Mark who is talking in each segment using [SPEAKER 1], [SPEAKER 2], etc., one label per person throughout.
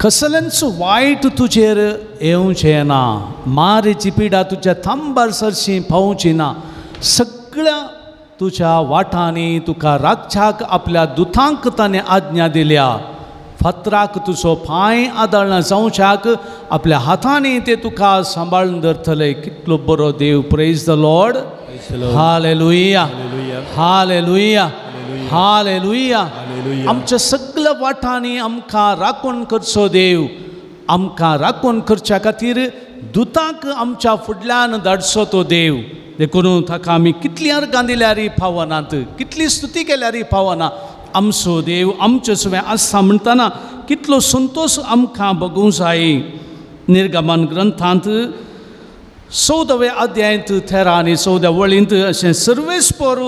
[SPEAKER 1] कसलेंच वायट तुजेर येवचें ना, मारेची पिडा तुज्या थांबार सरशी पावची ना. सगळ्या तुज्या वाटांनी तुका राखच्याक आपल्या दुतांक ताणें आज्ञा दिल्या. फातराक तुजो पांय आदळना जावच्याक आपल्या हातांनी ते तुका सांबाळून धरतले. कितलो बरो देव. Praise the Lord. Hallelujah, hallelujah, hallelujah. आमच्या सगळ्या वाटांनी आमकां राखून करचो देव. आमकां राखून करच्या खातीर दुतांक आमच्या फुडल्यान धाडचो तो देव. देखून ताका आमी कितली अर्गां दिल्यार पावनात, कितली स्तुती केल्यार पावना. आमचो देव आमचे सुवें आसा म्हणटना कितलो संतोश आमकां बगूंक जाय. निर्गमन ग्रंथांत 14व्या अध्यायांत 13 आनी 14 वळींत अशें सर्वेस्पर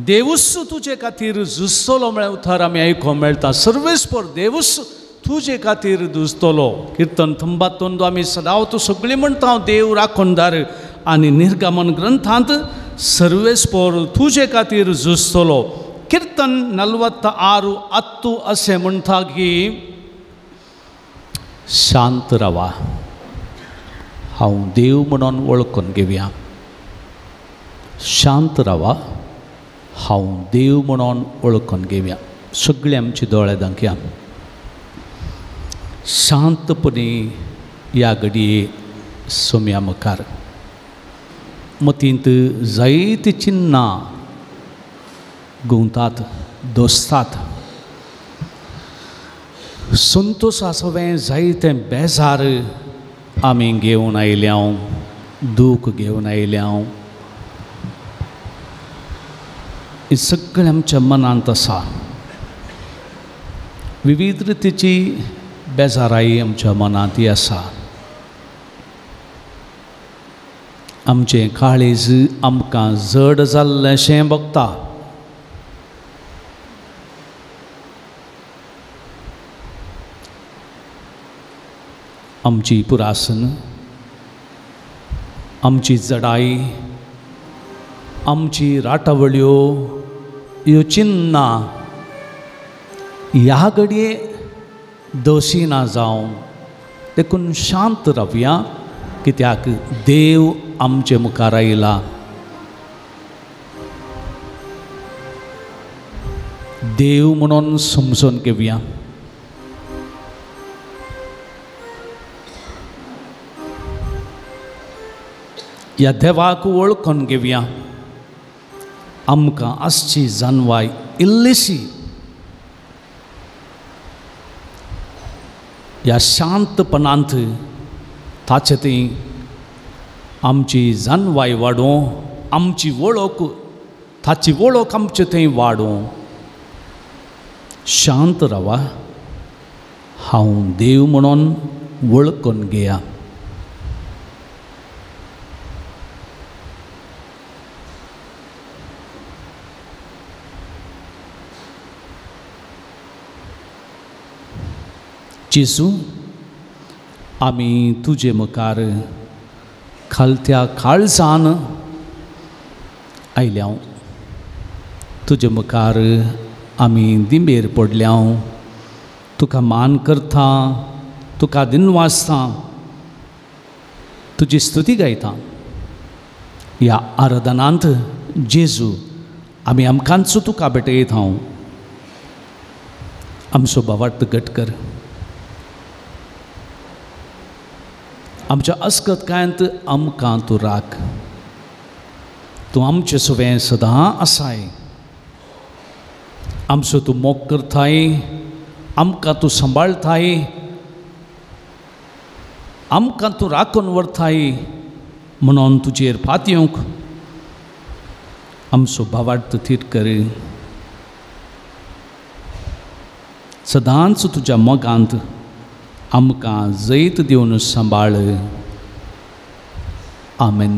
[SPEAKER 1] देवूच तुजे खातीर झुजतलो म्हळ्यार उतर आमी आयकूंक मेळटा. सर्वेस्पर देवूच तुजे खातीर झुजतलो. किर्तन थंबातोंदो आमी सदांच सगळीं म्हणटा देव राखणदार. आनी निर्गमन ग्रंथांत सर्वेस्पर तुजे खातीर झुजतलो. किर्तन 46:10 अशें म्हणटा की शांत रावा, हांव देव म्हणून वळखून घेवया. शांत रावा, हांव देव म्हणून वळखून घेवया. सगळे आमचे दोळे दाखया. शांतपणे ह्या घडये सोम्या मुखार मतींत जायतीं चिन्नां गुंतात, दोसतात. संतोशा सवें जायते बेजार आमी घेवन आयल्या, दूख घेवन आयल्या. हें सगळें आमच्या मनांत आसा. विविध रितीची बेजाराय आमच्या मनांत आसा. आमचें काळीज आमकां जड जाल्लेंशें भोगता. आमची पुरासन, आमची जडाई, आमची राटावळ्यो ह्यो चिन्नां ह्या घडये दोशी ना जावं. देखून शांत रावया, कित्याक देव आमचे मुखार आयला. देव म्हणून समजून घेवया. ह्या देवाक वळखून घेवया. आमकां आसची जानवाय इल्लीशी ह्या शांतपणांत ताचे ती आमची जानवाय वाडोवं, आमची वळख, ताची वळख आमचे थंय वाडोवं. शांत रावा, हांव देव म्हणून वळखून घेया. जेजू, आमी तुजे मुखार खालत्या काळजान आयल्या. तुजे मुखार आमी दिंबेर पडल्या. तुका मान करता, तुका दिनवासता, तुजी स्तुती गायता. ह्या आराधनांत जेजू आमी आमकांच तुका भेटयता. आमचो भावार्थ घट कर. आमच्या अस्कतकायांत आमकां तूं राख. तूं आमचें सुवें सदां आसाय. आमचो तूं मोग करताय, आमकां तूं सांबाळटाय, आमकां तूं राखून व्हरताय. म्हणून तुजेर पातयेवंक आमचो भावार्थ थीर कर. सदांच तुज्या मोगांत आमकां जैत दिवन सांबाळ. आमेन.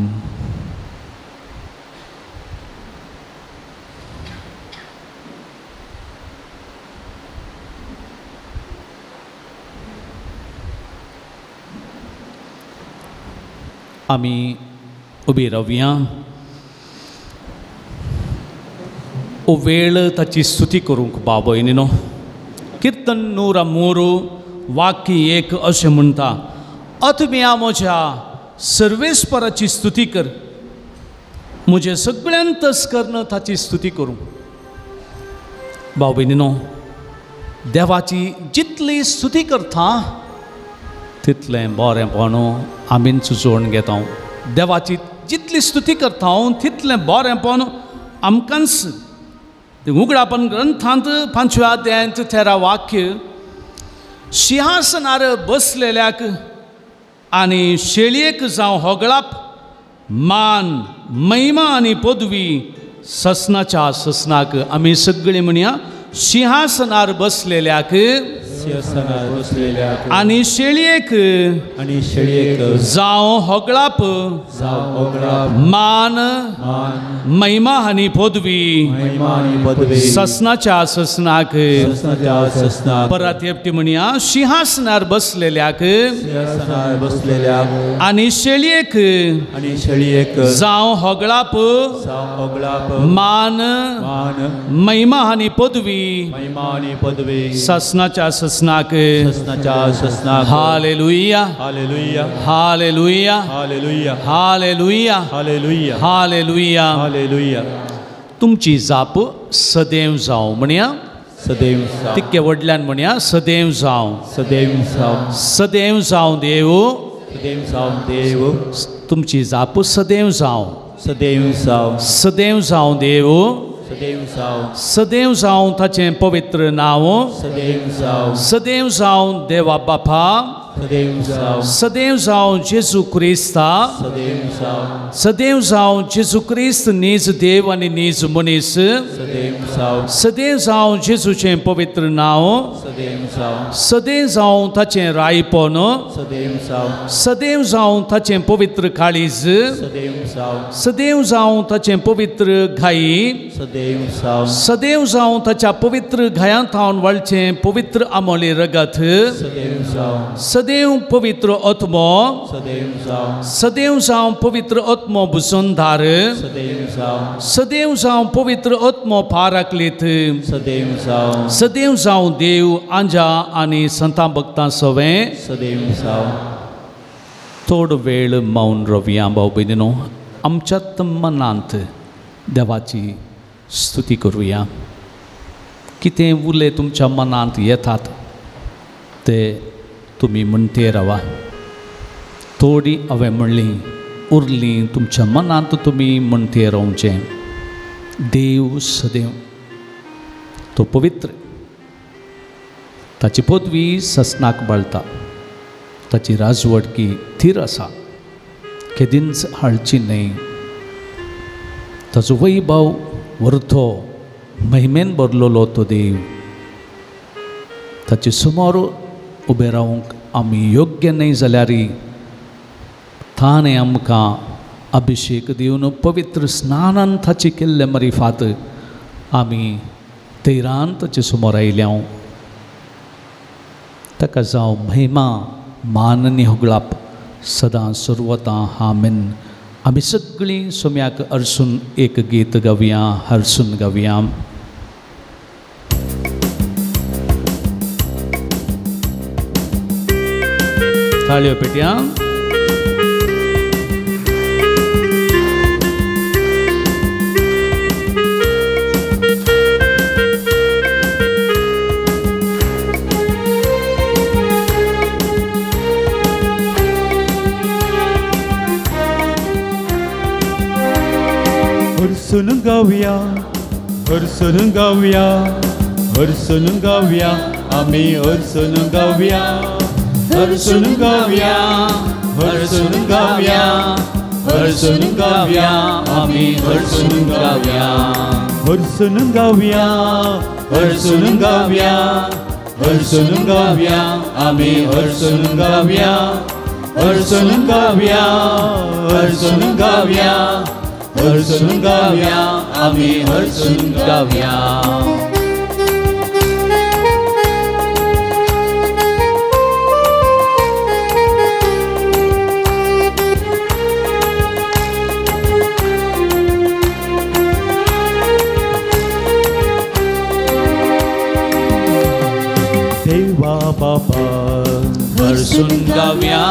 [SPEAKER 1] आमी उबी रावया. ओ वेळ ताची स्तुती करूंक बाबयनीनो. किर्तन 103 वाक्य 1 अशें म्हणटा, आत्म्या म्हज्या सर्वेस्पराची स्तुती कर, म्हजें सगळ्यान तस्करन ताची स्तुती करूं. भाव भयणीनो, देवाची जितली स्तुती करता तितलें बरेंपण आमीच सुचोवन घेता. देवाची जितली स्तुती करता तितलें बरेंपण आमकांच. उगडापण ग्रंथांत 5व्या अध्यायांत 13 वाक्य, सिंहासनार बसलेल्याक आनी शेळयेक जावं होगळाप, मान, महिमा आनी पदवी ससनाच्या ससनाक. आमी सगळीं म्हणया, सिंहासनार बसलेल्याक आनी शेळयेक जावं होगळाप, मान, महिमा आनी पदवी ससनाच्या ससनाक. परत एकटी म्हणया, सिंहासनार बसलेल्याक आनी शेळयेक जावं होगळाप, मान, महिमा आनी पदवी ससनाच्या ससनाक. Hallelujah,
[SPEAKER 2] hallelujah,
[SPEAKER 1] hallelujah,
[SPEAKER 2] hallelujah,
[SPEAKER 1] hallelujah,
[SPEAKER 2] hallelujah,
[SPEAKER 1] hallelujah,
[SPEAKER 2] hallelujah.
[SPEAKER 1] तुमची जाप सदैव जावं म्हणया,
[SPEAKER 2] सदैव जावं.
[SPEAKER 1] तितके व्हडल्यान म्हणया, सदैव जावं,
[SPEAKER 2] सदैव जावं,
[SPEAKER 1] सदैव जावं देव,
[SPEAKER 2] सदैव जावं देव.
[SPEAKER 1] तुमची जाप सदैव जावं,
[SPEAKER 2] सदैव जावं,
[SPEAKER 1] सदैव जावं देव,
[SPEAKER 2] सदैव जावं,
[SPEAKER 1] सदैव जावं ताचें पवित्र नांव,
[SPEAKER 2] सदैव जावं,
[SPEAKER 1] सदैव जावं देवा बापा,
[SPEAKER 2] सदैव जावं,
[SPEAKER 1] सदैव जावं जेजू क्रिस्ता,
[SPEAKER 2] सदैव जावं,
[SPEAKER 1] सदैव जावं जेजू क्रिस्त नीज देव आनी नीज मनीस,
[SPEAKER 2] सदैव जावं,
[SPEAKER 1] सदैव जावं जेजूचें पवित्र नांव,
[SPEAKER 2] सदैव जावं,
[SPEAKER 1] सदैव जावं ताचें रायपण,
[SPEAKER 2] सदैव जावं,
[SPEAKER 1] सदैव जावं ताचें पवित्र काळीज,
[SPEAKER 2] सदैव जावं,
[SPEAKER 1] सदैव जावं ताचें पवित्र घाई,
[SPEAKER 2] सदैव जावं,
[SPEAKER 1] सदैव जावं ताच्या पवित्र घायां थावन वळचें पवित्र आमोली रगत,
[SPEAKER 2] सदैव जावं,
[SPEAKER 1] सदैव पवित्र आत्मो,
[SPEAKER 2] सदैव जावं,
[SPEAKER 1] सदैव जावं पवित्र आत्मो बुसंधार,
[SPEAKER 2] सदैव जावं,
[SPEAKER 1] सदैव जावं पवित्र आत्मो पाराकलीत,
[SPEAKER 2] सदैव जावं,
[SPEAKER 1] सदैव जावं देव आंजा आनी संतां भक्तां सवें
[SPEAKER 2] सदैव जावं.
[SPEAKER 1] थोडो वेळ मौन रवया भाव भयणीनो, आमच्यात मनांत देवाची स्तुती करुया. कितें उले तुमच्या मनांत येतात ते तुमी म्हणते रावा. थोडी हांवें म्हणली उरली तुमच्या मनांत तुमी म्हणते रावचें. देव सदैव तो पवित्र, ताची पदवी ससनाक बळटा, ताची राजवटकी थीर आसा, केदींच हाडची न्हय. ताचो वैभव वर्थो महिमेन भरलेलो तो देव, ताचे समोर उबें रावंक आमी योग्य न्हय जाल्यार ताणें आमकां अभिशेक दिवन पवित्र स्नानान ताचे केल्ले मरिफात आमी तैरान ताचे समोर आयल्या. ताका जावं महिमा, मान आनी होगळाप सदां सर्वतां. आमेन. आमी सगळीं सोम्याक हरसून एक गीत गावया, हरसून गावया. ताळयो पेटया.
[SPEAKER 2] हरसून गावया, हरसून गावया, हरसून गावया, आमी हरसून गावया, हरसून गावया, हरसून गावया, हरसून गावया, आमी हरसून गावया, हरसून गावया, हरसून गावया, हरसून गावया, आमी हरसून गावया, हरसून गावया, हरसून गावया, हरसून गावया, आमी हरसून गावया. देवा बाबा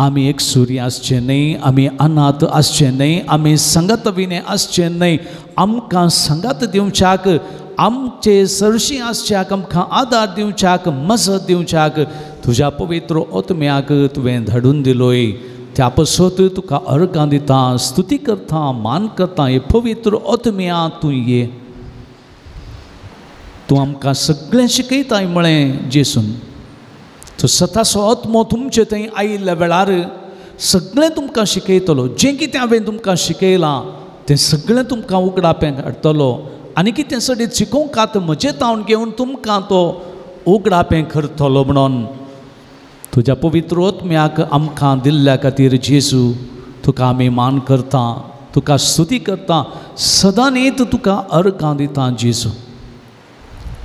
[SPEAKER 1] आमी एकसुरी आसचे न्हय, आमी अनाथ आसचे न्हय, आमी संगत विणे आसचे न्हय. आमकां संगत दिवच्याक, आमचे सरशी आसच्याक, आमकां आदार दिवच्याक, मजत दिवच्याक तुज्या पवित्र आत्म्याक तुवें धाडून दिलोय. त्या पसत तुका अर्गां दिता, स्तुती करता, मान करता. हे पवित्र आत्म्या तूं ये, तूं आमकां सगळें शिकयताय म्हळें जेसून. तो सतासो आत्मो तुमचे थंय आयिल्ल्या वेळार सगळें तुमकां शिकयतलो. जें कितें हांवें तुमकां शिकयलां तें सगळें तुमकां उगडापें हाडटलो आनी कितें सडीत शिकोवंक म्हजें तावन घेवन तुमकां तो उगडापें करतलो. म्हणून तुज्या पवित्र आत्म्याक आमकां दिल्ल्या खातीर जेजू तुका आमी मान करता, तुका स्तुती करता, सदां न्हीत तुका अर्गां दिता जेजू.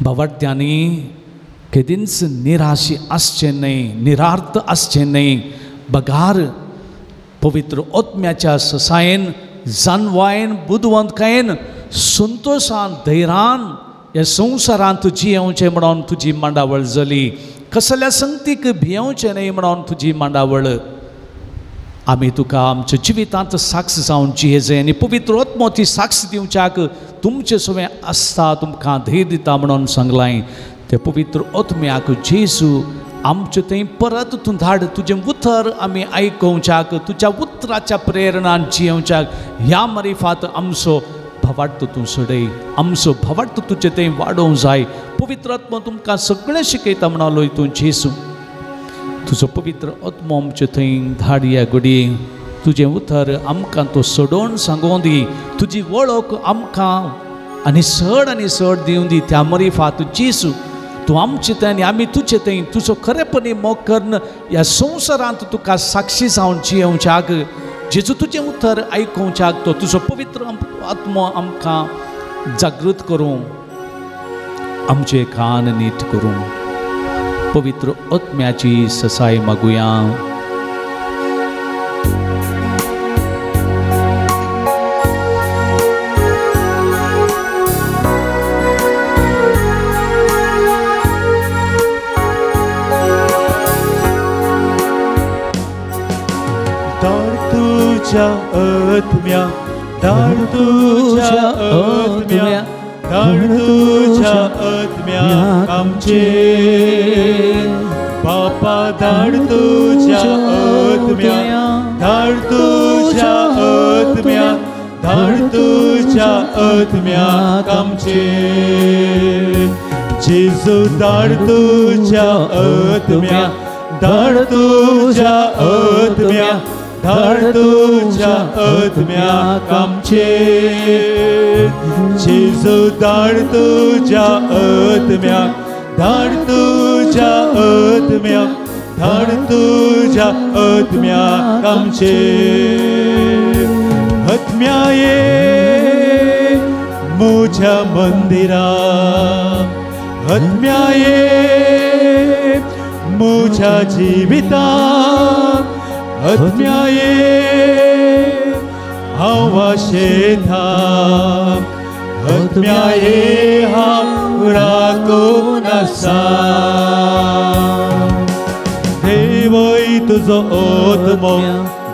[SPEAKER 1] बावड्यांनी केदींच निराशी आसचें न्हय, निरार्थ आसचें न्हय, बगार पवित्र आत्म्याच्या ससायेन, जानवायेन, बुदवंतकायेन, संतोशान, धैर्यान ह्या संवसारांत जियेवचें म्हणून तुजी मांडावळ जाली. कसल्या संगतीक भियेवचें न्हय म्हणून तुजी मांडावळ. आमी तुका आमच्या जिवितांत साक्ष जावन जियेजे आनी पवित्र आत्मो ती साक्ष दिवच्याक तुमचे सवें आसता, तुमकां धैर्य दिता म्हणून सांगलां. ते पवित्र आत्म्याक जेजू आमचे थंय परत तूं धाड. तुजें उतर आमी आयकोवच्याक, तुज्या उतराच्या प्रेरणान जियेवच्याक ह्या मरिफात आमचो भावार्थ तूं सोडय, आमचो भावार्थ तुजे थंय वाडोवंक जाय. पवित्र आत्मो तुमकां सगळें शिकयता म्हणालोय तूं जेजू. तुजो पवित्र आत्मो आमचे थंय धाडया घडये. तुजें उतर आमकां तो सोडोवन सांगोवं दी, तुजी वळख आमकां आनी चड दिवं दी. त्या मरिफात जेजू तूं आमचे थंय आनी आमी तुजे थंय तुजो खरेपणी मोग करून ह्या संवसारांत तुका साक्षी जावन जियेवच्याक, जेजू तुजें उतर आयकोवच्याक तो तुजो पवित्र आत्मो आमकां जागृत करूं, आमचे कान नीट करूं. पवित्र आत्म्याची ससाय मागुया.
[SPEAKER 2] तुझ्या आत्म्या, धाड तुझ्या आत्म्या, धाड तुझ्या आत्म्या आमचे. बापा धाड तुझ्या आत्म्या, धाड तुझ्या आत्म्या, धाड तुझ्या आत्म्या आमचे. जेजू धाड तुझ्या आत्म्या, धाड तुझ्या आत्म्या, धाड तुझ्या आत्म्याक आमचे. जेजू धाड तुझ्या आत्म्याक, धाड तुझ्या आत्म्याक, धाड तुझ्या आत्म्याक आमचे. आत्म्या ये म्हज्या मंदिरा, आत्म्या ये म्हज्या जिविता, आत्म्या ये हांव वाशेता, आत्म्या ये हांव राखून आसा. देवय तुजो आत्मो,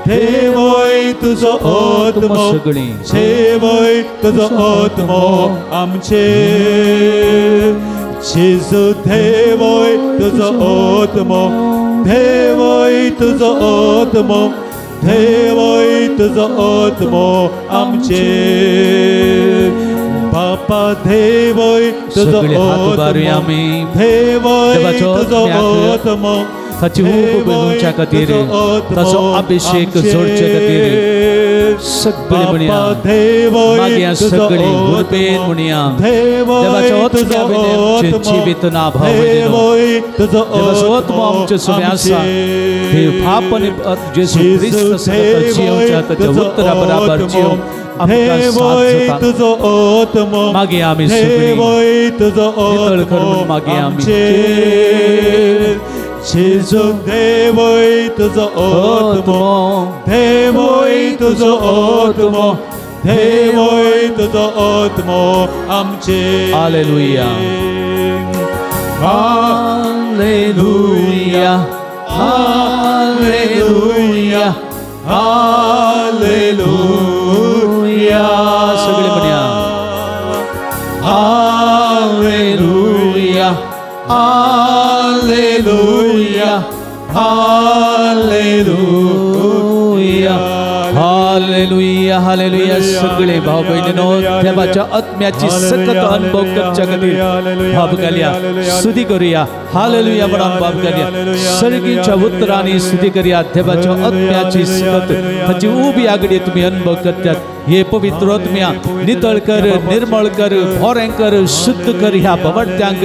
[SPEAKER 2] देवय तुजो आत्मो, देवय तुजो आत्मो आमचे. जेजू देवय तुजो आत्मो, देवय तुजो आत्मो, देवय तुजो आत्मो आमचे. बापा देवय तुजो आत्मो, देवय तुजो आत्मो,
[SPEAKER 1] ताची हूब बनोवच्या खातीर, ताचो अभिषेक जोडचे खातीर सगळीं म्हणया, मागीर सगळीं उर्बेन म्हणया, देवाच्या आत्म्या आमचें जिवीत ना भाव देवाचो आत्मो आमचे सगळें आसा. देव बाप आनी जेजू क्रिस्त जियोवच्या ताच्या उत्तरा बराबर जियोवंक आमकां साथ जाता. मागीर आमी सगळीं नितळ कर म्हूण मागीर आमी
[SPEAKER 2] जेजू देवय तुजो आत्मो, देवय तुजो आत्मो, देवय तुजो आत्मो आमचे.
[SPEAKER 1] Hallelujah, hallelujah,
[SPEAKER 2] hallelujah hallelujah.
[SPEAKER 1] सगळे म्हणया
[SPEAKER 2] hallelujah hallelujah hallelujah
[SPEAKER 1] hallelujah hallelujah. सगळे भाव बहिणींनो देवाच्या आत्म्याची सकत अनुभव करच्या खातीर भाव घालया, स्तुती करूया. हालेलुया म्हणून भाव घालया, सर्गीच्या उतरांनी स्तुती करूया. देवाच्या आत्म्याची सकत ताची उबी आगडी तुम्ही अनुभव करतात. हे पवित्र आत्म्या नितळ कर, निर्मळ कर, भोरें कर, शुद्ध कर ह्या भवट्यांक.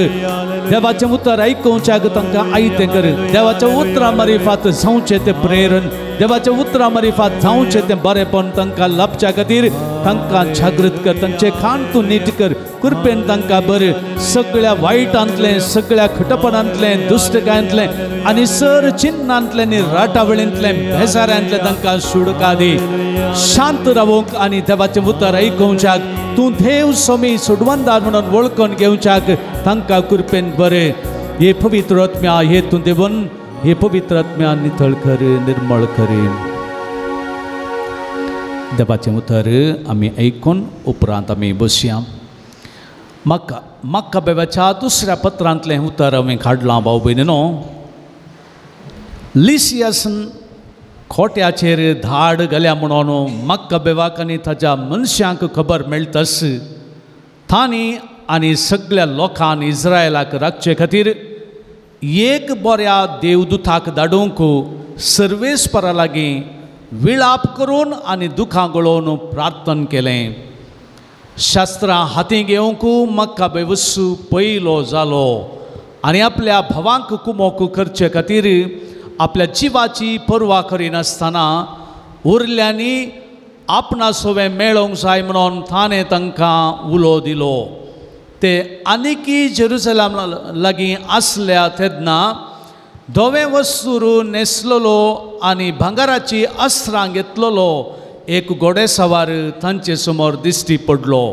[SPEAKER 1] देवाचें उतर आयकुवच्याक तांकां आयतें कर. देवाच्या उतरां मारिफात जावचें तें प्रेरण, देवाच्या उतरां मारिफात जावचें तें बरेंपण तांकां लाभच्या खातीर तांकां जागृत कर. तांचें खाण तूं नीट कर, कृपेन तांकां बरें सगळ्या वायटांतलें, सगळ्या खटपणांतलें, दुश्टकायांतलें आनी सर चिन्नांतलें आनी राटावळींतलें, बेजारांतलें तांकां सुडका दी. शांत रावूंक आनी देवाचें उतर आयकुवच्याक तूं देव स्वामी सोडवंदार म्हणून वळखून घेवच्याक तांकां कृपेन बरें. हे पवित्र आत्म्या हे तूं देवन, हे पवित्र आत्म्या नितळ कर, निर्मळ कर. देवाचें उतर आमी आयकून उपरांत आमी बसया. म्हाका मक्काबेवाच्या दुसऱ्या पत्रांतलें उतर हांवें काडलां भाव भयणीनो. लिसियासन खोट्याचेर धाड घाल्या म्हणून मक्काबेवाक आनी ताच्या मनशांक खबर मेळटास तांणी आनी सगळ्या लोकांक इस्रायलाक राखचे खातीर एक बऱ्या देवदूताक धाडूंक सर्वेस्परा लागीं विळाप करून आनी दुखां गळोवन प्रार्थन केलें. शास्त्रां हातीं घेवंक मक्काबेवस पयलो जालो आनी आपल्या भावांक कुमोक करचे खातीर आपल्या जिवाची पर्वा करिनासतना उरल्यांनी आपणा सोवें मेळोवंक जाय म्हणून ताणें तांकां उलो दिलो. ते आनीकी जेरुसलेम लागीं आसल्या तेन्ना धवें वस्तूर न्हेसलेलो आनी भांगराची अस्त्रां घेतलेलो एक घोडेसवार तांचे समोर दिश्टी पडलो.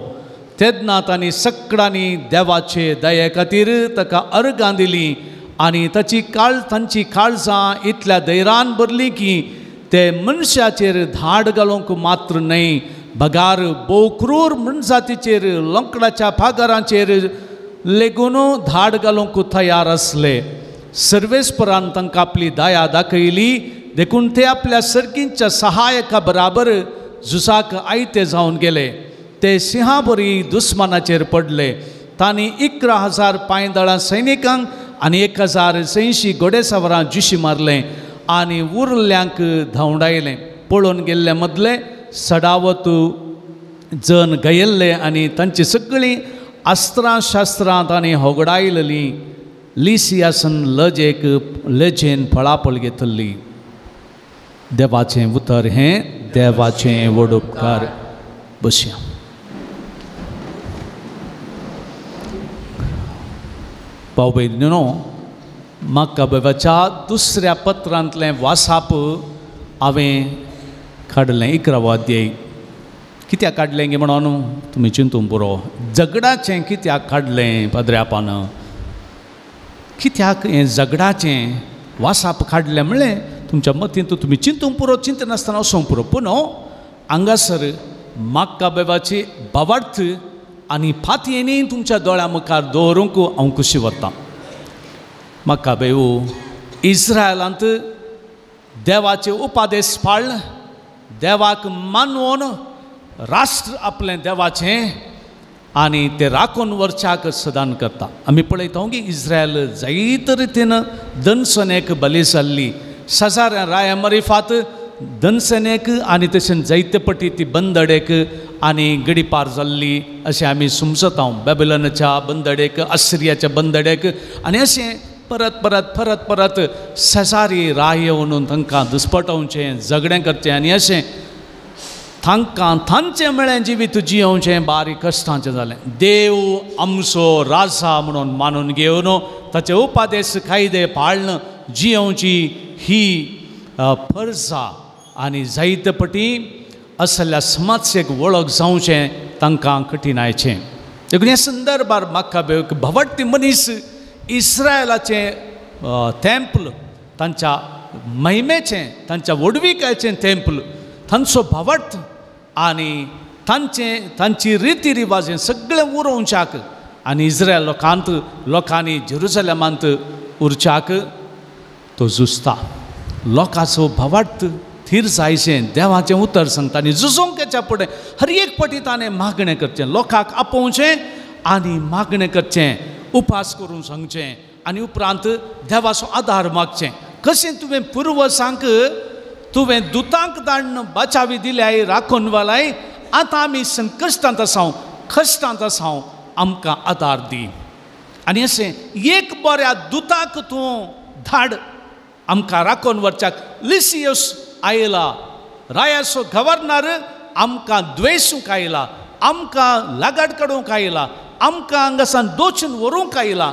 [SPEAKER 1] तेन्ना तांणी सगळ्यांनी देवाचे दये खातीर ताका अर्गां दिलीं आनी ताची तांची काळजां इतल्या धैर्यान भरलीं की ते मनशाचेर धाड घालूंक मात्र न्हय बगार भोव क्रूर मनजातीचेर लोंकडाच्या पागारांचेर लेगून धाड घालूंक तयार आसले. सर्वेस्परान तांकां आपली दया दाखयली देखून ते आपल्या सर्गींच्या सहायका बराबर झुजाक आयते जावन गेले. ते सिंहाबरी दुस्मानाचेर पडले. तांणी 11,000 पांयदळां सैनिकांक आनी 1,080 घोडेसवारां जिशी मारलें आनी उरल्यांक धांवडायलें. पळोवन गेल्ले मदले सडावत जण गयल्ले आनी तांची सगळीं अस्त्रां शास्त्रां तांणी होगडायलेलीं. लिसियासन लजेक लजेन फळाफळ घेतली. देवाचें उतर हें देवाचें व्हड उपकार. बसया. भाव भयणीनो, मक्काबेवाच्या दुसऱ्या पत्रांतलें वासाप हांवें काडलें. 11वो अध्याय कित्याक काडलें गे म्हणून तुमी चिंतूंक पुरो. झगडाचें कित्याक काडलें पाद्र्यापान, कित्याक हें झगडाचें वासाप काडलें म्हणलें तुमच्या मतींत तुमी चिंतूंक पुरो, चिंतनासतना वचोंक पुरो. पूण हांगासर मक्काबेवाची भावार्थ आनी फातयेनी तुमच्या दोळ्या मुखार दवरूंक हांव खुशी वतां. मक्काबेव इस्रायलांत देवाचे उपादेश पाळ, देवाक मानून राष्ट्र आपलें देवाचें आनी ते राखून वरच्याक सदान करता. आमी पळयता की इस्रायल जायते रितीन दनसनेक बली जाल्ली. सजाऱ्या राया मरिफात दनसनेक आनी तशें जायते पटी ती बंदडेक आनी गडीपार जाल्ली अशें आमी समजता. बेबलनाच्या बंदडेक, आसिरियाच्या बंदडेक आनी अशें परत परत परत परत शेजारी राय येवन तांकां दुस्पटोवचें, झगडें करचें आनी अशें तांकां तांचें म्हळें जिवीत जियोवचें बारीक कश्टांचें जालें. देव आमचो राजा म्हणून मानून घेवन ताचे उपादेश कायदे पाळन जियोवची ही फर्जा आनी जायते पटी असल्या समाजसेक वळख जावचें तांकां कठीणायचें. देखून ह्या संदर्भार म्हाका भवटती मनीस इस्रायलाचें तेंपल तांच्या महिमेचें तांच्या व्हडविकायचें तेंपल तांचो भावार्थ आनी तांचे तांची रिती रिवाज हें सगळें उरोवच्याक आनी इस्रायल लोकांत लोकांनी जेरुसलेमांत उरच्याक तो झुजता. लोकांचो भावार्थ थीर जायचें देवाचें उतर सांगता आनी झुजोंक येच्या फुडें हर एक पटी ताणें मागणें करचें, लोकांक आपोवचें आनी मागणें करचें, उपास करून सांगचें आनी उपरांत देवाचो आदार मागचें. कशें तुवें पुर्वजांक तुवें दुतांक धाडून बचावी दिल्याय राखून वालाय, आतां आमी संकश्टांत आसाव कश्टांत आसाव, आमकां आदार दी. आनी अशें एक बऱ्या दुताक तूं धाड आमकां राखून व्हरच्याक. लिसियस आयला रायाचो गव्हर्नर आमकां द्वेसूंक आयला, आमकां लागड काडूंक आयला, आमकां हांगासान दोचून व्हरूंक आयला,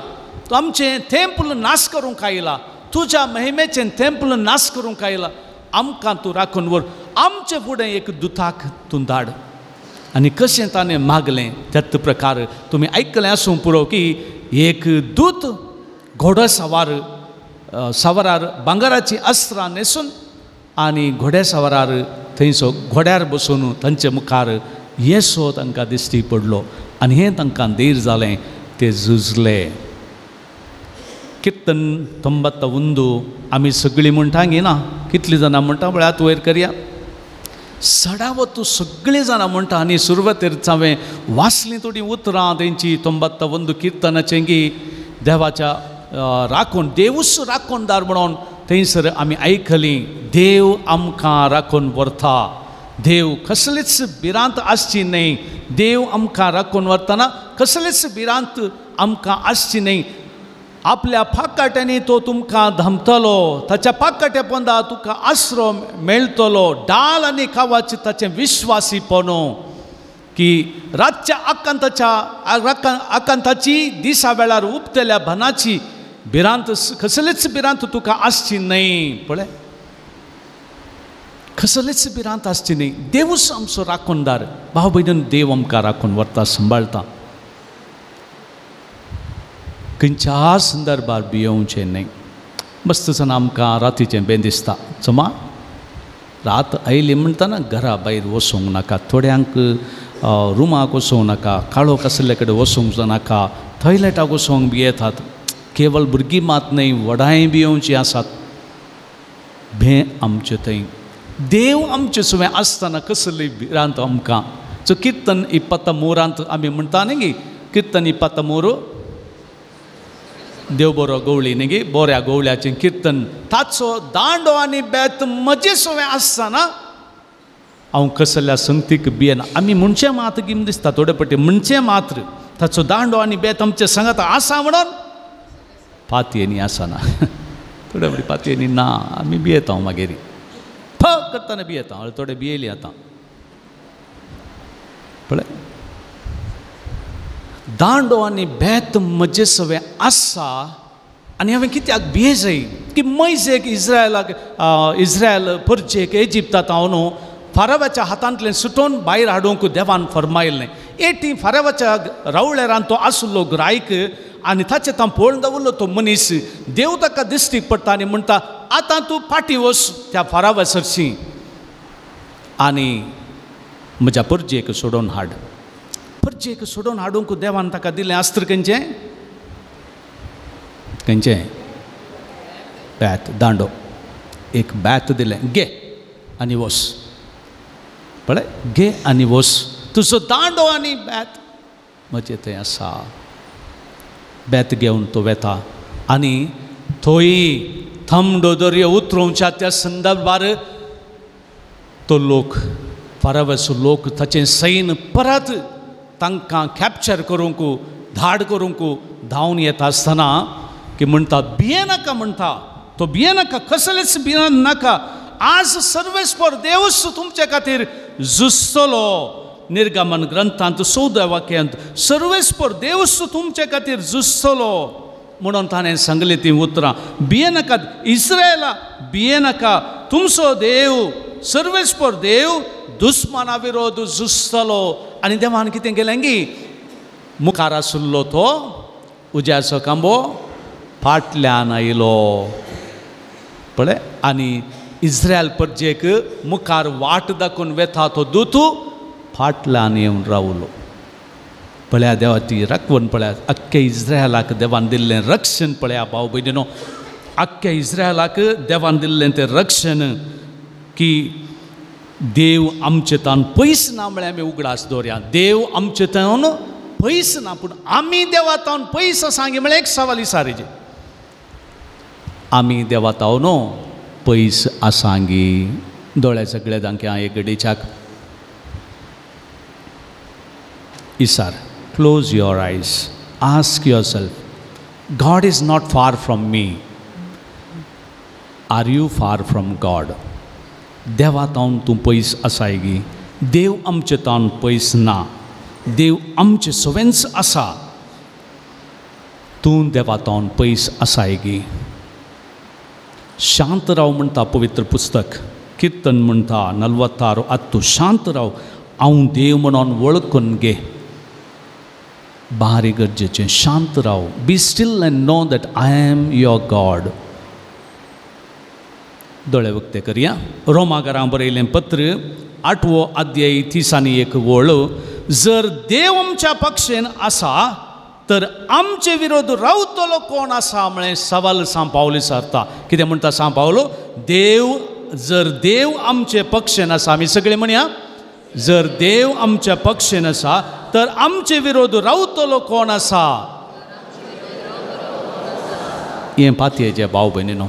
[SPEAKER 1] तूं आमचें तेंपल नाश करूंक आयला, तुज्या महिमेचें तेंपल नाश करूंक आयला, आमकां तूं राखून व्हर, आमचे फुडें एक दुताक तूं धाड. आनी कशें ताणें मागलें त्याच प्रकार तुमी आयकलें आसूं पुरो की एक दूत घोडो सवार सवारार भांगराचीं अस्त्रां न्हेसून आनी घोड्या सवारार थंयसो घोड्यार बसून तांचे मुखार येसो तांकां दिश्टी पडलो आनी हें तांकां धीर जालें, ते झुजले. किर्तन 91 आमी सगळीं म्हणटा गी ना, कितलीं जाणां म्हणटा पळयात वयर करया. सडावत सगळीं जाणां म्हणटा. आनी सुरवातेर हांवें वाचलीं थोडीं उतरां तेंची 91 किर्तनाचें की देवाच्या राखून देवूच राखणदार म्हणून थंयसर आमी आयकलीं. देव आमकां राखून व्हरता, देव कसलीच भिरांत आसची न्हय, देव आमकां राखून व्हरतना कसलीच भिरांत आमकां आसची न्हय. आपल्या पाकाट्यांनी तो तुमकां धांपतलो, ताच्या पाकाट्या पोंदा तुका आसरो मेळटलो. डाल आनी खावाची ताचें विश्वासीपणो की रातच्या आकांताच्या आकांताची दिसा वेळार उपतल्या भानाची भिरांत कसलीच भिरांत तुका आसची न्हय. पळय कसलीच भिरांत आसची न्हय, देवूच आमचो राखणदार. भाव भयणीन देव आमकां राखून व्हरता, सांबाळटा. खंयच्या संदर्भार भियोवचें न्हय. मस्त जाणां आमकां रातीचें बें दिसता, चमा रात आयली म्हणटना घरा भायर वचूंक नाका, थोड्यांक रुमाक वचूंक नाका, काळोख आशिल्ले कडेन वचूंक नाका, टॉयलेटाक वचूंक भियेतात. केवल भुरगीं मात न्हय, व्हडांय भियोवचीं आसात. भें आमचे थंय देव आमचे सुवें आसतना कसली भिरांत आमकां. सो किर्तन 23 आमी म्हणटा न्ही गी, किर्तन 23 देव बरो गवळी न्ही गी, बऱ्या गवळ्याचें किर्तन. ताचो दांडो आनी बेत म्हजे सवें आसतना हांव कसल्या संगतीक भियेना. आमी म्हणचें मात गिम दिसता थोडे पटी म्हणचें मात्र ताचो दांडो आनी बेत आमचे सांगात आसा म्हणून पातयेनी आसना, थोडे पटी पातयेनी ना, आमी भियेता. मागीर फ करतना भियेता, थोडे भियेली आतां. पळय दांडो आनी बेत म्हजे सवें आसा आनी हांवें कित्याक भियेजय की मैजेक इस्रायलाक इस्रायल परचेक इजिप्तांत हांव न्हू फारावाच्या हातांतलें सुटोवन भायर हाडूंक देवान फरमायल्लें. एटी फारावाच्या रावळेरान तो आसलो ग्रायक आनी ताचें तां पळोवन दवरलो तो मनीस. देव ताका दिश्टीक पडटा आनी म्हणटा आतां तूं फाटीं वच त्या फारावा सरशी आनी म्हज्या परजेक सोडोवन हाड. परजेक सोडोवन हाडूंक देवान ताका दिलें अस्त्र खंयचें खंयचें बॅत, दांडो. एक बॅत दिलें, घे आनी वच. पळय घे आनी वच, तुजो दांडो आनी बॅत म्हजें थंय आसा. बेत घेवन तो वेता आनी थंय थंड दर्यो उतरोवच्या त्या संदर्भार तो लोक फाराव्याचो लोक ताचें सैन परत तांकां कॅप्चर करूंक धाड करूंक धांवन येता आसतना की म्हणटा भियेनाका, म्हणटा तो भियेनाका, कसलेच भियेनाका, आज सर्वेस्पर देवूच तुमचे खातीर झुजतलो. निर्गमन ग्रंथांत 14 वाक्यांत सर्वेस्पर देवूच तुमचे खातीर झुजतलो म्हणून ताणें सांगली ती उतरां. भियेनाका इस्रायला, भियेनाका, तुमचो देव सर्वेस्पर देव दुस्माना विरोध झुजतलो. आनी देवान कितें केलें की मुखार आशिल्लो तो उज्याचो कांबो फाटल्यान आयलो. पळय आनी इस्रायल परजेक मुखार वाट दाखोवन वेता तो दूत फाटल्यान येवन रावलो. पळया देवाची राखवण पळया, आख्ख्या इस्रायलाक देवान दिल्लें रक्षण पळया भाव भयणीनो, आख्ख्या इस्रायलाक देवान दिल्लें तें रक्षण की देव आमचे तान पयस ना म्हळ्यार आमी उगडास दवरया. देव आमचे तान पयस ना पूण आमी देवा तावन पयस आसा म्हळ्यार एक सवाल विचारीचे, आमी देवा तावन पयस आसांगी. दोळे सगळे दांके एक गडेच्याक इसार. Close your eyes, ask yourself, God is not far from me. Are you far from God? देवा तावन तूं पयस आसाय गी? देव आमचे तावन पयस ना, देव आमचे सवेंच आसा. तूं देवा तावन पयस आसाय गी? शांत राव म्हणटा पवित्र पुस्तक, किर्तन म्हणटा 46 आत्तू, शांत राव, हांव देव म्हणून वळखून घे. भारी गरजेचें, शांत राव. Be still and know that I am your God. दोळे उक्ते करया. रोमाकारां बरयलें पत्र 8वो अध्याय 31 वळ. जर देव आमच्या पक्षेन आसा तर आमचे विरोध रावतलो कोण आसा म्हळें सवाल सांव पावलो विचारता. कितें म्हणटा सांव पावलो? देव, जर देव आमचे पक्षेन आसा, आमी सगळे म्हणया, जर देव आमच्या पक्षेन आसा तर आमचे विरोध रावतलो कोण आसा. हें पातयेचें भाव भयणीनो,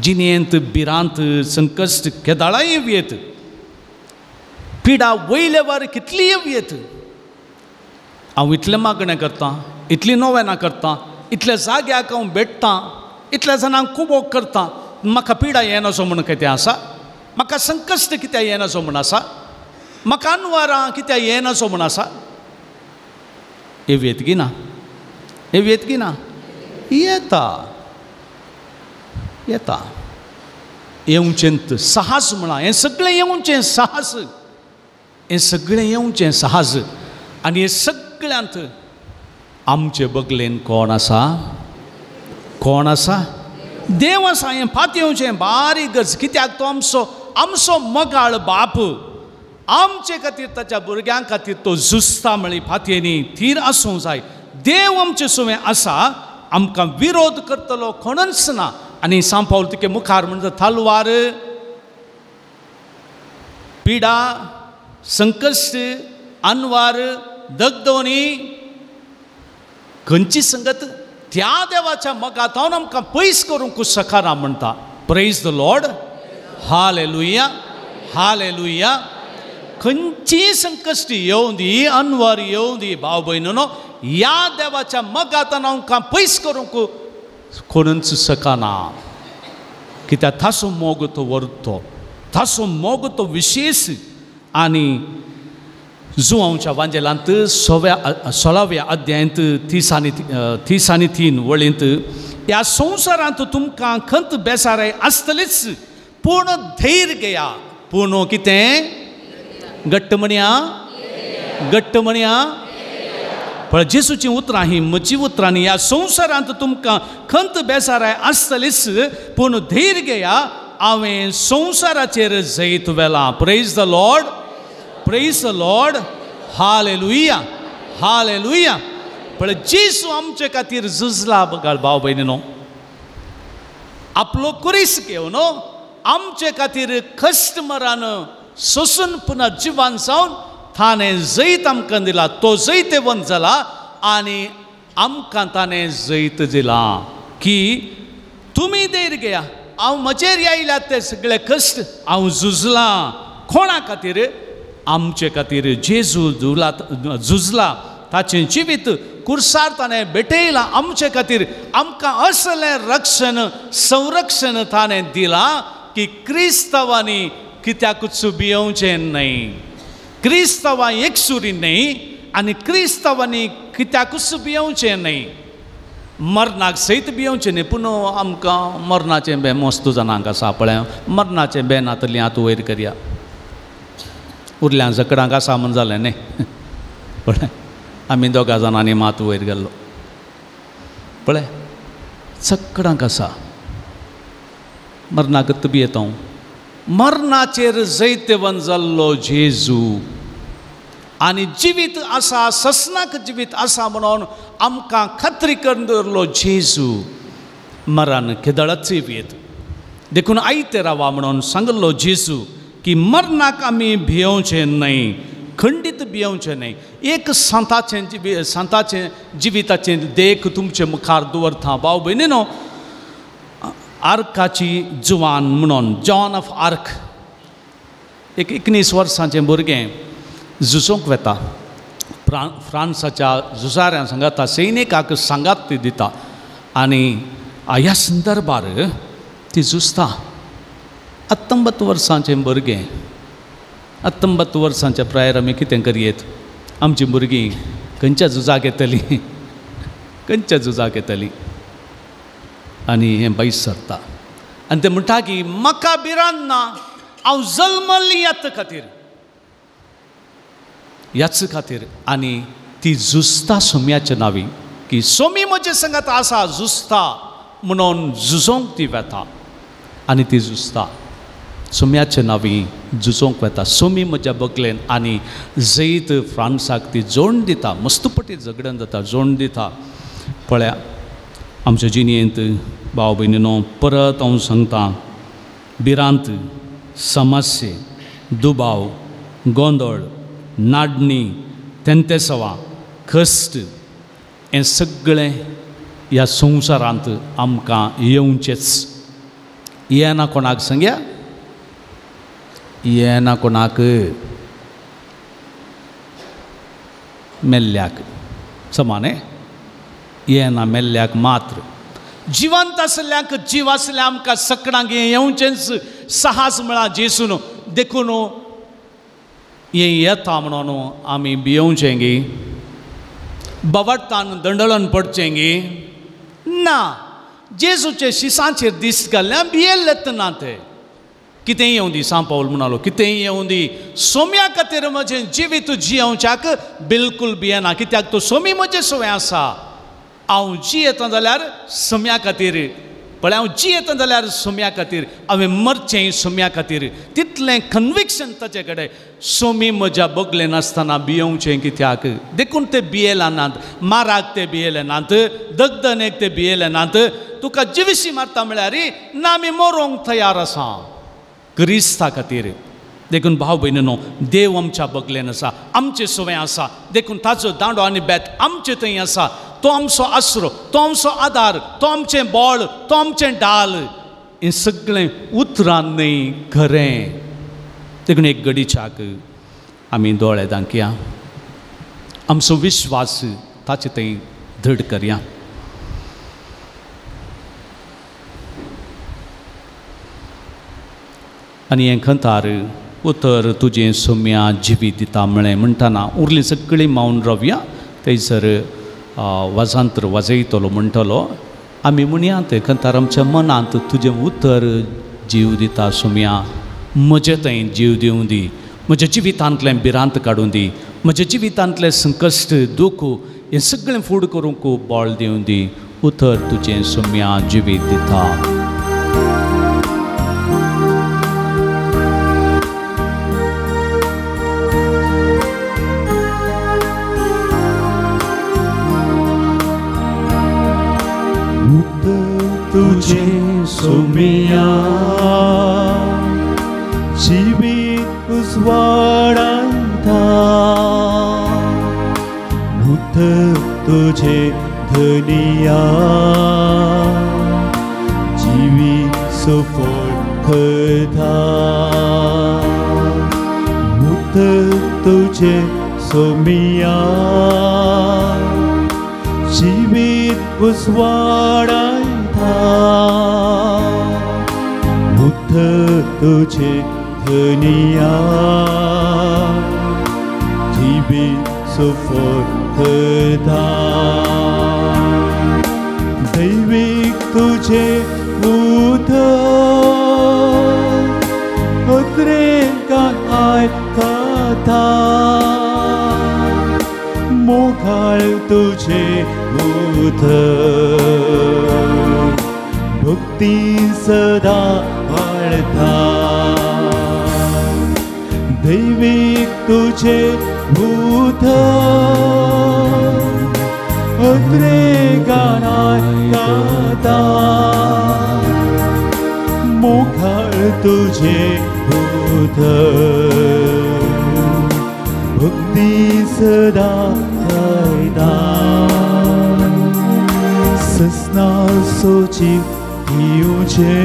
[SPEAKER 1] जिणेंत भिरांत संकश्ट केदाळाय येवं येत, पिडा वयले वार कितली येवं येत. हांव इतलें मागणें करतां, इतली नोवेनां करतां, इतल्या जाग्याक हांव भेटतां, इतल्या जाणांक खुबो करतां, म्हाका पिडा येनासो म्हूण कितें आसा? म्हाका संकश्ट कित्याक येनासो म्हूण आसा? म्हाका अनवारां कित्याक येनासो म्हूण आसा? येवं येत की ना? येवं येत की ना? येता, येता. येवचें साहस म्हळां, हें सगळें येवचें साहस, हें सगळें येवचें साहस. आनी हें सगळ्यांत आमचे बगलेन कोण आसा? कोण आसा? देव आसा. हें पातयेवचें बारीक गरज. कित्याक तो आमचो, आमचो मगाळ बाप, आमचे खातीर ताच्या भुरग्यां खातीर तो झुजता म्हळी फातयेनी थीर आसूंक जाय. देव आमचे सुवें आसा, आमकां विरोध करतलो कोणच ना. आनी सांव पावल तिके मुखार म्हणटा तलवार, पिडा, संकश्ट, अनवार, दगदवणी, खंयची संगत त्या देवाच्या मगातावन आमकां पयस करूंक शकना म्हणटा. Praise the Lord, hallelujah, hallelujah. खंयची संकश्ट येवं दी, अनवार येवं दी, भाव भयणीनो, ह्या देवाच्या मगातान आमकां पयस करूंक कोणूच शकना. कित्याक ताचो मोग तो व्हरतो, ताचो मोग तो विशेश. आनी जुवांच्या वांजेलांत 16व्या अध्यायांत 33 वळींत, ह्या संवसारांत तुमकां खंत बेसाराय आसतलीच, पूण धैर्य घेया. पूण कितें? घट्ट म्हणया, घट्ट म्हणया. पण जेसूचीं उतरां हीं म्हजीं उतरां न्ही. ह्या संवसारांत तुमकां खंत बेसाराय आसतलीच, पूण धैर्य घेया, हांवें संवसाराचेर जैत व्हेलां. Praise the Lord, praise the Lord, hallelujah, hallelujah. पण जेसू आमचे खातीर झुजला बघाल भाव भयणीनो, आपलो कुरीस घेवन आमचे खातीर कस्टमरान सोसून पुन्हा जिवान जावन ताणें जैत आमकां दिला. तो जैतेवंत जाला आनी आमकां ताणें जैत दिलां की तुमी धैर्य घेया, हांव म्हजेर आयल्यात ते सगळे कश्ट हांव झुजलां. कोणा खातीर? आमचे खातीर. जेजू झुजला, ताचें जिवीत कुर्सार ताणें भेटयलां आमचे खातीर. आमकां असलें रक्षण, संरक्षण ताणें दिलां की क्रिस्तांवांनी कित्याकूच भियोवचें न्हय, क्रिस्तांवां एकसुरी न्हय आनी क्रिस्तांवांनी कित्याकूच भियोवचें न्हय, मरणाक सयत भियोवचें न्हय. पूण आमकां मरणाचें बें मस्त जाणांक आसा पळय, मरणाचें बें नातलें आतां वयर करया, उरल्या झकडांक आसा म्हूण जालें न्हय. पळय आमी दोगा जाणांनी मात वयर गेल्लो, पळय चकडांक आसा. मरणाक भियेता. मरणाचेर जैतवंत जाल्लो जेजू आनी जिवीत आसा, ससनाक जिवीत आसा म्हणून आमकां खात्री करून दवरलो जेजू. मरण केदळच भियेत, देखून आयते रावा म्हणून सांगलो जेजू की मरणाक आमी भियोवचें न्हय, खंडीत भियोवचें न्हय. एक सांताचें सांताचें जिविताचें देख तुमचे मुखार दवरता भाव भयणीनो. आर्काची जुवान म्हणून जॉन ऑफ आर्क, एक 19 वर्सांचें भुरगें झुजोंक वेता, फ्रांसाच्या झुजाऱ्यां सांगाता सैनिकाक सांगात ती दिता आनी ह्या संदर्भार ती झुजता. 19 वर्सांचें भुरगें, 19 वर्सांच्या प्रायर आमी कितें करयेत? आमचीं भुरगीं खंयच्या झुजाक येतलीं, खंयच्या झुजाक येतलीं? आनी हें भायर सरता आनी तें म्हणटा की म्हाका भिरांत ना, हांव जल्मल्ली ह्याच खातीर, ह्याच खातीर. आनी ती झुजता सोम्याच्या नांवी की सोमी म्हजे संगात आसा, झुजता म्हणून झुजोंक ती वेता आनी ती झुजता सोम्याच्या नांवी झुजोंक वेता. सोमी म्हज्या बगलेन आनी जैत फ्रांसाक ती जोड दिता, मस्तपटी झगडन जाता, जोड दिता. पळया आमच्या जिणेंत भाव भयणीनो, परत हांव सांगता, भिरांत, समस्ये, दुबाव, गोंदळ, नाडणी, तेंतेसवां, कश्ट हें सगळें ह्या संवसारांत आमकां येवचेंच. येना कोणाक सांगया, येना कोणाक, मेल्ल्याक समा न्ही, येना मेल्ल्याक मात्र. जिवंत आसल्याक, जीव आसल्या आमकां सकणांक हें येवचेंच. साहस म्हळां जेसून, देखून हें येता म्हणून आमी भियोवचें गी, बवडतान दंडळून पडचें गी ना. जेजूचे शिसांचेर दीस घाल्ल्या भियेल्लेत ना ते. कितेंय येवं दी, सांव पावल म्हणालो, कितेंय येवं दी, सोम्या खातीर म्हजें जिवीत जियोवच्याक बिलकूल भियेना, कित्याक तो सोमी म्हजें सवंय आसा. हांव जियेता जाल्यार सोम्या खातीर, पळय हांव जियेता जाल्यार सोम्या खातीर, हांवें मरचें सोम्या खातीर. तितलें कन्विक्शन ताचे कडेन. सोमी म्हज्या बगले नासतना भियोवचें कित्याक? देखून ते भियेले नात, माराक ते भियेले नात, दगदनेक ते भियेले नात. तुका जिविशी मारता म्हळ्यार ना, आमी मरोंक तयार आसा क्रिस्ता खातीर. देखून भाव भयणीनो, देव आमच्या बगलेन आसा, आमचें सवंय आसा, देखून ताचो दांडो आनी बेत आमचे थंय आसा. तो आमचो आसरो, तो आमचो आदार, तो आमचें बळ, तो आमचें डाल. हें सगळें उतरान न्हय, खरें. देखून एक घडीच्याक आमी दोळे दांकया, आमचो विश्वास ताचे थंय धड करया. आनी हें खंतार उतर तुजें सोम्या जिवीत दिता म्हळें म्हणटना उरलीं सगळीं मावन रावया. थंयसर वाजांतर वाजयतलो म्हणटलो आमी म्हणया तें खंतार आमच्या मनांत तुजें उतर जीव दिता सोम्या, म्हजें थंय जीव दिवं दी, म्हज्या जिवितांतलें भिरांत काडूं दी, म्हज्या जिवितांतलें संकश्ट दुख हें सगळें फूड करूंक बळ दिवं दी. उतर तुजें सोम्या जिवीत दिता.
[SPEAKER 2] तुझे सोमिया जिवीत उजवाडायता, उतर तुझे धनिया जिवीत सफळ करता, उतर तुझे सोमिया जिवीत उजवाडायता, उतर तुझे धनिया जिवीत सफळ करता. दैवीक तुझे उतर अत्रेकान आयकता, मोगाळ तुझे उतर भक्ती सदा कथा दैवीक तुझे भूत उद्रेगानाय गाता मुखार तुझे भूत भक्ती सदा गायता ससना सोची दिवचे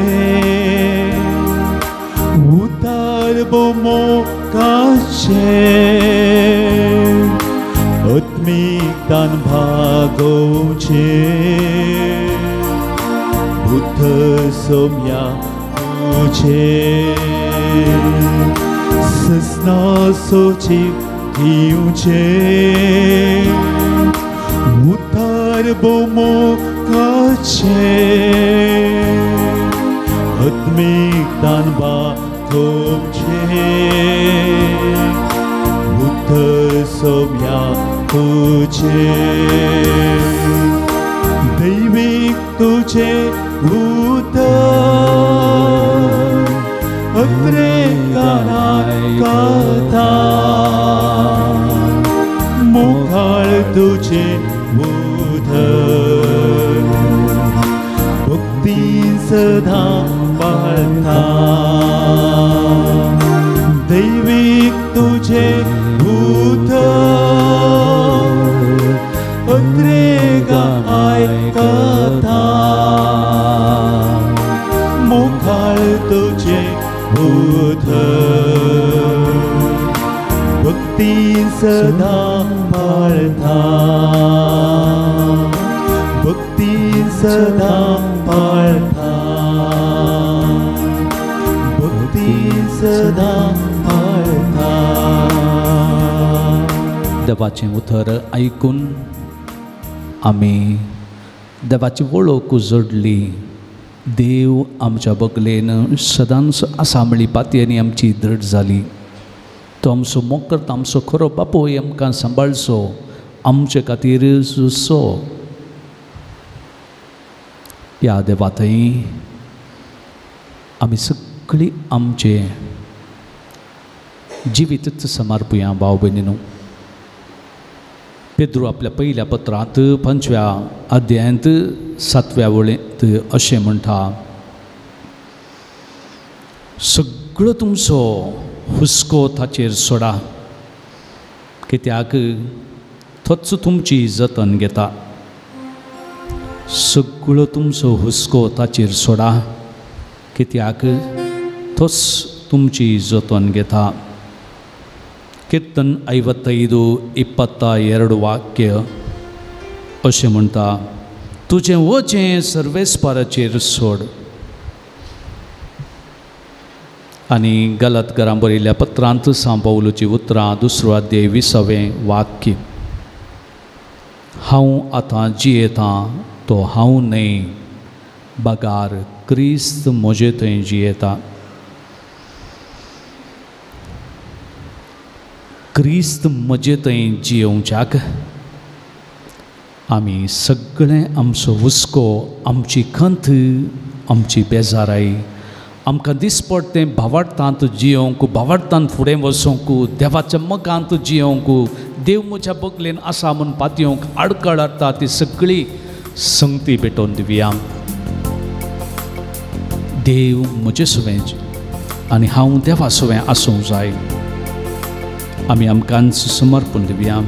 [SPEAKER 2] उतार बोमो काचे आत्मिकतान भागोवचे बुद्ध सोम्या तुझे ससना सोची दिवचे उतार बोमो काचे आत्मिकतान भागोवचे बुद्ध सोम्या तुझे दैवीक तुझे भूत अत्रेकानाय कथा मुखार तुझे भूत भक्ती सदा पाळता दैवीक तुझे भूत अत्रेगाय कथा मुखार तुझे भूत भक्ती सदा पाळता भक्ती सदा पाळता भक्ती सदा पाळता.
[SPEAKER 1] देवाचें उतर आयकून आमी देवाची वळख जोडली. देव आमच्या बगलेन सदांच आसा म्हळी पातयेनी आमची दृढ जाली. तो आमचो मोग करता, आमचो खरो बापूय आमकां सांबाळचो, आमचे खातीर झुजचो. ह्या देवा थंय आमी सगळीं आमचें जिवीतच समर्पुया. भाव भयणीनू, पेद्रू आपल्या पयल्या पत्रांत 5व्या अध्यायांत 7व्या वळींत अशें म्हणटा, सगळो तुमचो हुस्को ताचेर सोडा, कित्याक तोच तुमची जतन घेता. सगळो तुमचो हुस्को ताचेर सोडा, कित्याक तोच तुमची जतन घेता. कीर्तन 55:22 वाक्य अशें म्हणटा, तुजें वचें सर्वेस्पाराचेर सोड. आनी गलतकारां बरयल्ल्या पत्रांत सांव पावलूची उतरां 2 अध्याय 20वें वाक्य, हांव आतां जियेतां तो हांव न्हय, बगार क्रिस्त म्हजे थंय जियेता. क्रिस्त म्हजे थंय जियोवच्याक आमी सगळें आमचो हुस्को, आमची खंत, आमची बेजाराय, आमकां दिसपट तें भावार्थांत जियोवंक, भावार्थांत फुडें वचोंक, देवाच्या मोगांत जियोवंक, देव म्हज्या बगलेन आसा म्हूण पातयेवंक आडखळ हाडटा ती सगळी संगती पेटोवन दिवया. देव म्हजे सुवें आनी हांव देवा सुवें आसूंक जाय. आमी आमकांच समर्पण दिवया.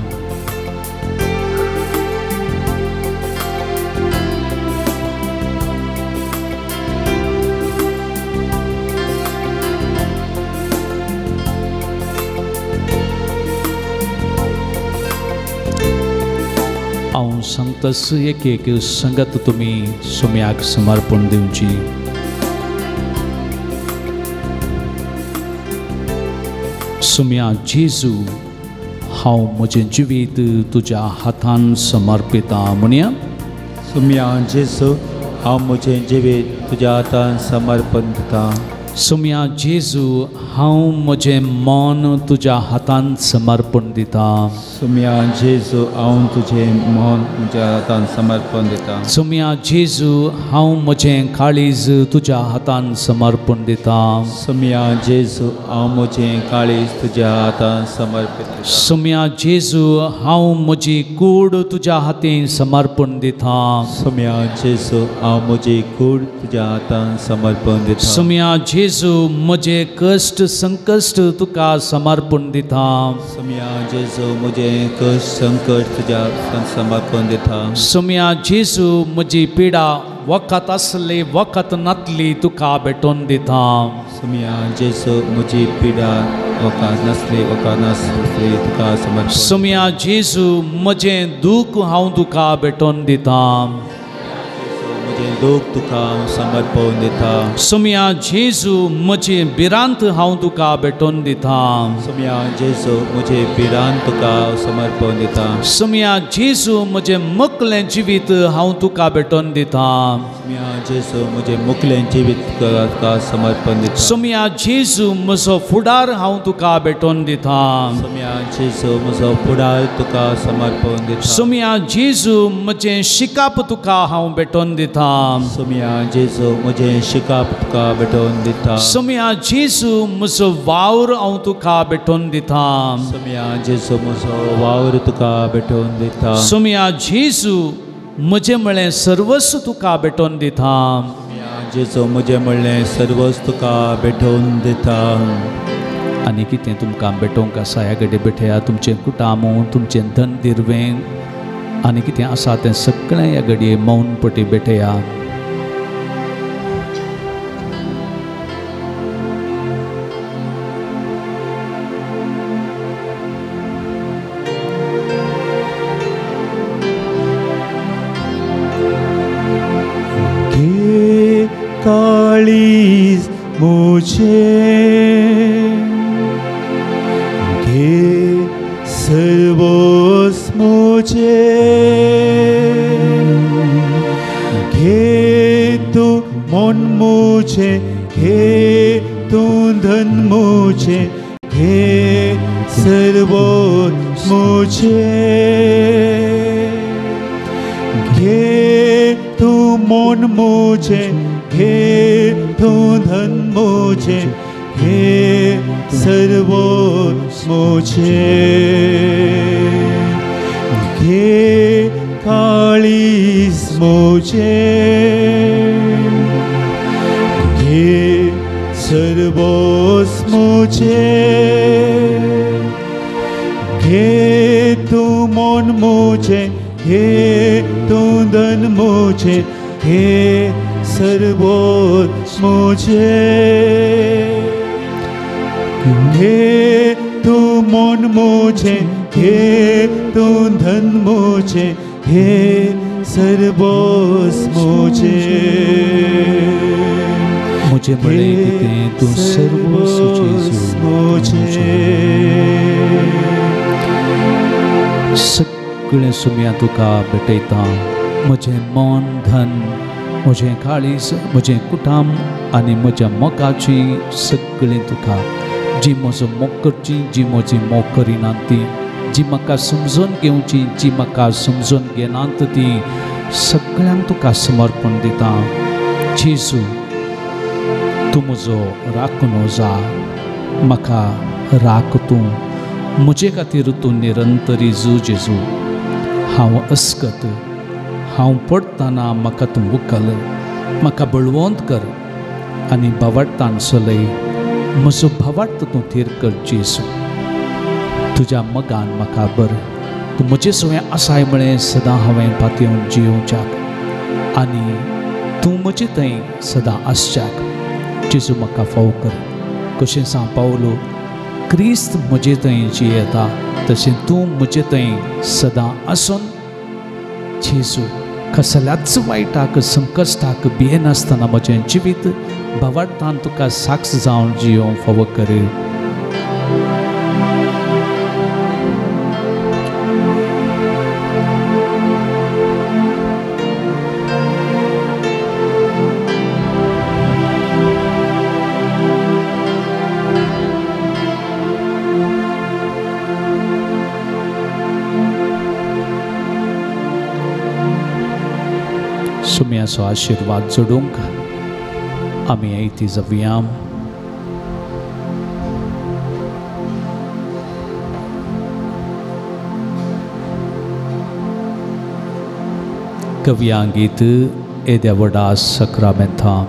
[SPEAKER 1] हांव सांगतास एक एक संगत तुमी सुम्याक समर्पण दिवची. सुम्या जेजू, हांव म्हजें जिवीत तुज्या हातान समर्पिता म्हणया.
[SPEAKER 3] सुम्या जेजू, हांव म्हजें जिवीत तुज्या हातान समर्पण दिता.
[SPEAKER 1] सोम्या जेजू, हांव म्हजें मन तुज्या हातान समर्पण दिता।
[SPEAKER 3] सोम्या जेजू, हांव तुजें मन म्हज्या हातान समर्पण दिता।
[SPEAKER 1] सोम्या जेजू, हांव म्हजें काळीज तुज्या हातान समर्पण दिता।
[SPEAKER 3] सोम्या जेजू, हांव म्हजें काळीज तुज्या हातान समर्पण दिता।
[SPEAKER 1] सोम्या जेजू, हांव म्हजी कूड तुज्या हातीन समर्पण दिता।
[SPEAKER 3] सोम्या जेजू, हांव म्हजी कूड तुज्या हातान समर्पण दिता।
[SPEAKER 1] सोम्या जेजू, म्हजे कश्ट संकश्ट तुका समर्पण दिता।
[SPEAKER 3] सोम्या जेजू, म्हजे कश्ट संकश्ट तुज्या हातान समर्पण दिता।
[SPEAKER 1] सोम्या जेजू, म्हजी पिडा वखत आसली वखत नातली तुका भेटोवन दिता।
[SPEAKER 3] सोम्या जेजू, म्हजी पिडा वखत नासली वखत नासली तुका समर्पण।
[SPEAKER 1] सोम्या जेजू, म्हजें दूख हांव तुका भेटोवन दिता।
[SPEAKER 3] म्हजें दूख तुका हांव समर्पण दिता।
[SPEAKER 1] सोम्या जेजू, म्हजी भिरांत हांव तुका भेटोवन दिता।
[SPEAKER 3] सोम्या जेजू, म्हजी भिरांत तुका हांव समर्पण दिता।
[SPEAKER 1] सोम्या जेजू, म्हजें मुकलें जिवीत हांव तुका भेटोवन दिता।
[SPEAKER 3] सोम्या जेजू, म्हजें मुकलें जिवीत तुका समर्पण दिता।
[SPEAKER 1] सोम्या जेजू, म्हजो फुडार हांव तुका भेटोवन दिता।
[SPEAKER 3] सोम्या जेजू, म्हजो फुडार तुका समर्पण दिता।
[SPEAKER 1] सोम्या जेजू, म्हजें शिकाप तुका हांव भेटोवन दिता।
[SPEAKER 3] सोम्या जेजू, म्हजें शिकाप तुका भेटोवन दिता।
[SPEAKER 1] सोम्या जेजू, म्हजो वावर हांव तुका भेटोवन दिता।
[SPEAKER 3] सोम्या जेजू, म्हजो वावर तुका भेटोवन दिता।
[SPEAKER 1] सोम्या जेजू, म्हजें म्हळें सर्वस्व तुका भेटोवन दिता।
[SPEAKER 3] सोम्या जेजू, म्हजें म्हणलें सर्वस्व तुका भेटोवन दिता।
[SPEAKER 1] आनी कितें तुमकां भेटोवंक आसा ह्या घडये भेटया। तुमचें कुटामो, तुमचें धन दिर्वें आनी कितें आसा तें सगळें ह्या घडये मौन पटी भेटया।
[SPEAKER 2] घे काळीज मुझे, घे सर्वस्व मुझे, घे तू मन मुझे, घे तू धन मुझे, घे सर्वस्व मुझे, घे तू मन मुझे, घे तू धन मुझे, घे सर्वस्व मुझे, घे काळीज मुझे, घे सर्वस्व मुझे, घे तू मन मुझे, घे तू धन मुझे, घे सर्वस्व मुझे, घे तू मन मुझे, घे तू धन मुझे, घे सर्वस्व मुझे,
[SPEAKER 1] म्हजें म्हळें कितें तूं सर्वस्व जेजू
[SPEAKER 2] मुझे।
[SPEAKER 1] सगळें सुम्या तुका भेटयता। म्हजें मन धन, म्हजें काळीज, म्हजें कुटाम आनी म्हज्या मोगाची सगळें तुका। जी म्हजो मोग करची, जी म्हजी मोग करिनात ती, जी म्हाका समजून घेवची, जी म्हाका समजून घेनात ती, सगळ्यांक तुका समर्पण दिता। जेजू, तूं म्हजो राखणो जा, म्हाका राख तूं, म्हजे खातीर तूं निरंतरी जू जेजू। हांव अस्कत, हांव पडटना म्हाका तूं उखल, म्हाका बळवंत कर आनी भावार्थान चलय। म्हजो भावार्थ तूं थीर कर जेजू। तुज्या मोगान म्हाका बर, तूं म्हजे सवें आसाय म्हळें सदां हांवें पातयेवन जियोवच्याक आनी तूं म्हजे थंय सदां आसच्याक। जेजू म्हाका फाव कर, कशें सांग पावलो क्रिस्त म्हजे थंय जियेता तशें तूं म्हजे थंय सदां आसून जेजू कसल्याच वायटाक संकश्टाक भियेनासतना म्हजें जिवीत भावार्थान तुका साक्ष जावन जियोवंक फावो कर। सुम्याचो आशिर्वाद जोडूंक आमी आयती जावया. कव्यांगीत येद्या व्हडा सक्रामेंता.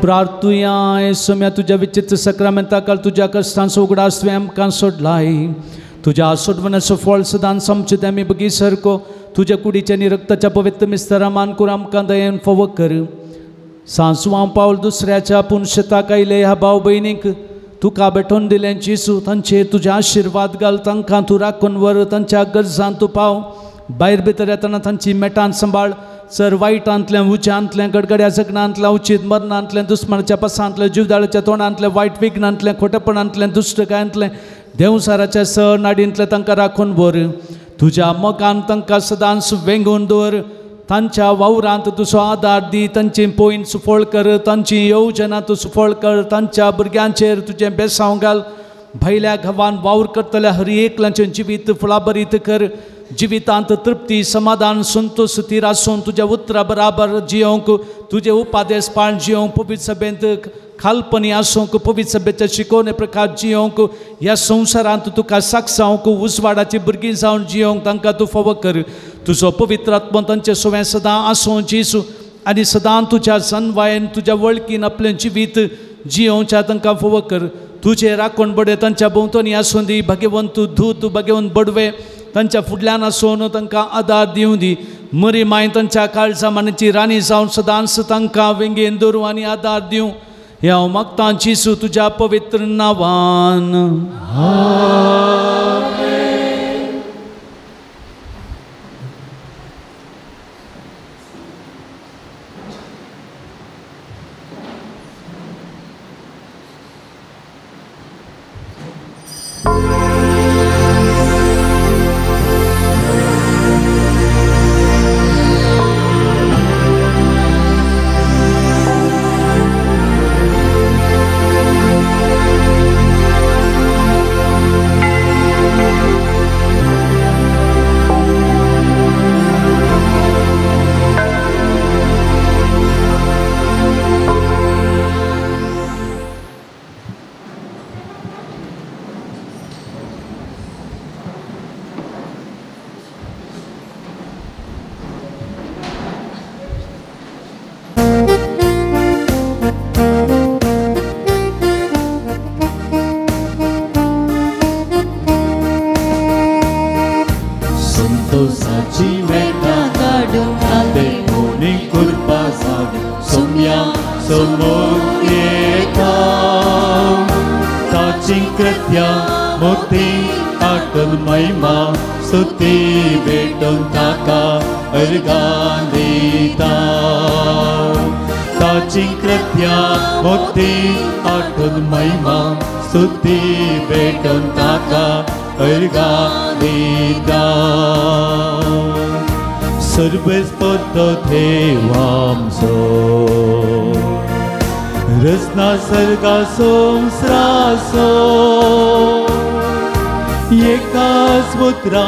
[SPEAKER 1] प्रार्थुया सोम्या तुज्या विचित्र सक्रामेंता काल तुज्या कश्टांचो उगडास तुवें आमकां सोडलाय. तुज्या सोडवण्याचो फळ सदांच आमचे आमी बगी सारको तुज्या कुडीच्या आनी रक्ताच्या पवित्र मिस्तरा मान करून आमकां दयेन फावो कर. सांसवां पावल दुसऱ्याच्या पूण शेताक आयले ह्या भाव भयणीक तुका भेटोवन दिलें जेजू तांचे तुजे आशिर्वाद घाल. तांकां तूं राखून व्हर, तांच्या गरजान तूं पाव. भायर भितर येतना तांची मेटान सांबाळ. सर वायटांतलें उज्यांतलें गडगड्या जगणांतलें उचीत मरणांतलें दुस्मनाच्या पसांतलें जिवदाळाच्या तोंडांतलें वायट विघ्नांतलें खोटेपणांतलें दुश्टकायांतलें देंवसाराच्या सर नाडींतलें तांकां राखून व्हर. तुज्या मोगान तांकां सदांच वेंगून दवर. तांच्या वावरांत तुजो आदार दी. तांची पोयन सुफळ कर, तांची येवजनां तूं सुफळ कर. तांच्या भुरग्यांचेर तुजें बेसांव घाल. भायल्या घावान वावर करतल्या हर एकल्याचें जिवीत फुलाबरीत कर. जिवितांत तृप्ती समाधान संतोष थीर आसून तुज्या उतरा बराबर जियोंक तुजे उपादेश पाळून जियोंक पवित्र सभेंत खालपणी आसूंक पवित्र सभेच्या शिकोवणे प्रकार जियोंक ह्या संवसारांत तुका साक्षावंक उजवाडाची भुरगीं जावन जियोंक तांकां तूं फावो कर. तुजो पवित्र आत्मो तांचे सवें सदां आसूं जेजू आनी सदां तुज्या जनवायेन तुज्या वळखीन आपलें जिवीत जियोवच्या तांकां फावो कर. तुजे राखण बडे तांच्या भोंवतणी आसूं दी. भाग्यवंत धूत भाग्यवंत बडवे तांच्या फुडल्यान आसून तांकां आदार दिवं दी. मरी माय तांच्या काळजा मानाची राणी जावन सदांच तांकां वेंगेन दवरूं आनी आदार दिवं. हें हांव मागतां जेजू तुज्या पवित्र नांवान.
[SPEAKER 2] ताची कृत्या मोती आठून महिमा स्तुती भेटून ताका अर्घां दिता. सर्वेस्पर तो देव आमचो रचना सर्गा संवसाराचो एकाच मुद्रा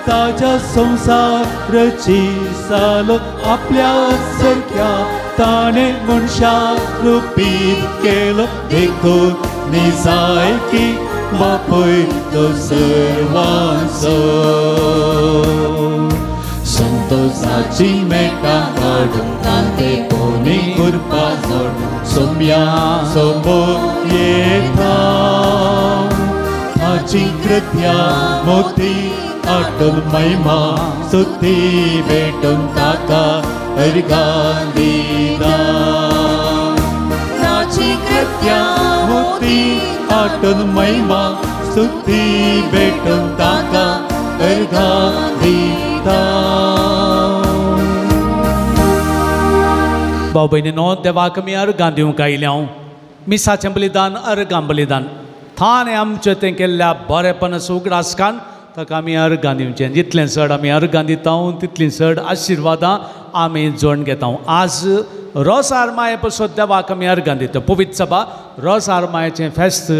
[SPEAKER 2] ताज्या संवसार रची सालो आपल्या सारक्या ताणें मनशा रुपीत केलो देखून निजायकी बापूय तो सर्वांचो. संतोषाची मेटां काडून तांते कोणी कृपा जोड सोम्या सोमो येता ताची कृत्या मोती आठून महिमा स्तुती भेटून ताका अर्घां दिता. ताची कृत्या मोती आठून महिमा स्तुती भेटून ताका अर्घां दिता.
[SPEAKER 1] भाव भयणीनो देवाक आमी अर्घां दिवंक आयल्या. मिसाचें बलिदान अर्घां बलिदान थाने आमचें तें केल्ल्या बरेपणाचो उगडास काडून ताका आमी अर्घां दिवचें. जितलें चड आमी अर्घां दिता तितलीं चड आशिर्वादां आमी जोडून घेता. आज रोसार माये पसत देवाक आमी अर्घां दिता. पवित्र सभा रोसार मायेचें फेस्त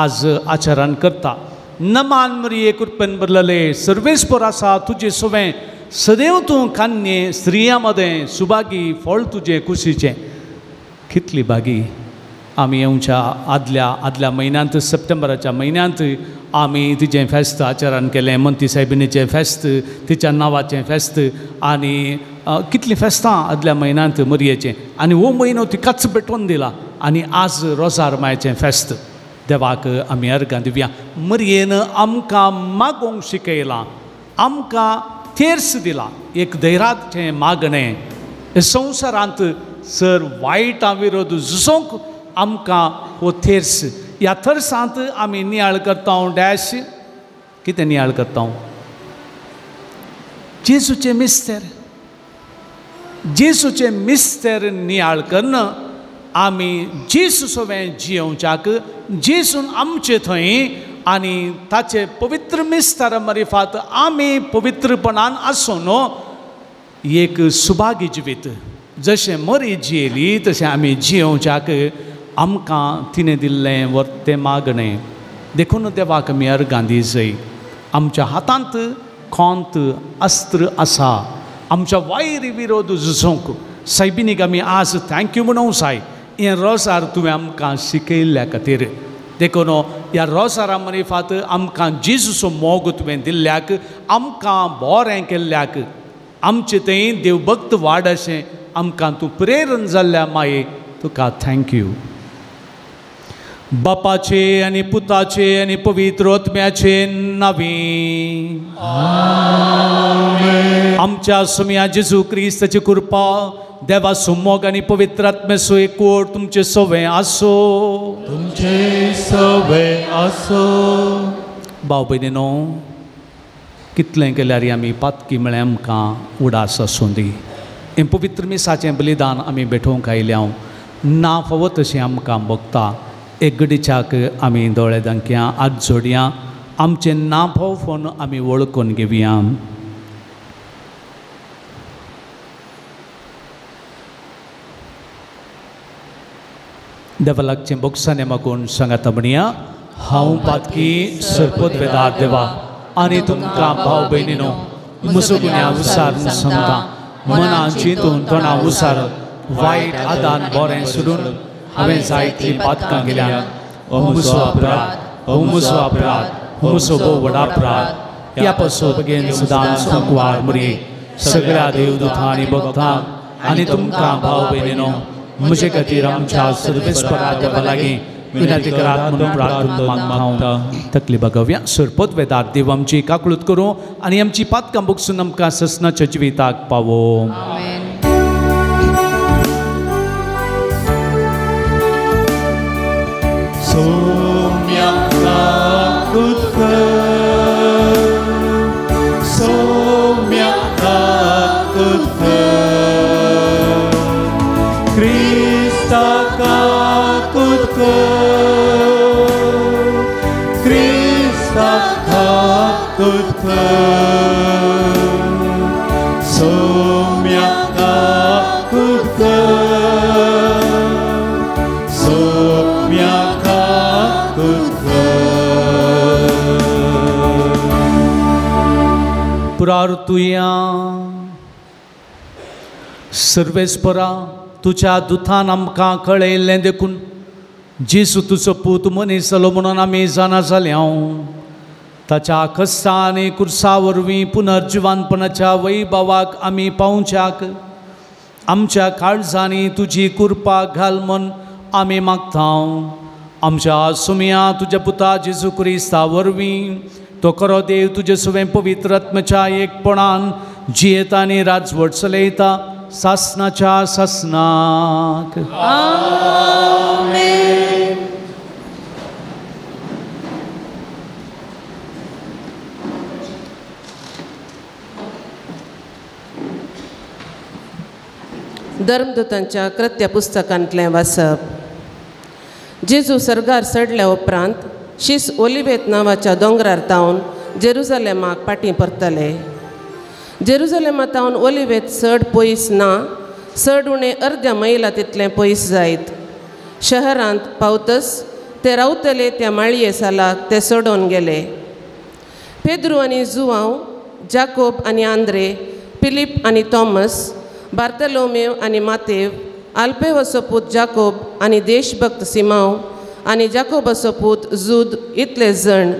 [SPEAKER 1] आज आचरण करता. नमान मरिये कृपेन भरलेले सर्वेस्पर आसा तुजे सवें सदैव तूं कान्ये स्त्रियां मदें सुभागी फळ तुजें कुशीचें. कितली भागी आमी येवच्या आदल्या आदल्या म्हयन्यांत सप्टेंबराच्या म्हयन्यांत आमी तिचें फेस्त आचरण केलें. मंती सायबिणीचें फेस्त तिच्या नांवाचें फेस्त आनी कितलीं फेस्तां आदल्या म्हयन्यांत मरयेचें आनी हो म्हयनो तिकाच भेटोवन दिला आनी आज रोजार मायेचें फेस्त देवाक आमी अर्घां दिवया. मरयेन आमकां मागोवंक शिकयलां, आमकां थेर्स दिला, एक धैर्याचें मागणें संवसारांत सर वायटां विरोध झुजोवंक आमकां हो थेर्स. ह्या थर्सांत आमी नियाळ करता डॅश कितें नियाळ करता? जेजूचें मिस्तेर, जेजूचें मिस्तेर नियाळ कन्न आमी जेजू सवें जियोवच्याक जेजून आमचे थंय आनी ताचे पवित्र मिस्तारा मरिफात आमी पवित्रपणान आसून एक सुभागी जिवीत जशें मरी जियेली तशें आमी जियोवच्याक आमकां तिणें दिल्लें वर्तें मागणें. देखून देवाक आमी अर्घां दिजय. आमच्या हातांत कोंत अस्त्र आसा आमच्या वायरी विरोध झुजोवंक. सायबिणीक आमी आज thank you म्हणूंक जाय हें रोसार तुवें आमकां शिकयल्ल्या खातीर. देखून ह्या रोसारा मरिफात आमकां जेजूचो मोग तुवें दिल्ल्याक आमकां बरें केल्ल्याक आमचें थंय देवभक्त वाड अशें आमकां तूं प्रेरण जाल्ल्या माये तुका thank you. बापाचे आनी पुताचे आनी पवित्र आत्म्याचे नांवी आमच्या सुम्या जेजू क्रिस्ताची कृपा देवाचो मोग आनी पवित्र आत्म्याचो एकवट तुमचे सवें आसो.
[SPEAKER 2] तुमचे सवें आसो.
[SPEAKER 1] भाव भयणीनो कितलें केल्यार आमी पातकी म्हळ्यार आमकां उडास आसूं दी. हें पवित्र मिसाचें बलिदान आमी भेटोवंक आयल्या ना फावो तशें आमकां भोगता. एक गडीच्याक आमी दोळे दांकया हात जोडया आमचें ना फाव फोन आमी वळखून घेवया. देवा लागचें बोगसाने मागून सांगाता म्हणया हांव पातकी सरपत वेदार देवा आनी तुमकां भाव भयणीनो म्हजो गुन्यांव विसारून सांगता. मनान चिंतून तोंडा उसार वायट आदान बरें सोडून हांवें जायतीं पातकां केल्यात. हो म्हजो अपराध, हो म्हजो अपराध, हो म्हजो भोव व्हड अपराध. ह्या पासून बेगीन सदांच संकवार मुरये सगळ्या देवदूतां आनी भक्तांक आनी तुमकां भाव भयणीनो म्हजे खातीर आमच्या सर्वेस्परा देवा लागीं विनंती करात म्हणून प्रार्थना मागता. तकली बगोवया. सरपत वेदार देव आमची काकळूत करूं आनी आमची पातकां भोगसून आमकां ससनाच्या जिविताक पावो.
[SPEAKER 2] सोम्या काकूत कर, सोम्या काकूत कर, क्रिस्ताच्या काकूत कर, क्रिस्ताक काकूत कर, सोम्या काकूत कर, सोम्या काकूत कर.
[SPEAKER 1] प्रार्थुया. सर्वेस्परा तुज्या दुतान आमकां कळयल्लें देखून जेजू तुजो पूत मनीस जालो म्हणून आमी जाणा जाले हांव. ताच्या कश्टां आनी कुर्सा वरवीं पुनर्जिवानपणाच्या वैभवाक आमी पावच्याक आमच्या काळजांनी तुजी कृपा घाल म्हूण आमी मागता. आमच्या सुमया तुज्या पुता जेजू क्रिस्ता वरवीं तो खरो देव तुजे सुवें पवित्र आत्म्याच्या एकपणान जियेता आनी राजवट चलयता सासनाच्या सासनाक.
[SPEAKER 4] आमेन.
[SPEAKER 5] धर्मदूतांच्या कृत्य पुस्तकांतलें वाचप. जेजू सर्गार चडल्या उपरांत शीस ओलिवेत नांवाच्या दोंगरार तावन जेरुजलेमाक फाटीं परतले. जेरुजलेमा तावन ओलिवेत चड पयस ना, चड उणें अर्द्या मैला तितलें पयस जायत. शहरांत पावतच ते रावतले त्या माळये सालाक ते सोडून गेले. पेद्रू आनी जुवांव, जाकोब आनी आंद्रे, फिलीप आनी थॉमस, बार्तलोमेव आनी मातेव, आल्पेवसो पूत जाकोब आनी देशभक्त सिमांव आनी जाकोबाचो पूत जूद इतले जण.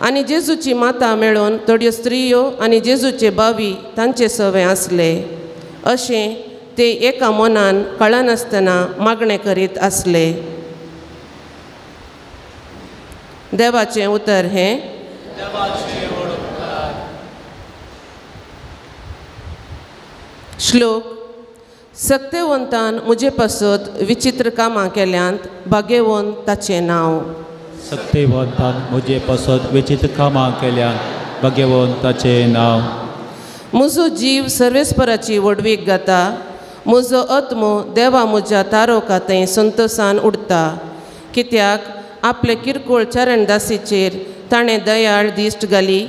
[SPEAKER 5] आनी जेजूची माता मेळोवन थोड्यो स्त्रियो आनी जेजूचे भावी तांचे सवे आसले. अशें ते एका मनान कळनासतना मागणें करीत आसले. देवाचें उतर हें. श्लोक. सक्तेवंतान म्हजे पासत विचित्र कामां केल्यांत, भागेवन ताचें नांव.
[SPEAKER 3] सक्तेवंतान म्हजे पासत विचित्र कामां केल्यांत, भागेवन ताचें नांव.
[SPEAKER 5] म्हजो जीव सर्वेस्पराची व्हडवीक गाता, म्हजो आत्मो देवा म्हज्या तारोका थंय संतोसान उडता. कित्याक आपले किरकोळ चरणदासीचेर ताणें दयाळ दिश्ट घाली,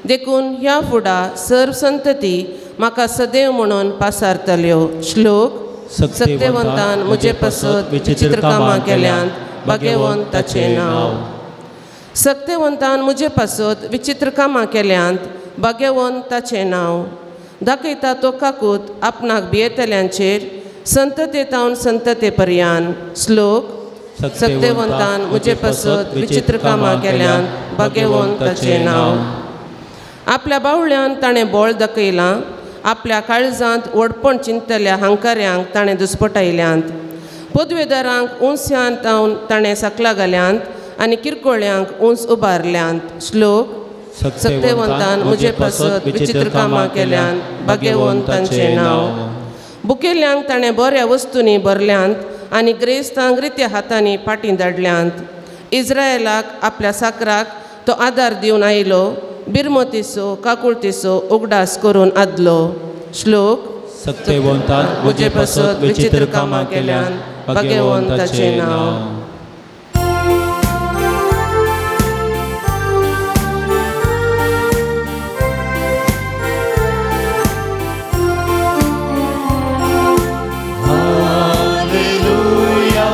[SPEAKER 5] देखून ह्या फुडा सर्व संतती म्हाका सदैव म्हणून पासारतल्यो. श्लोक. सक्तेवंतान म्हजे पासत विचित्र कामां केल्यांत, भागेवन ताचें नांव. सक्तेवंतान म्हजे पासत विचित्र कामां केल्यांत, भागेवन ताचें नांव. दाखयता तो काकूत आपणाक भियेतल्यांचेर, संतते तावन संतते पर्यान. श्लोक. सक्तेवंतान म्हजे पासत विचित्र कामां केल्यांत, भागेवन ताचें नांव. आपल्या बावळ्यान ताणें बळ दाखयलां, आपल्या काळजांत व्हडपण चिंतल्या हांकाऱ्यांक ताणें दुस्पटायल्यांत. पदवेदारांक उंचयान तावन ताणें सकला घाल्यांत आनी किरकोळ्यांक उंच उबारल्यांत. श्लोक. सक्तेवंतान म्हजे पासत विचित्र कामां केल्यांत, भागेवन तांचें नांव. बुकेल्यांक ताणें बऱ्या वस्तूंनी भरल्यांत आनी ग्रेस्तांक रित्या हातांनी फाटीं धाडल्यांत. इज्रायलाक आपल्या साकराक तो आदार दिवन आयलो, बिरमतीचो काकुळतीचो उगडास करून आदलो. श्लोक.
[SPEAKER 3] सक्तेवंतान
[SPEAKER 5] म्हजे पासत विचित्र कामां केल्यांत, भागेवन ताचें नांव.
[SPEAKER 2] Hallelujah,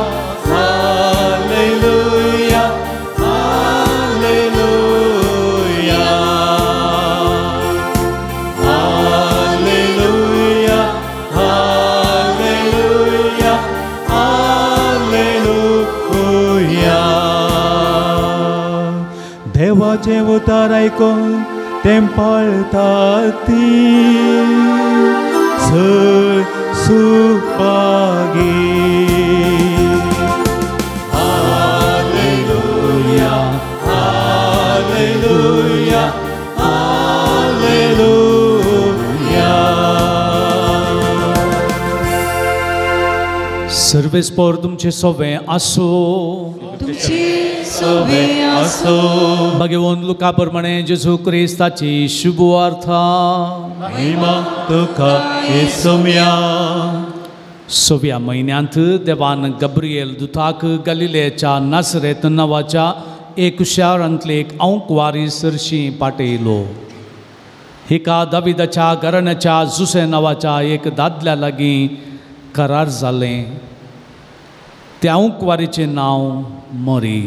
[SPEAKER 2] hallelujah, hallelujah, hallelujah, hallelujah, hallelujah. देवाचें उतर आयकून तें पाळतात ती चड सुभागी. Hallelujah, hallelujah, hallelujah.
[SPEAKER 1] सर्वेस्पर तुमचे सोवे आसूं.
[SPEAKER 4] तुमचे सोवे आसूं.
[SPEAKER 1] भगवान लुका प्रमाणे जेजू क्रिस्ताची शुभवार्ता.
[SPEAKER 2] महिमा तुका येसुम्या.
[SPEAKER 1] सव्या म्हयन्यांत देवान गब्रिएल दुताक गलिलेच्या नासरेत नांवाच्या एक शारांतले एक अंकवारी सरशी पाटयलो. हिका दाविदाच्या घराण्याच्या जुसे नांवाच्या एक दादल्या लागीं करार जालें. त्या अंकवारीचें नांव मरी.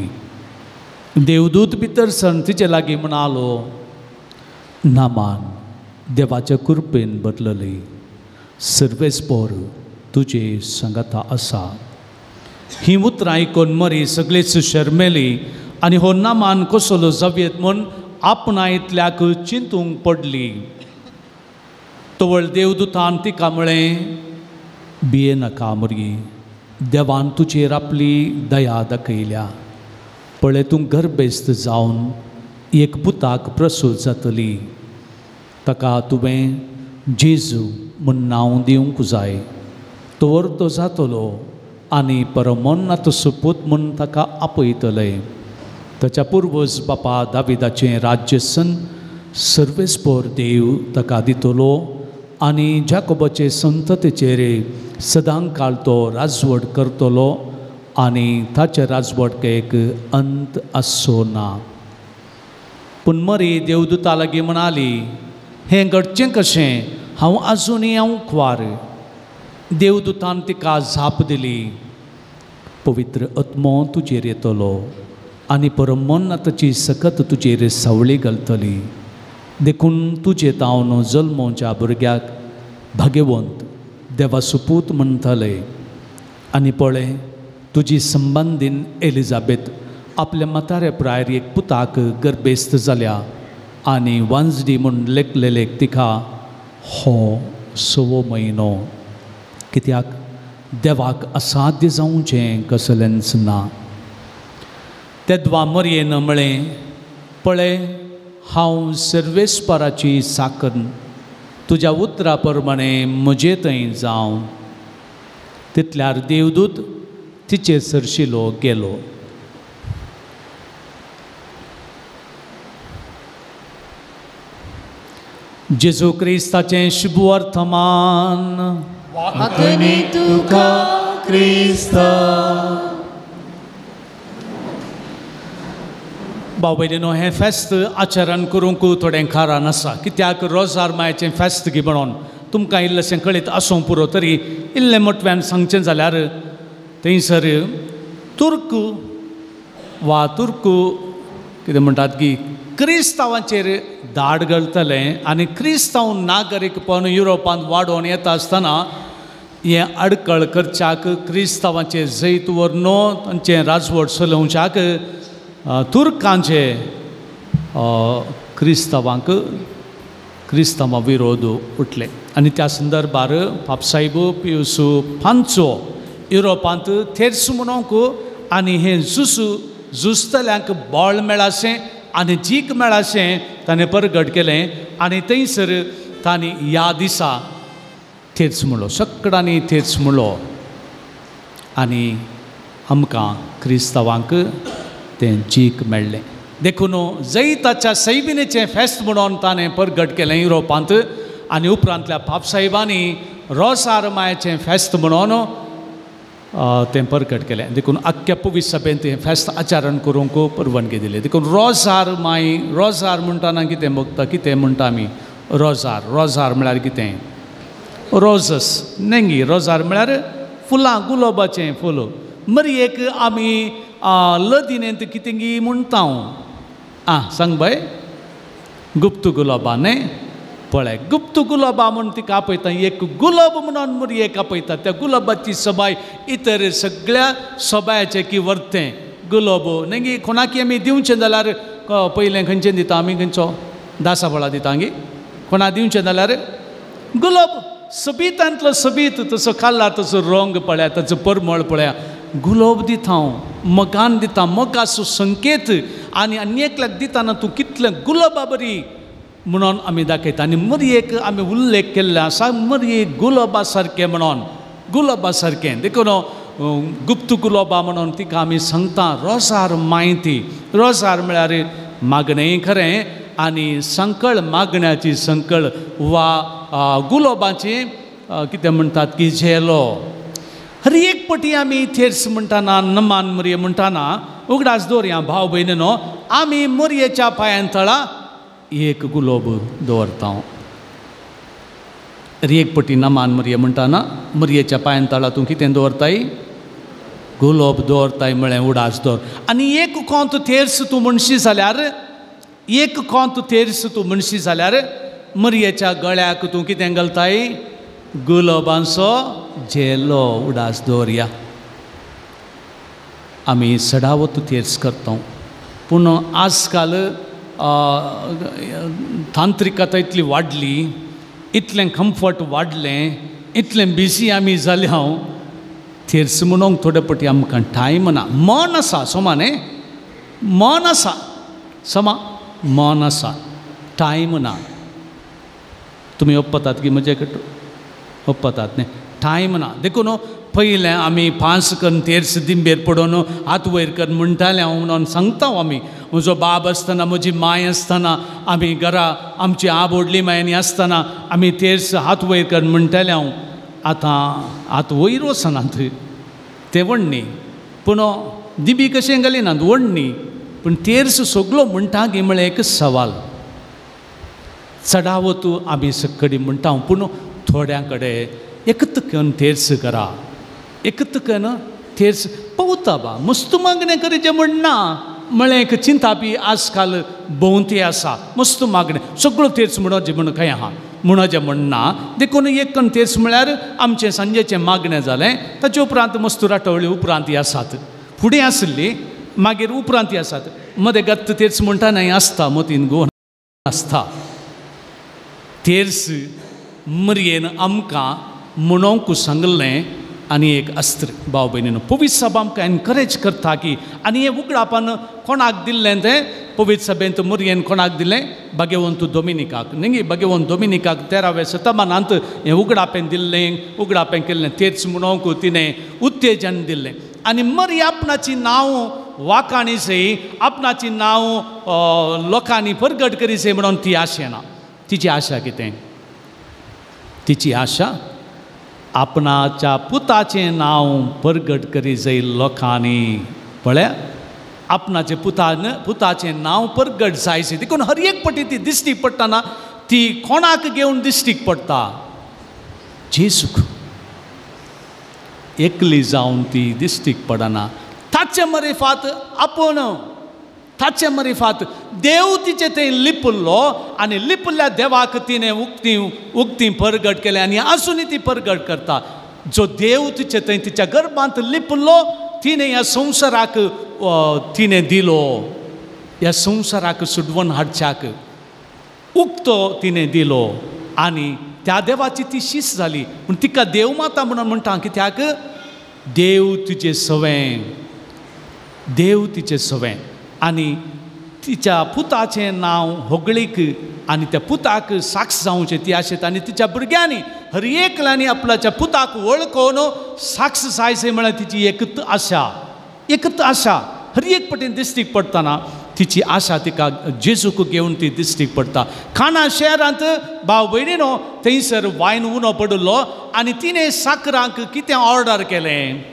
[SPEAKER 1] देवदूत भितर सर तिचे लागीं म्हणालो, नामान देवाच्या कृपेन बदलली, सर्वेस्पोर तुजे सांगाता आसा. ही उतरां आयकून मरी सगळीच शर्मेली आनी हो नामान कसलो जावयेत म्हूण आपणा इतल्याक चिंतूंक पडली. तवळ देवदूतान तिका म्हळें, भिये नाका मरी, देवान तुजेर आपली दया दाखयल्या. पळय, तूं गर्भेस्त जावन एक पुताक प्रसूत जातली, ताका तुवें जेजू म्हूण नांव दिवंक जाय. तोर तो जातलो आनी परमोन्नाथ सुपूत म्हूण ताका आपयतले. ताच्या पुर्वज बापा दाविदाचें राज्यसन सर्वेस्पोर देव ताका दितलो आनी जाकोबाचे संततीचेर सदांकाळ तो राजवट करतलो आनी ताचे राजवटकेक अंत आसचो ना. पूण मरी देवदूता लागीं म्हणाली, हें घडचें कशें? हांव आजुनूय हांव खुवार. देवदूतान तिका जाप दिली, पवित्र आत्मो तुजेर येतलो आनी परमोन्नताची सकत तुजेर सावळी घालतली. देखून तुजे तावन जल्मोच्या भुरग्याक भाग्यवंत देवा सुपूत म्हणटले. आनी पळय, तुजी संबंदीन एलिजाबेथ आपल्या म्हातारे प्रायर एक पुताक गर्भेस्त जाल्या आनी वांजडी म्हूण लेखलेलेक तिका हो सवो म्हयनो. कित्याक देवाक असाध्य जावचें कसलेंच ना. तेद्वा मरयेन म्हळें, पळय, हांव सर्वेस्पराची साकन, तुज्या उतरा प्रमाणें म्हजे थंय जावं. तितल्यार देवदूत तिचे सरशिलो गेलो. जेजू क्रिस्ताचें शुभवर्तमान.
[SPEAKER 4] वाखणी तुका क्रिस्ता.
[SPEAKER 1] भाव भयणीनो, हें फेस्त आचरण करूंक थोडें कारण आसा. कित्याक रोजार मायेचें फेस्त गी म्हणून तुमकां इल्लेशें कळीत आसूंक पुरो, तरी इल्लें मोटव्यान सांगचें जाल्यार थंयसर तुर्क वा तुर्क कितें म्हणटात की क्रिस्तांवाचेर धाड घालतलें आनी क्रिस्तांव नागरीकपण युरोपांत वाडोवन येता आसतना हें आडकळ करच्याक क्रिस्तांवाचेर जैत व्हरून तांचें राजवट चलोवच्याक तुर्कांचे क्रिस्तांवांक क्रिस्तांवा विरोध उठले. आनी त्या संदर्भार पापसाहेब पियूस पांचो युरोपांत थेर्स म्हणोंक आनी हें झुजू झुजतल्यांक बळ मेळाशें आनी जीक मेळाशें ताणें परगट केलें आनी थंयसर तांणी ह्या दिसा थेर्स म्हणलो, सगळ्यांनी थेर्स म्हणलो आनी आमकां क्रिस्तांवांक तें जीक मेळ्ळें. देखून जैताच्या सैबिनेचें फेस्त म्हणून ताणें परगट केलें युरोपांत आनी उपरांतल्या पापसाहेबांनी रोसार मायेचें फेस्त म्हणून तें परगट केलें. देखून आख्ख्या पवित्र सभेंत हें फेस्त आचरण करूंक परवानगी दिली. देखून रोजार माय, रोजार म्हणटाना कितें बगता, कितें म्हणटा आमी? रोजार, रोजार म्हळ्यार कितें? रोजस नेंगी. रोजार म्हळ्यार फुलां, गुलाबाचें फूल. मरयेक आमी लदिनेंत कितें गी म्हणटा. आं सांग बाय, गुप्त गुलाबा न्ही? पळय, गुप्त गुलाबा म्हूण तिका आपयता. एक गुलाब म्हणून मरयेक आपयता. त्या गुलाबाची सबाय इतर सगळ्या सबायाचें की वर्तें गुलाब न्ही. कोणाकी आमी दिवचें जाल्यार पयलें खंयचें दिता आमी? खंयचो दासाफळां दिता गी? कोणा दिवचें जाल्यार गुलाब सोबीतांतलो सोबीत, तसो खाल्ला तसो रंग पळया, ताचो परमळ पळया, गुलाब दिता हांव, मगान दिता, मोगाचो संकेत. आनी आनी एकल्याक दिताना तूं कितलें गुलाबा बरी म्हणून आमी दाखयता. आनी मरयेक आमी उल्लेख केल्ले आसा, मरयेक गुलाबा सारकें म्हणून, गुलाबा सारकें. देखून गुप्त गुलाबा म्हणून तिका आमी सांगता. रोजार म्हायती, रोजार म्हळ्यार मागणेंय खरें आनी संकळ, मागण्याची संकळ वा गुलाबाची कितें म्हणटात की झेलो. हर एक पटी आमी थेर्स म्हणटाना नमान मरये म्हणटाना उगडास दवरया भाव भयणीनो आमी मरयेच्या पांयां तळा एक गुलोब दवरता. एक पटी नमान मरये म्हणटाना मरयेच्या पांयां तळा तूं कितें दवरताय? गुलोब दवरताय म्हळें उडास दवर. आनी एक कोंत थेर्स तूं म्हणशी जाल्यार एक कोंत थेर्स तूं म्हणशी जाल्यार मरयेच्या गळ्याक तूं कितें घालताय? गुलोबांचो झेलो. उडास दवरया. आमी सडावत थेर्स करता पूण आजकाल तांत्रिकता इतली वाडली, इतलें कम्फर्ट वाडलें, इतलें बिजी आमी जाले हांव थेर्स म्हणूंक थोडे पटी आमकां टायम ना. मन आसा समा न्ही, मन आसा समा, मन आसा, टायम ना. तुमी ओप्पतात की म्हजे कडेन ओप्पतात न्ही, टायम ना. देखून पयलें आमी पांच कन्न तेर्स दिंबेर पडोवन हात वयर करून म्हणटालें हांव म्हणून सांगता आमी. म्हजो बाब आसतना म्हजी माय आसतना आमी घरा आमची आब व्हडली मायनी आसतना आमी तेर्स हात वयर करून म्हणटालें हांव. आतां हात वयर वचनात ते व्हडनी, पूण दिबी कशें घालिनात व्हडनी, पूण तेर्स सगलो म्हणटा गी म्हळ्यार एक सवाल. चडावत आमी सकडी म्हणटा पूण थोड्यां कडेन एकत कन्न तेर्स करा, एकत कन्न तेर्स पवता बा मस्त मागणें करीचें म्हण ना म्हळें एक चिंता बी आजकाल भोंवती आसा. मस्त मागणें सगळो तेर्स म्हणोचें म्हण खंय आहा म्हणोचें म्हण ना. देखून एक कन्न तेर्स म्हळ्यार आमचें सांजेचें मागणें जालें, ताचे उपरांत मस्तू राटवळी उपरांत आसात, फुडें आसली मागीर उपरांत आसात. मदें गत्त तेर्स म्हणटा न्हय आसता मतीन गोवन आसता. तेर्स मरयेन आमकां म्हणोंक सांगलें आनी एक अस्त्र. भाव भयणीनो पवित्र सभा आमकां एनकरेज करता की आनी हें उगडापान कोणाक दिल्लें तें पवित्र सभेंत मरयेन कोणाक दिलें? भाग्यवंत दोमिनिकाक न्ही, भाग्यवंत दोमिनिकाक 13व्या शतमानांत हें उगडापें दिल्लें, उगडापें केल्लें. तेर्स म्हणोंक तिणें उत्तेजन दिल्लें. आनी मरी आपणाची नांव वाखाणी सई आपणाची नांव लोकांनी परगट करी सई म्हणून ती आशेना. तिची आशा कितें? तिची आशा आपणाच्या पुताचें नांव परगट करी जाय लोकांनी. पळया आपणाचे पुताचें नांव परगट जायचें. देखून हर एक पटी ती दिश्टीक पडटना ती कोणाक घेवन दिश्टीक पडटा? जेजूक. एकली जावन ती दिश्टीक पडना. ताचे मरिफात आपूण, ताचे मरिफात देव तिचे थंय लिपल्लो आनी लिपल्ल्या देवाक तिणें उक्ती उक्ती परगट केलें आनी आजुनूय ती परगट करता. जो देव तिचे थंय तिच्या गर्भांत लिपल्लो तिणें ह्या संवसाराक तिणें दिलो, ह्या संवसाराक सुडवून हाडच्याक उक्तो तिणें दिलो आनी त्या देवाची ती शीस जाली. पूण तिका देव माता म्हणून म्हणटा कित्याक? देव तिचें सवें, देव तिचें सवें आनी तिच्या पुताचें नांव होगळीक आनी त्या पुताक साक्ष जावचें ती आशेत. आनी तिच्या भुरग्यांनी हर एकल्यांनी आपल्याच्या पुताक वळखून साक्ष जायचें म्हळ्यार तिची एकत आशा, एकत आशा. हर एक पटीन दिश्टीक पडटना तिची आशा तिका जेजूक घेवन ती दिश्टीक पडटा. खाणा शहरांत भाव भयणीनो थंयसर वायन उणो पडिल्लो आनी तिणें साकरांक कितें ऑर्डर केलें?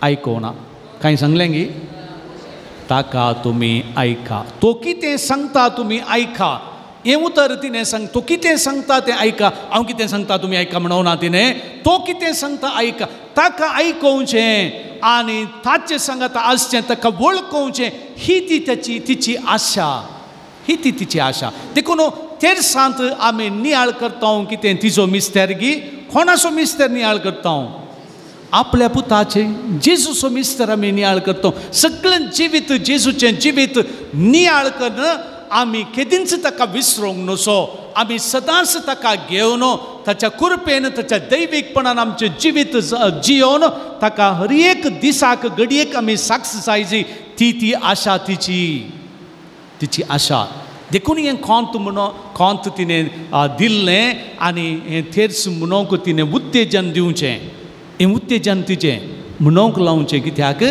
[SPEAKER 1] आयकोना कांय सांगलें गी? ताका तुमी आयका, तो कितें सांगता तुमी आयका. हें उतर तिणें सांग, तो कितें सांगता तें आयका. हांव कितें सांगता तुमी आयका म्हणूना तिणें, तो कितें सांगता आयका. ताका आयकोवचें आनी ताचें सांगात आसचें, ताका वळखोवचें, ही ती ताची तिची आशा, ही ती तिची आशा. देखून तेरसांत आमी नियाळ करता कितें? तिजो मिस्तेर गी? कोणाचो मिस्तेर नियाळ करता? आपल्या पुताचे जेजूचो मिस्तेर आमी नियाळ करता. सगळें जिवीत जेजूचें जिवीत नियाळ करून आमी केदींच ताका विसरूंक नसो. आमी सदांच ताका घेवन ताच्या कृपेन ताच्या दैवीकपणान आमचें जिवीत जियोवन ताका हर एक दिसाक घडयेक आमी साक्ष जायची. ती ती आशा तिची, तिची आशा. देखून हें कोंत म्हणून कोंत तिणें दिल्लें आनी हें थेर्स म्हणूंक तिणें उत्तेजन दिवचें, हें उत्तेजन तिचें म्हणूंक लावचें. कित्याक?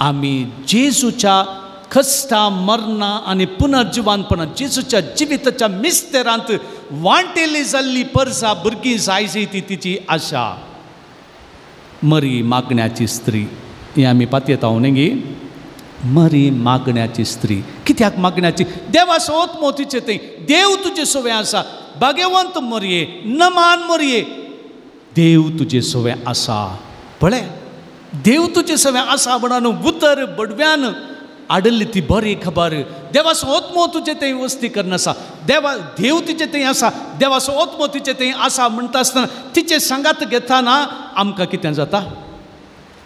[SPEAKER 1] आमी जेजूच्या कश्टां मरणां आनी पुनर्जिवानपणां जेजूच्या जिविताच्या मिस्तेरांत वांटेली जाल्ली परसा भुरगीं जायची ती तिची आशा. मरी मागण्याची स्त्री हें आमी पातयेता न्ही गी. मरी मागण्याची स्त्री कित्याक मागण्याची? देवाचो आत्मो तिचे थंय, देव तुजे सवें आसा. भाग्यवंत मरये, नमान मरये, देव तुजे सवें आसा. पळय देव तुजे सवें आसा म्हणून उतर बडव्यान आडली ती बरी खबर. देवाचो आत्मो तुजे थंय वस्ती करून आसा, देवा देव तिचे थंय आसा, देवाचो आत्मो तिचे थंय आसा म्हणटा आसतना तिचे सांगात घेतना आमकां कितें जाता?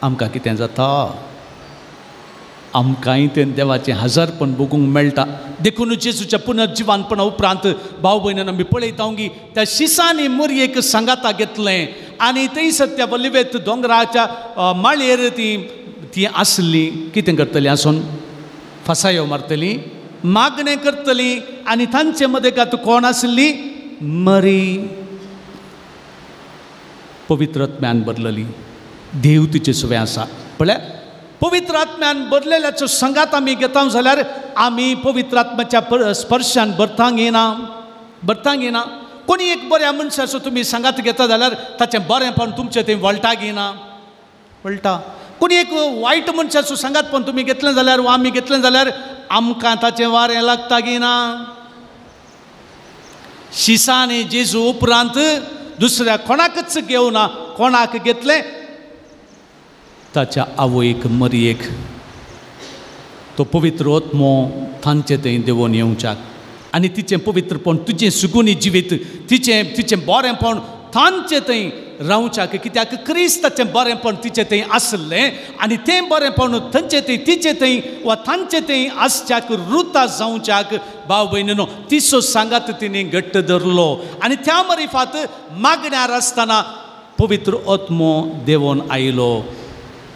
[SPEAKER 1] आमकां कितें जाता? आमकांय तें देवाचें हजारपण भोगूंक मेळटा. देखून जेजूच्या पुनर्जिवानपणा उपरांत भाव भयणांनो आमी पळयता की त्या शिसांनी मरयेक सांगाता घेतलें आनी थंयसर त्या वलिवेत दोंगराच्या माळयेर ती ती आसली. कितें करतली आसून? फसायो मारतली, मागणें करतली. आनी तांचे मदें कोण आसली? मरी पवित्र आत्म्यान भरलेली. देव तिचे सुवें आसा. पळय पवित्र आत्म्यान भरलेल्याचो संगात आमी घेता जाल्यार आमी पवित्र आत्म्याच्या स्पर्शान भरतांक येना, भरतांक येना. कोणी एक बऱ्या मनशाचो तुमी सांगात घेता जाल्यार ताचें बरेंपण तुमचें थंय वळटा घेना, वळटा. कोणी एक वायट मनशाचो सांगात पण तुमी घेतलें जाल्यार वा आमी घेतलें जाल्यार आमकां ताचें वारें लागता घेना. शिसांनी जेजू उपरांत दुसऱ्या कोणाकच घेवना. कोणाक घेतलें? ताच्या आवयक मरयेक. तो पवित्र आत्मो तांचे थंय देंवोन येवच्याक आनी तिचें पवित्रपण, तुजें सुगुनी जिवीत, तिचें तिचें बरेंपण तांचे थंय रावच्याक. कित्याक क्रिस्ताचें बरेंपण तिचें थंय आसलें आनी तें बरेंपण थंयचे थंय तिचें थंय वा तांचे थंय आसच्याक रुता जावच्याक भाव भयणीनो तिचो सांगात तिणें घट्ट धरलो. आनी त्या मरिफात मागण्यार आसतना पवित्र आत्मो देंवोन आयलो.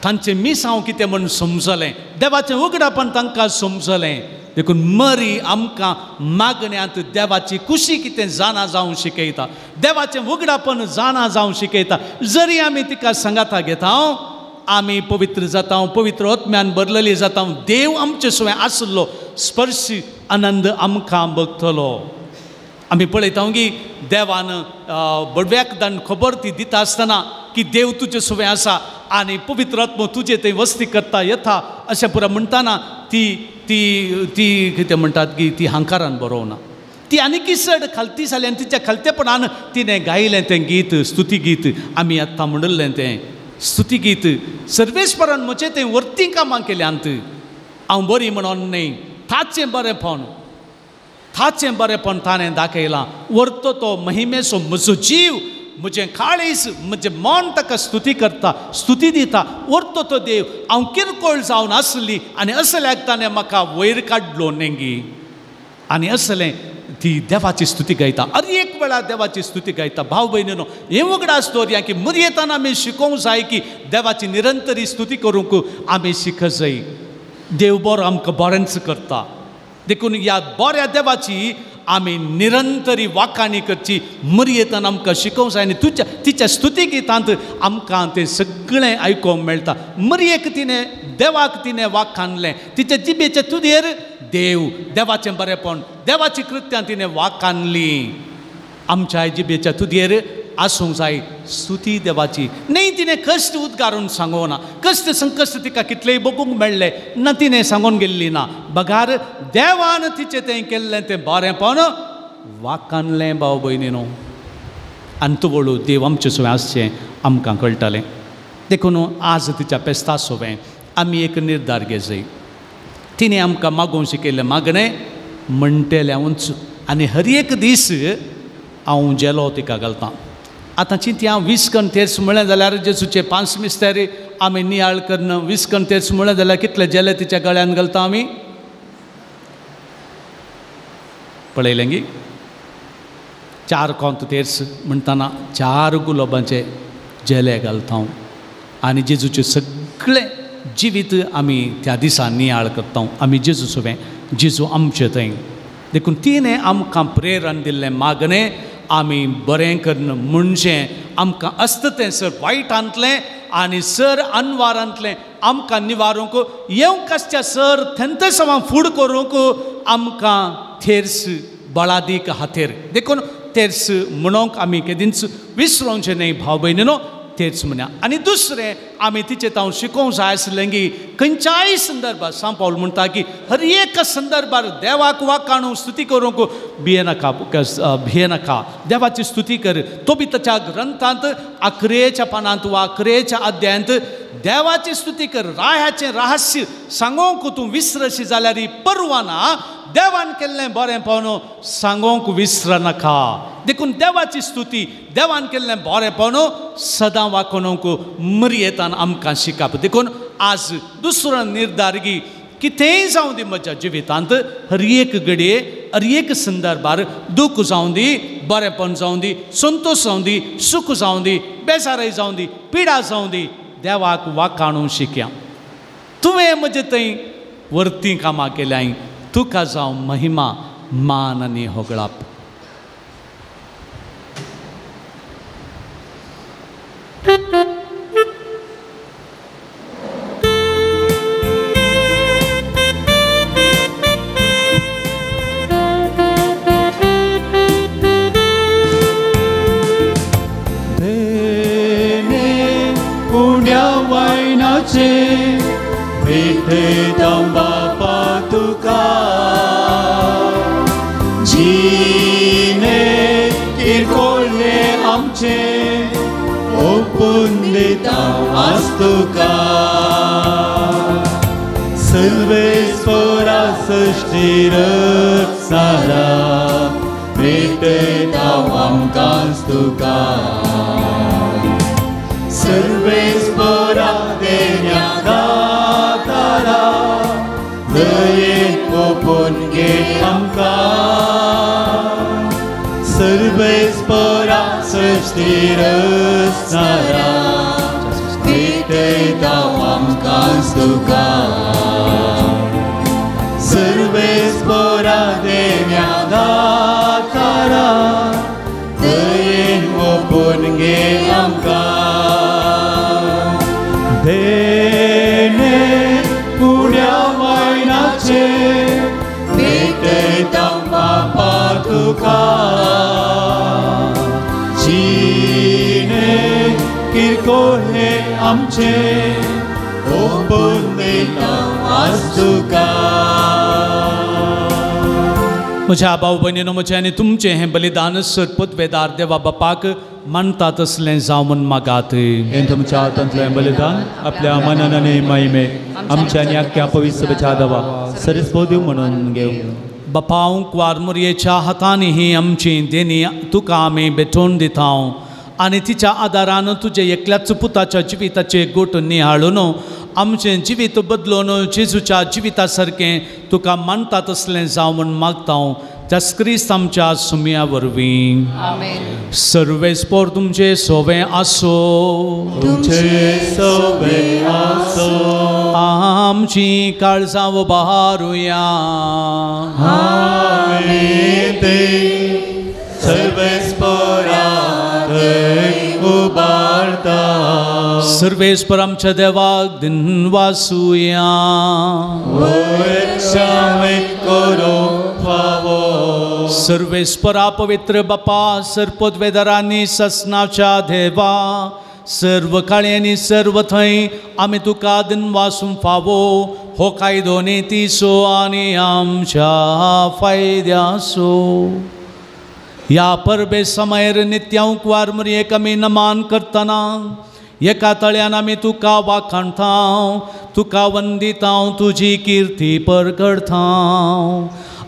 [SPEAKER 1] तांचें मिसांव कितें म्हूण समजलें, देवाचें उगडापण तांकां समजलें. देखून मरी आमकां मागण्यांत देवाची खुशी कितें जाणा जावंक शिकयता, देवाचें उगडापण जाणा जावंक शिकयता. जरी आमी तिका सांगाता घेता आमी पवित्र जाता, पवित्र आत्म्यान भरलेली जाता. देव आमचे सुवें आसलो स्पर्श आनंद आमकां बगतलो. आमी पळयता की देवान बडव्याक दान खबर ती दिता आसतना की देव तुजे सुवें आसा आनी पवित्र आत्मो तुजे थंय वस्ती करता येता अशें पुरा म्हणटाना ती ती ती कितें म्हणटात की ती हांकारान बरोवना. ती आनीकय चड खालती जाली आनी तिच्या खालतेपणान तिणें गायलें तें गीत, स्तुती गीत. आमी आतां म्हणिल्लें तें स्तुती गीत. सर्वेस्परान म्हजें तें वर्ती कामां केल्यांत, हांव बरी म्हणून न्हय, ताचें बरेंपण, ताचें बरेंपण ताणें दाखयलां. वर्तो तो महिमेचो म्हजो जीव, म्हजें काळीज, म्हजें मन ताका स्तुती करता, स्तुती दिता. वर्तो तो देव हांव किरकोळ जावन आसली आनी असल्याक ताणें म्हाका वयर काडलो नेंगी. आनी असलें ती देवाची स्तुती गायता, हर एक वेळा देवाची स्तुती गायता. भाव भयणीनो हें उगडास दवरया की मरयेताना आमी शिकोवंक जाय की देवाची निरंतरी स्तुती करूंक आमी शिक जाय. देव बरो आमकां बरेंच करता. देखून ह्या बऱ्या देवाची आमी निरंतरी वाखाणी करची. मरयेतान आमकां शिकोवंक जाय आनी तुज्या तिच्या स्तुती गितांत आमकां तें सगळें आयकूंक मेळटा. मरयेक तिणें देवाक तिणें वाखाणलें, तिच्या जिबेचे तुजेर देव, देवाचें बरेंपण, देवाची कृत्यां तिणें वाखाणली. आमच्या जिबेच्या तुजेर आसूंक जाय स्तुती देवाची. न्ही तिणें कश्ट उद्गारून सांगोना, कश्ट संकश्ट तिका कितलेय बगूंक मेळ्ळें ना, तिणें सांगून गेल्ली ना. बगार देवान तिचें तें केल्लें तें बरेंपण वाखाणलें. भाव भयणीनो आनी तुवळू देव आमचें सुवें आसचें आमकां कळटालें. देखून आज तिच्या पेस्ता सोवें आमी एक निर्धार घेजय. तिणें आमकां मागोवंक शिकयल्लें मागणें म्हणटेलें उंच आनी हर एक दीस हांव जेलो तिका घालतां. आतां चिंतया 20 कन तेर्स म्हळें जाल्यार जेजूचे 5 मिस्तेरी आमी नियाळ करून 20 कन तेर्स म्हळें जाल्यार कितले जेले तिच्या गळ्यान घालता आमी पळयलें गी. 4 कोंत तेर्स म्हणटना 4 गुलाबांचे जेले घालता आनी जेजूचे सगळें जिवीत आमी त्या दिसा नियाळ करता. आमी जेजू सुवें, जेजू आमचे थंय. देखून तिणें आमकां प्रेरण दिल्लें मागणें आमी बरें करून म्हणजे आमकां आसता तें सर वायटांतलें आनी सर अनवारांतलें आमकां निवारूंक येवंक आसच्या सर थेंतसवां फूड करूंक आमकां थेर्स बळादीक हातेर. देखून तेर्स म्हणूंक आमी केदींच विसरोवचें न्हय भाव भयणीनो. तेच म्हण्या. आनी दुसरें आमी तिचें हांव शिकोवंक जाय आसलें की खंयच्याय संदर्भार सांव पावल म्हणटा की हर एक संदर्भार देवाक वाखाणू स्तुती करूंक भियेनाका भियेनाका, देवाची स्तुती कर. तो बी ताच्या ग्रंथांत 11 पानांत वा 11 अध्यायांत देवाची स्तुती कर. रायाचें रहस्य सांगोंक तूं विसरशी जाल्यार परवाना, देवान केल्लें बरें पावनो सांगोंक विसरनाका. देखून देवाची स्तुती, देवान केल्लें बरें पावनो सदां वाकोणोंक मरयेतान आमकां शिकप. देखून आज दुसरो निर्धार की कितेंय जावं दी म्हज्या जिवितांत, हर एक घडये हर एक संदर्भार दूख जावं दी, बरेंपण जावं दी, संतोश जावं दी, सूख जावं दी, बेजारय जावं दी, पिडा जावं दी, देवाक वाखाणू शिकया. तुवें म्हजे थंय वरती कामां केल्याय, तुका जावं महिमा मान आनी होगळाप.
[SPEAKER 2] भेटता बापा तुका जिने किरकोळ्ळे आमचे ओपून दिता आज तुका. सर्वेस्परा सृश्टी रक्षारा भेटता आमकां तुका. सर्वेस्परा देण्या दातारा दयेन ओपून घे आमकां. सर्वेस्परा सृश्टी रचणारा भेटयता आमकां तुका. सर्वेस्परा देण्या दातारा दयेन ओपून घे आमकां. देणे पुण्या वायनाचे भेटयता बापा तुका. जिने किरकोळे आमचे ओपून दिता आज तुका.
[SPEAKER 1] म्हज्या भाव भयणीनो, म्हजें आनी तुमचें हें बलिदान सरपतवेदार देवा बापाक मानता तसलें जावं म्हूण मागात.
[SPEAKER 3] हें तुमच्या हातांतलें बलिदान आपल्या मनान आनी महिमे आमच्या आनी आख्ख्या पवित्र सभेच्या दवा सरस्वती म्हणून घेवं.
[SPEAKER 1] बापा, कुवार मुरयेच्या हातांनी ही आमची देणी तुका आमी भेटोवन दिता आनी तिच्या आदारान तुजे एकल्याच पुताच्या जिविताचे गोट निहाळून आमचें जिवीत बदलून जेजूच्या जिविता सारकें तुका मानता तसलें जावं म्हूण मागता. त्याच क्रिस्त आमच्या सुमया वरवीं. सर्वेस्पोर तुमचे सोवे आसो,
[SPEAKER 2] तुमचे सोवे आसो.
[SPEAKER 1] आमची काळजां उबारुया.
[SPEAKER 2] आमी ते सर्वेस्पोरा उबारता.
[SPEAKER 1] सर्वेस्पर आमच्या देवाक दिनवासुया. सर्वेस्परा पवित्र बापा, सर्पोद्वेदरांनी ससनाच्या देवा, सर्व काळ्यांनी सर्व थंय आमी तुका दिनवासूंक फावो हो कायदो नितीचो आनी आमच्या फायद्याचो. ह्या परबे समयर नित्यांकवार मुरयेक आमी नमान करतना एका तळ्यान आमी तुका वाखाणता, तुका वंदिता, तुजी किर्ती परगडता.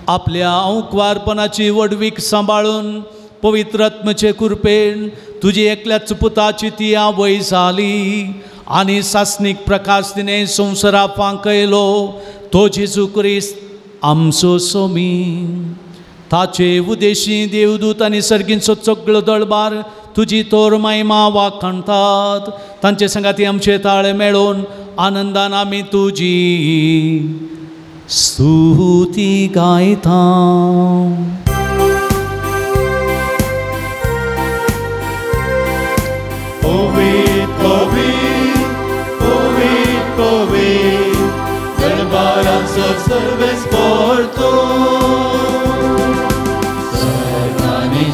[SPEAKER 1] आपल्या अंकवारपणाची व्हडवीक सांबाळून पवित्र आत्म्याचे कृपेन तुजी एकल्याच पुताची ती आवय जाली आनी सासणीक प्रकाश तिणें संवसारा फांकयलो तो जेजू क्रिस्त आमचो सोमी. ताचे उदेशी देवदूत आनी सर्गींचो सगळो दळबार तुजी तोर महिमा वाखाणतात. तांचे संगाती आमचे ताळे मेळोवन आनंदान आमी तुजी स्तुती गायता.
[SPEAKER 2] पवित्र पवित्र पवित्र पवित्र दरबाराचो सर्वेस्पर तूं.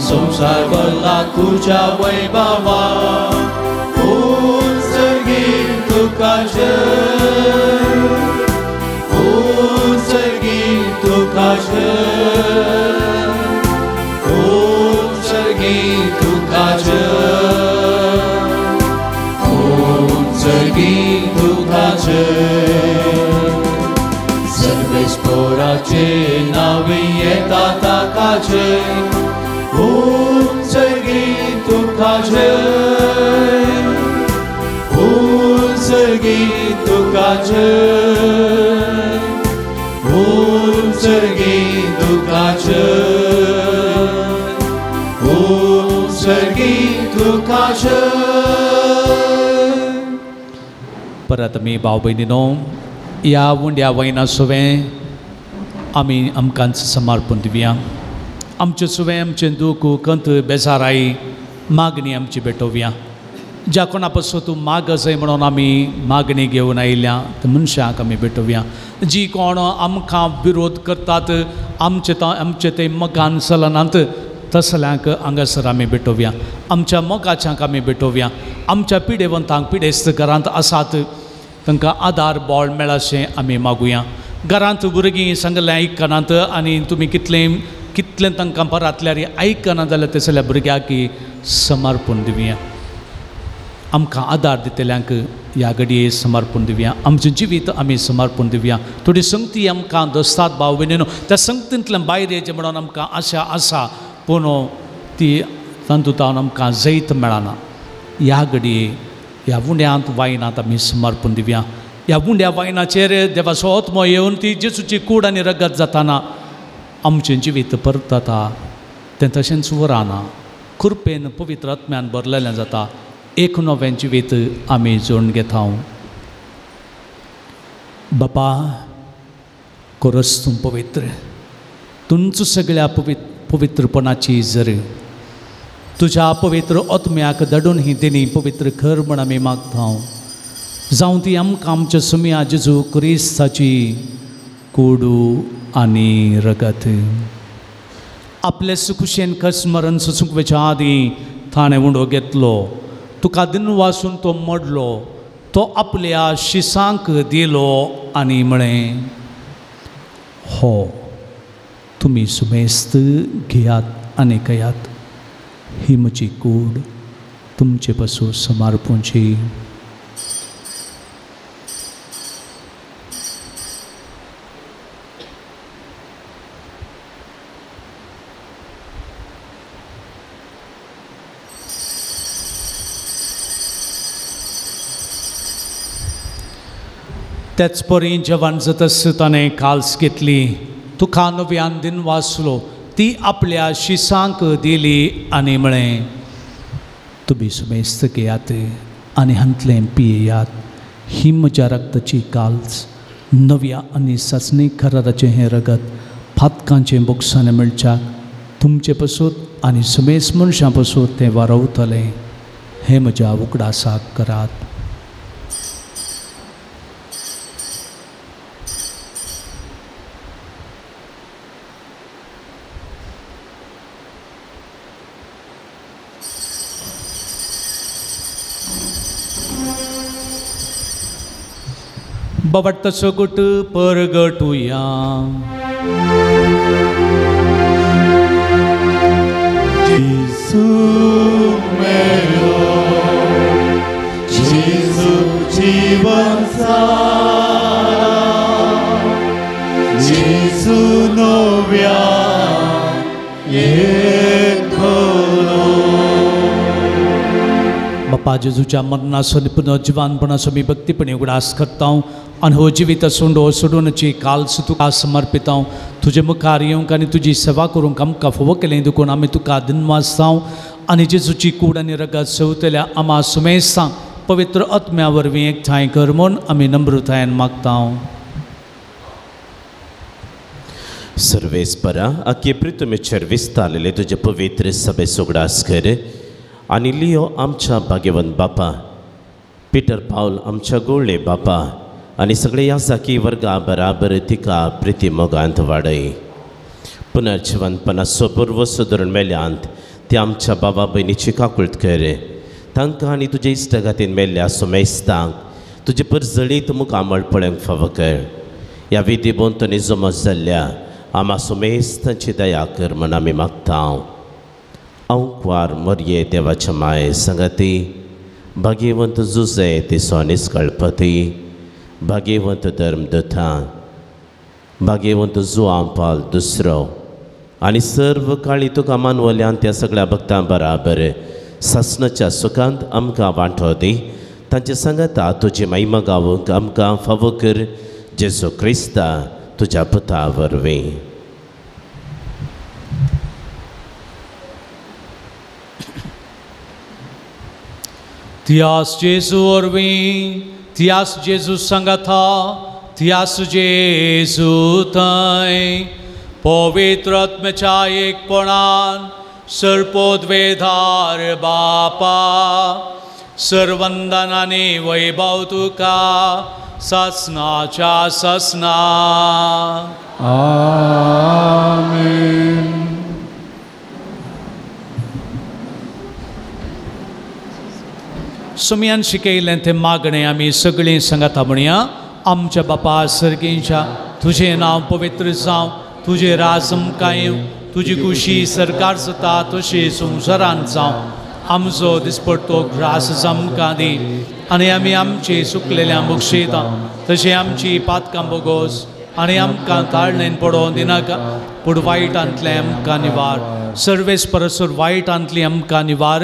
[SPEAKER 2] संसार भरला तुझ्या वैभवा. तुका जय, उत्सर्गी तुका जय, उत्सर्गी तुका जय, उत्सर्गी तुका जय। सर्वेस्पोराचे नावे येता ताका जय, उत्सर्गी तुका जय, उत्सर्गी तुका जय, उत्सर्गी तुका जय, उत्सर्गी तुका जय।
[SPEAKER 1] परत आमी भाव भयणीनो ह्या उंड्या वयना सुवें आमी आमकांच समर्पण दिवया। आमचें सुवें आमचें दूख कंत बेजाराय मागणी आमची भेटोवया। ज्या कोणा पासून तूं माग जाय म्हणून आमी मागणी घेवन आयल्या त्या मनशाक आमी भेटोवया। जी कोण आमकां विरोध करतात आमचे ते मोगान चलनात तसल्यांक हांगासर आमी भेटोवया। आमच्या मोगाच्यांक आमी भेटोवया। आमच्या पिडेवंतांक पिडेस्त घरांत आसात तांकां आदार बळ मेळाशें आमी मागुया। घरांत भुरगीं सांगलें आयकनात आनी तुमी कितलें कितलें तांकां परातल्यार आयकना जाल्यार तसल्या भुरग्याक समर्पण दिवया। आमकां आदार दितल्यांक ह्या घडये समर्पण दिवया। आमचें जिवीत आमी समर्पण दिवया। थोडी संगती आमकां दोस्तात भाव भयणीनो त्या संगतींतल्यान भायर येचें म्हणून आमकां आशा आसा पूण ती तातूंत आमकां जैत मेळना। ह्या घडये ह्या उंड्यांत वायनांत आमी समर्पण दिवया। ह्या उंड्या वायनाचेर देवाचो आत्मो येवन ती जेजूची कूड आनी रगत जाताना आमचें जिवीत परतता, तें तशेंच उरना। कृपेन पवित्र आत्म्यान भरलेलें जाता। एक नवें जिवीत आमी जोडून घेता। बापा कोरस तूं पवित्र, तुमचो सगळ्या पवित्रपणाची जर तुज्या पवित्र आत्म्याक धाडून ही देणी पवित्र कर म्हण आमी मागता। जावं ती आमकां आमच्या सुमया जेजू क्रिस्ताची कोडू आनी रगत। आपले सुखुशेन कसमरण सोसूंक वचच्या आदीं ताणें उंडो घेतलो, तुका दिनवासून तो मोडलो, तो आपल्या शिसांक दिलो आनी म्हळें, हो तुमी सुमेस्त घेयात आनी कयात, ही म्हजी कूड तुमचे पासून समर्पणची। त्याच परी जेवण जातस ताणें काल्स घेतली, तुका नव्यान दिन वाचलो, ती आपल्या शिसांक दिली आनी म्हळें, तुमी सुमेस्त घेयात आनी हांतलें पियेयात, ही म्हज्या रक्ताची काल्स, नव्या आनी सासणी कराराचें हें रगत फातकांचें बोगसाणें मेळच्याक तुमचे पसून आनी सुमेस मनशां पसून तें वारवतलें, हें म्हज्या उगडासाक करात। बाबा गुट परगटुया।
[SPEAKER 2] जेजू मेरो, जेजू जीवन सारा, जेजू नव्या येतलो।
[SPEAKER 1] बापा जेजूच्या मरणाचो आनी पुनर्जिवानपणाचो मी भक्तीपणी उगडास करता आनी हो जिवीत सोंडो सोडूनची काल्स तुका समर्पिता। तुजे मुखार येवंक आनी तुजी सेवा करूंक आमकां फावो केलें देखून आमी तुका दिनवासता आनी जेजूची कूड आनी रगत सेवतल्या आमा सुमेस्तां पवित्र आत्म्या वरवीं एकठांय कर म्हूण आमी नम्रतायेन मागता।
[SPEAKER 6] सर्वेस्परा आख्खे पृथ्वीचेर विस्तारलेले तुजे पवित्र सभेचो उगडास कर आनी लियो आमच्या भाग्यवंत बापा पिटर पावल आमच्या गोळ्ळे बापा आनी सगळे याजाकी वर्गा बराबर तिका प्रिती मोगांत वाडय। पुनर्जिवंतपणाचो पूर्व सुदरण मेल्यांत ते आमच्या बाबा भयणीची काकुळट कर, तांकां आनी तुजे इश्टगातीन मेल्ल्या सुमेस्तांक तुजे परजळीत मुखामळ पळोवंक फावो कर. ह्या विधी भोंवतणी जमा जाल्ल्या आमा सुमेस्तांची दया कर म्हण आमी मागता. अंकवार मरये देवाच्या माये संगती भाग्यवंत जुजे तिसो निस्कळपती भाग्यवंत धर्मदूतां भाग्यवंत जुआं पाल दुसरो आनी सर्व काळी तुका मानवल्यान त्या सगळ्या भक्तां बराबर सासणाच्या सुखांत आमकां वांटो दी. तांचे सांगाता तुजी महिमा गावंक आमकां फावो कर जेजू क्रिस्ता तुज्या पुता वरवीं.
[SPEAKER 1] त्यास जेजू वरवीं, त्यास जेजू सांगाता, त्यास जेजू थंय पवित्र आत्म्याच्या एकपणान सर्पोद्वेधार बापा सर्वंदनाने वैभव तुका सासनाच्या सासना.
[SPEAKER 4] आमेन.
[SPEAKER 1] सुमयान शिकयलें तें मागणें आमी सगळीं सांगाता म्हणया. आमच्या बापा सर्गींच्या तुजें नांव पवित्र जावं, तुजें राज आमकां येवं, तुजी खुशी सरकार जाता तशी संवसारांत जावं. आमचो दिसपडतो ग्रास आमकां दी आनी आमी आमचे सुकलेल्या बक्षयता तशें आमची पातकां बोगोस आनी आमकां ताळणेन पडोवन दिनाका, पूण वायटांतलें आमकां निवार. सर्वेस परसर वायटांतली आमकां निवार.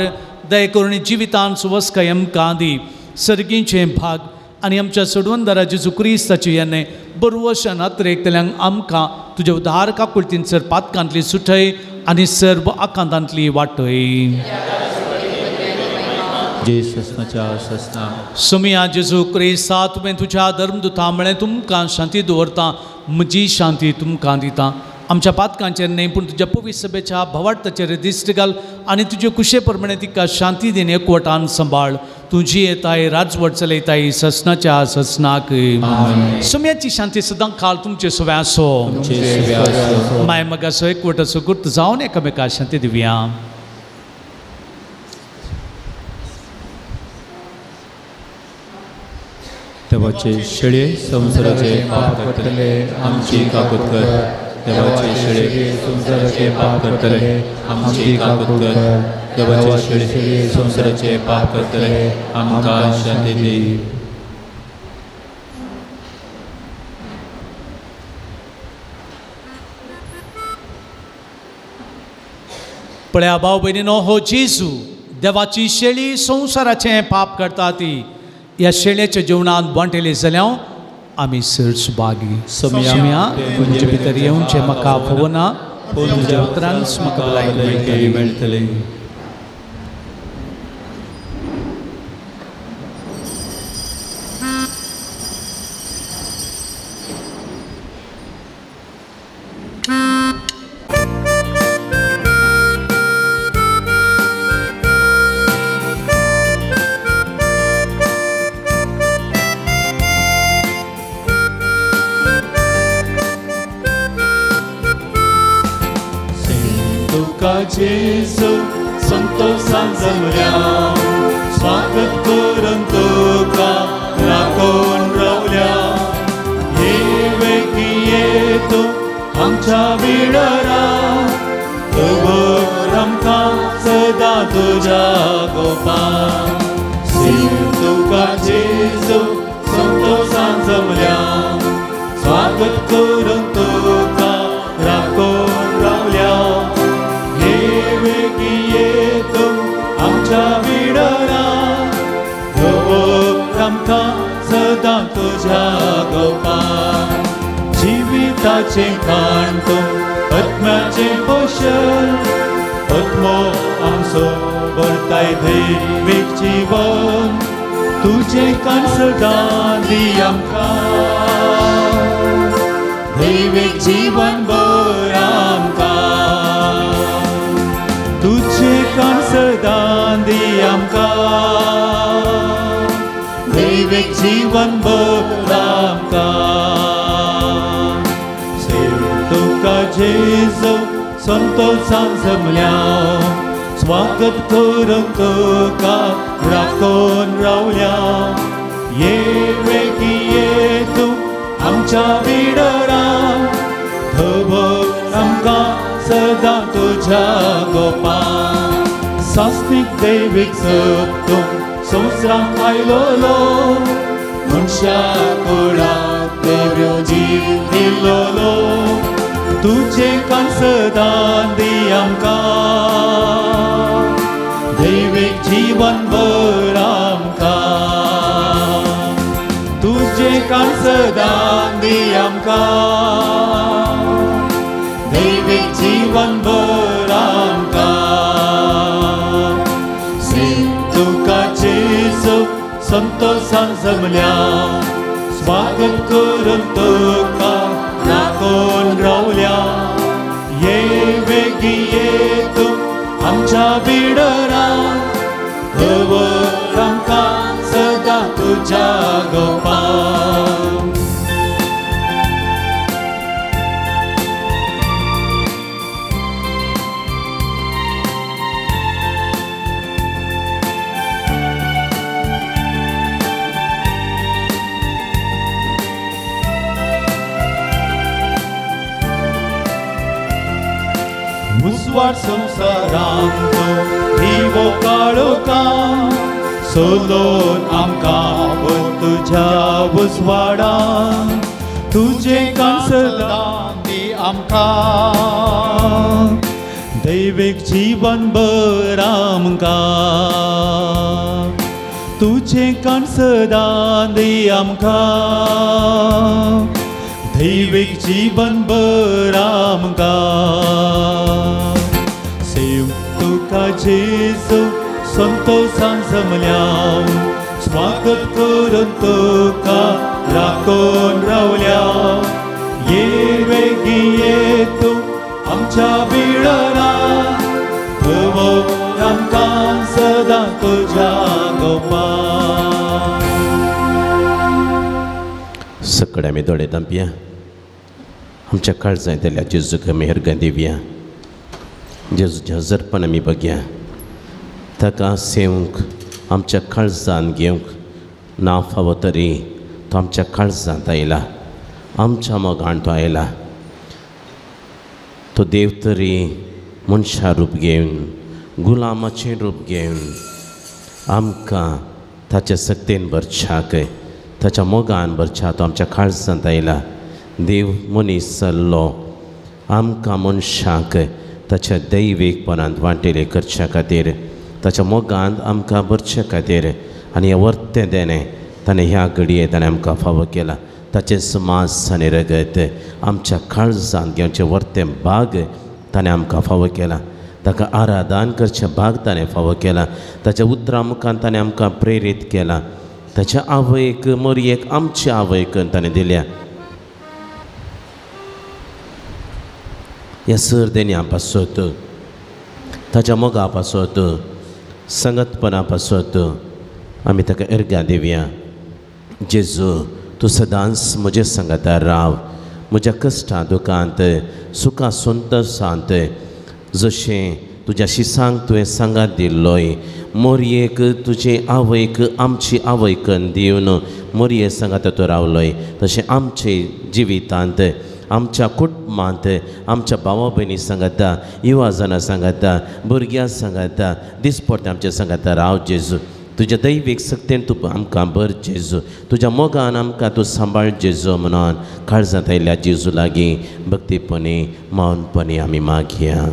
[SPEAKER 1] दया करून जिवितांत सुवस्काय आमकां दी. सर्गींचें भाग आनी आमच्या सोडवणदारा जेजू क्रिस्ताची येणे बरवशान अत्रेकतल्यांक आमकां तुज्या उदार काकुळतीन सर पातकांतली सुटय आनी सर्व आकांतांतली वाटय. सुमया जेजू क्रिस्ता तुवें तुज्या धर्मदुता म्हळें तुमकां शांती दवरता, म्हजी शांती तुमकां दिता. आमच्या पातकांचेर न्हय पूण तुज्या पवित्र सभेच्या भावार्थाचेर दिश्ट घाल आनी तुजे कुशे प्रमाणे तिका शांती दिन एकवटान सांबाळ. तुजी येताय राजवट चलयताय ससनाच्या ससनाक. सुम्याची शांती सदां काल तुमचे सवे आसो. माय मगासो एकवटाचो गुर्त जावन एकामेका शांती दिवया.
[SPEAKER 3] देवाचे शेळे संवसाराचे पाप करतले आमची काकूत कर. देवाचे शेळे संवसाराचे पाप करतले आमची काकूत कर. देवाचे शेळे संवसाराचे पाप करतले आमकां शांती दी.
[SPEAKER 1] पळया भाव भयणीनो, हो जेजू देवाची शेळी संवसाराचें पाप करता ती ह्या शेळ्याच्या जेवणांत वांटेले जाल्यार आमी सर सुभागी. सोम्या तुमचे भितर येवचें म्हाका फावना, तुमच्या उतरांच म्हाका भलायकी
[SPEAKER 3] मेळटली.
[SPEAKER 2] जेजू संतोषान जमल्या स्वागत करून तुका राखून रावल्या. हे वेगी येतो आमच्या बिडरा दवर आमकां सदां तुज्या गोपा. तुका जेजू संतोषान जमल्या स्वागत करून तुका राखून रावल्या. आमच्या बिडरा दवर आमकां सदां तुज्या गोपा. जिविताचें खाण तूं आत्म्याचें पोशण आत्मो आमचो भरताय दैवीक जीवन. तुजें कान सदां दी आमकां दैवीक जीवन भर आमकां. तुजें कान सदां दी आमकां दैवीक जीवन भर आमकां. तुका जेजू संतोषान जमल्या स्वागत करून तुका राखून रावल्या. ये वेगी ये तूं आमच्या बिडरा खबर आमकां सदां तुज्या गोपा सास्नीक दैवीक सप तूं संवसाराक आयलोलो मनशा कुळाक देव जीव दिलोलो तुजें कान सदां दी आमकां दैवीक जीवन भर आमकां तुजें कान सदां दी आमकां दैवीक जीवन भर आमकां तुका जेजू संतोषान जमल्या स्वागत करून तुका राखून रावल्या ये वेगी ये तूं आमच्या बिडरा दवर आमकां सदां तुज्या गोपा उजवाड संवसारांत दिवो काळोखां सोलोन आमकां व्हर तुज्या उजवाडान तुजें कान सदां दी आमकां दैवीक जीवन भर आमकां तुजें कान सदां दी आमकां दैवीक जीवन भर आमकां सेव तुका जेजू संतोषान जमल्या स्वागत करून तुका राखून रावल्या ये वेगी ये तूं आमच्या बिडरा दवर आमकां सदां तुज्या गोपा
[SPEAKER 6] सगळे आमी दोळे धांपया आमच्या काळजांत येयल्या जेजूक आमी हेरगां दिवया जेजूचें हजरपण आमी बघया ताका सेवंक आमच्या काळजान घेवंक ना फावो तरी तो आमच्या काळजांत आयला आमच्या मोगान तो आयला तो देव तरी मनशा रूप घेवन गुलामाचें रूप घेवन आमकां ताच्या सक्तेन भरच्याक ताच्या मोगान भरच्या तो आमच्या काळजांत आयला देव मनीस जाल्लो आमकां मनशांक ताच्या दैवीकपणांत वांटेले करच्या खातीर ताच्या मोगांत आमकां भरचे खातीर आनी हें वर्तें देणें ताणें ह्या घडये ताणें आमकां फावो केला ताचें मांस आनी रगत आमच्या काळजांत घेवचें वर्तें भाग ताणें आमकां फावो केला ताका आराधन करचें भाग ताणें फावो केला ताच्या उतरां मुखान ताणें आमकां प्रेरीत केला ताच्या आवयक मोरयेक आमची आवयक ताणें दिल्या ह्या सर देण्या पासत ताच्या मोगा पासत संगतपणा पासत आमी ताका अर्घां दिवया जेजू तूं सदांच म्हजे सांगाता राव म्हज्या कश्टां दुखांत सुखां संतोशांत जशें तुज्या शिसांक तुवें सांगात दिल्लोय मोरयेक तुजे आवयक आमची आवयक दिवन मोरये सांगाता तूं रावलोय तशें आमचे जिवितांत आमच्या कुटुंबांत आमच्या भावा भयणी सांगाता युवा जाणां सांगाता भुरग्यां सांगाता दिसपडटे आमच्या सांगाता राव जेजू तुज्या दैवीक सक्तेन तूं आमकां भर जेजू तुज्या मोगान आमकां तूं सांबाळ जेजू म्हणून काळजांत आयिल्ल्या जेजू लागीं भक्तीपणी मौनपणी आमी मागया.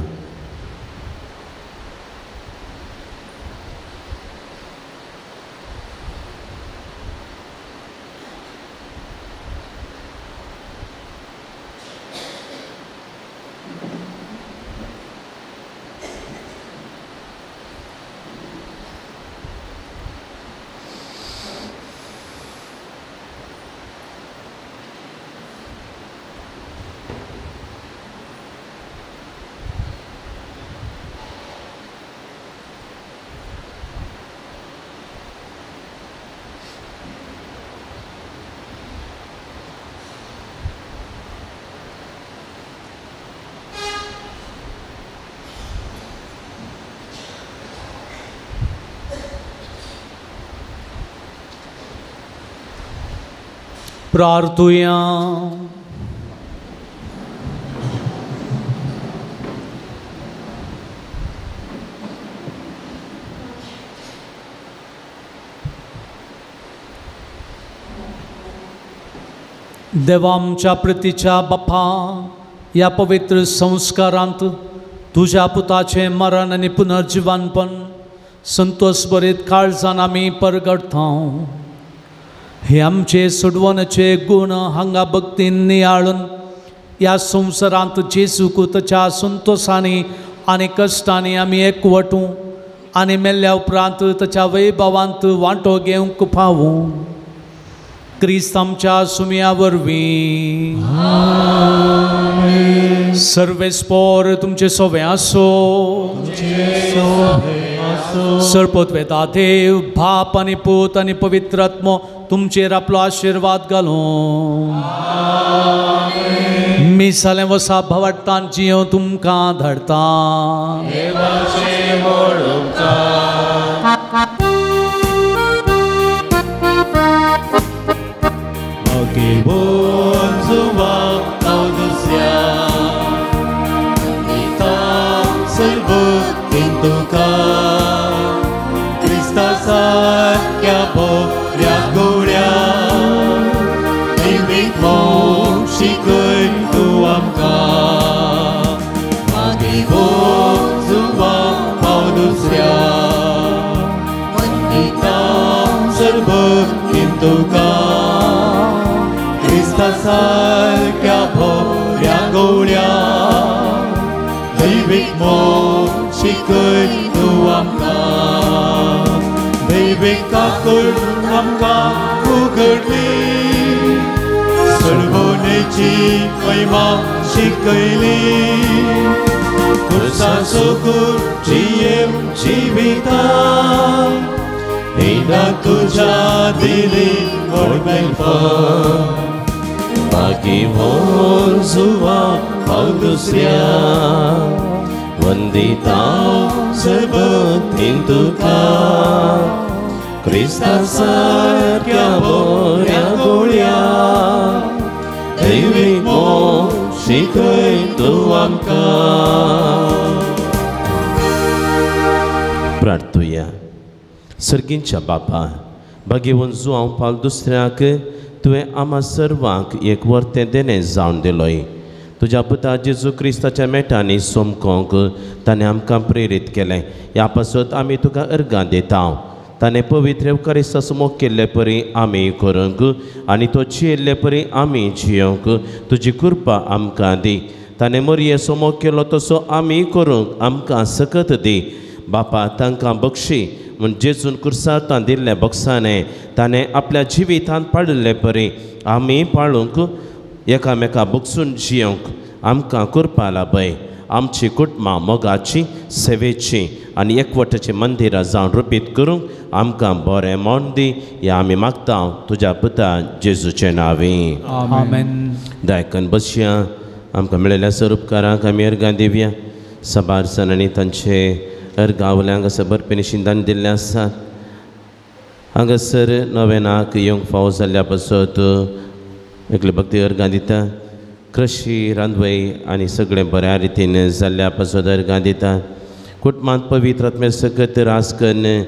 [SPEAKER 1] प्रार्थुया. देवा आमच्या प्रतीच्या बापा, ह्या पवित्र संस्कारांत तुज्या पुताचें मरण आनी पुनर्जिवनपण संतोष बरीत काळजान आमी परगटता. हे आमचे सोडवण्याचे गूण हांगा भक्तीन नियाळून ह्या संवसारांत जेजूक ताच्या संतोषांनी आनी कश्टांनी आमी एकवटूं आनी मेल्ल्या उपरांत ताच्या वैभवांत वांटो घेवंक पावूं. क्रिस्त आमच्या सुमया वरवीं. सर्वेस्पोर तुमचे सोवे आसो. सर्पोत देव बाप आनी पूत आनी पवित्र आत्मो तुमचेर आपलो आशिर्वाद घालूं. मिसालें वसा भावार्थान जियो तुमकां धाडता.
[SPEAKER 2] सारक्या भोऱ्या गोळ्या दैवीक मोग शिकय तूं आमकां. दैवीक काकूळ आमकां उगडली, सडवणेची महिमा शिकयली. खुर्सा सोगूर जियेव जिविता हिना तुज्या दिली व्हड.
[SPEAKER 6] भाग्यवान जुवा हांव दुसऱ्या वंदिता सर्वतीन तुका क्रिस्ता सारक्या बऱ्या गोळ्या दैवीक मोग शिकय तूं आमकां. प्रार्थुया. सर्गींच्या बापा, भाग्यवान जुवांव पावल दुसऱ्याक तुवें आमा सर्वांक एक वर्तें देणें जावन दिलोय. तुज्या पुता जेजू क्रिस्ताच्या मेटांनी सोमकोंक ताणें आमकां प्रेरीत केलें. ह्या पासत आमी तुका अर्गां दिता. ताणें पवित्र क्रिस्ता मोग केल्ले परी आमी करूंक आनी तो जियेल्ले परी आमी जियोंक तुजी कृपा आमकां दी. ताणें मरयेचो मोग केलो तसो आमी करूंक आमकां सकत दी. बापा तांकां बक्षी म्हूण जेजून कुर्सांत दिल्ल्या बक्षाने ताणें आपल्या जिवितांत पाळिल्ले परी आमी पाळूंक एकामेका बक्षून जियोंक आमकां कृपा लाभय. आमची कुटुंबां मोगाची सेवेची आनी एकवटाची मंदिरां जावन रुपीत करूंक आमकां बरें मन दी. ह्या आमी मागता तुज्या पुता जेजूचे नांवी.
[SPEAKER 1] आमेन.
[SPEAKER 6] दायकन बसया. आमकां मेळिल्ल्या सर उपकारांक आमी अर्गां दिवया. साबार जाणांनी तांचे अर्गावल्यांक हांगासर बरपी शिंदान दिल्लें आसात. हांगासर नवेनाक येवंक फावो जाल्ल्या पासत एकले भक्ती अर्गां दिता. कृशी रांदवय आनी सगळें बऱ्या रितीन जाल्ल्या पासत अर्गां दिता. कुटुंबांत पवित्र आत्मे सकत रास कन्न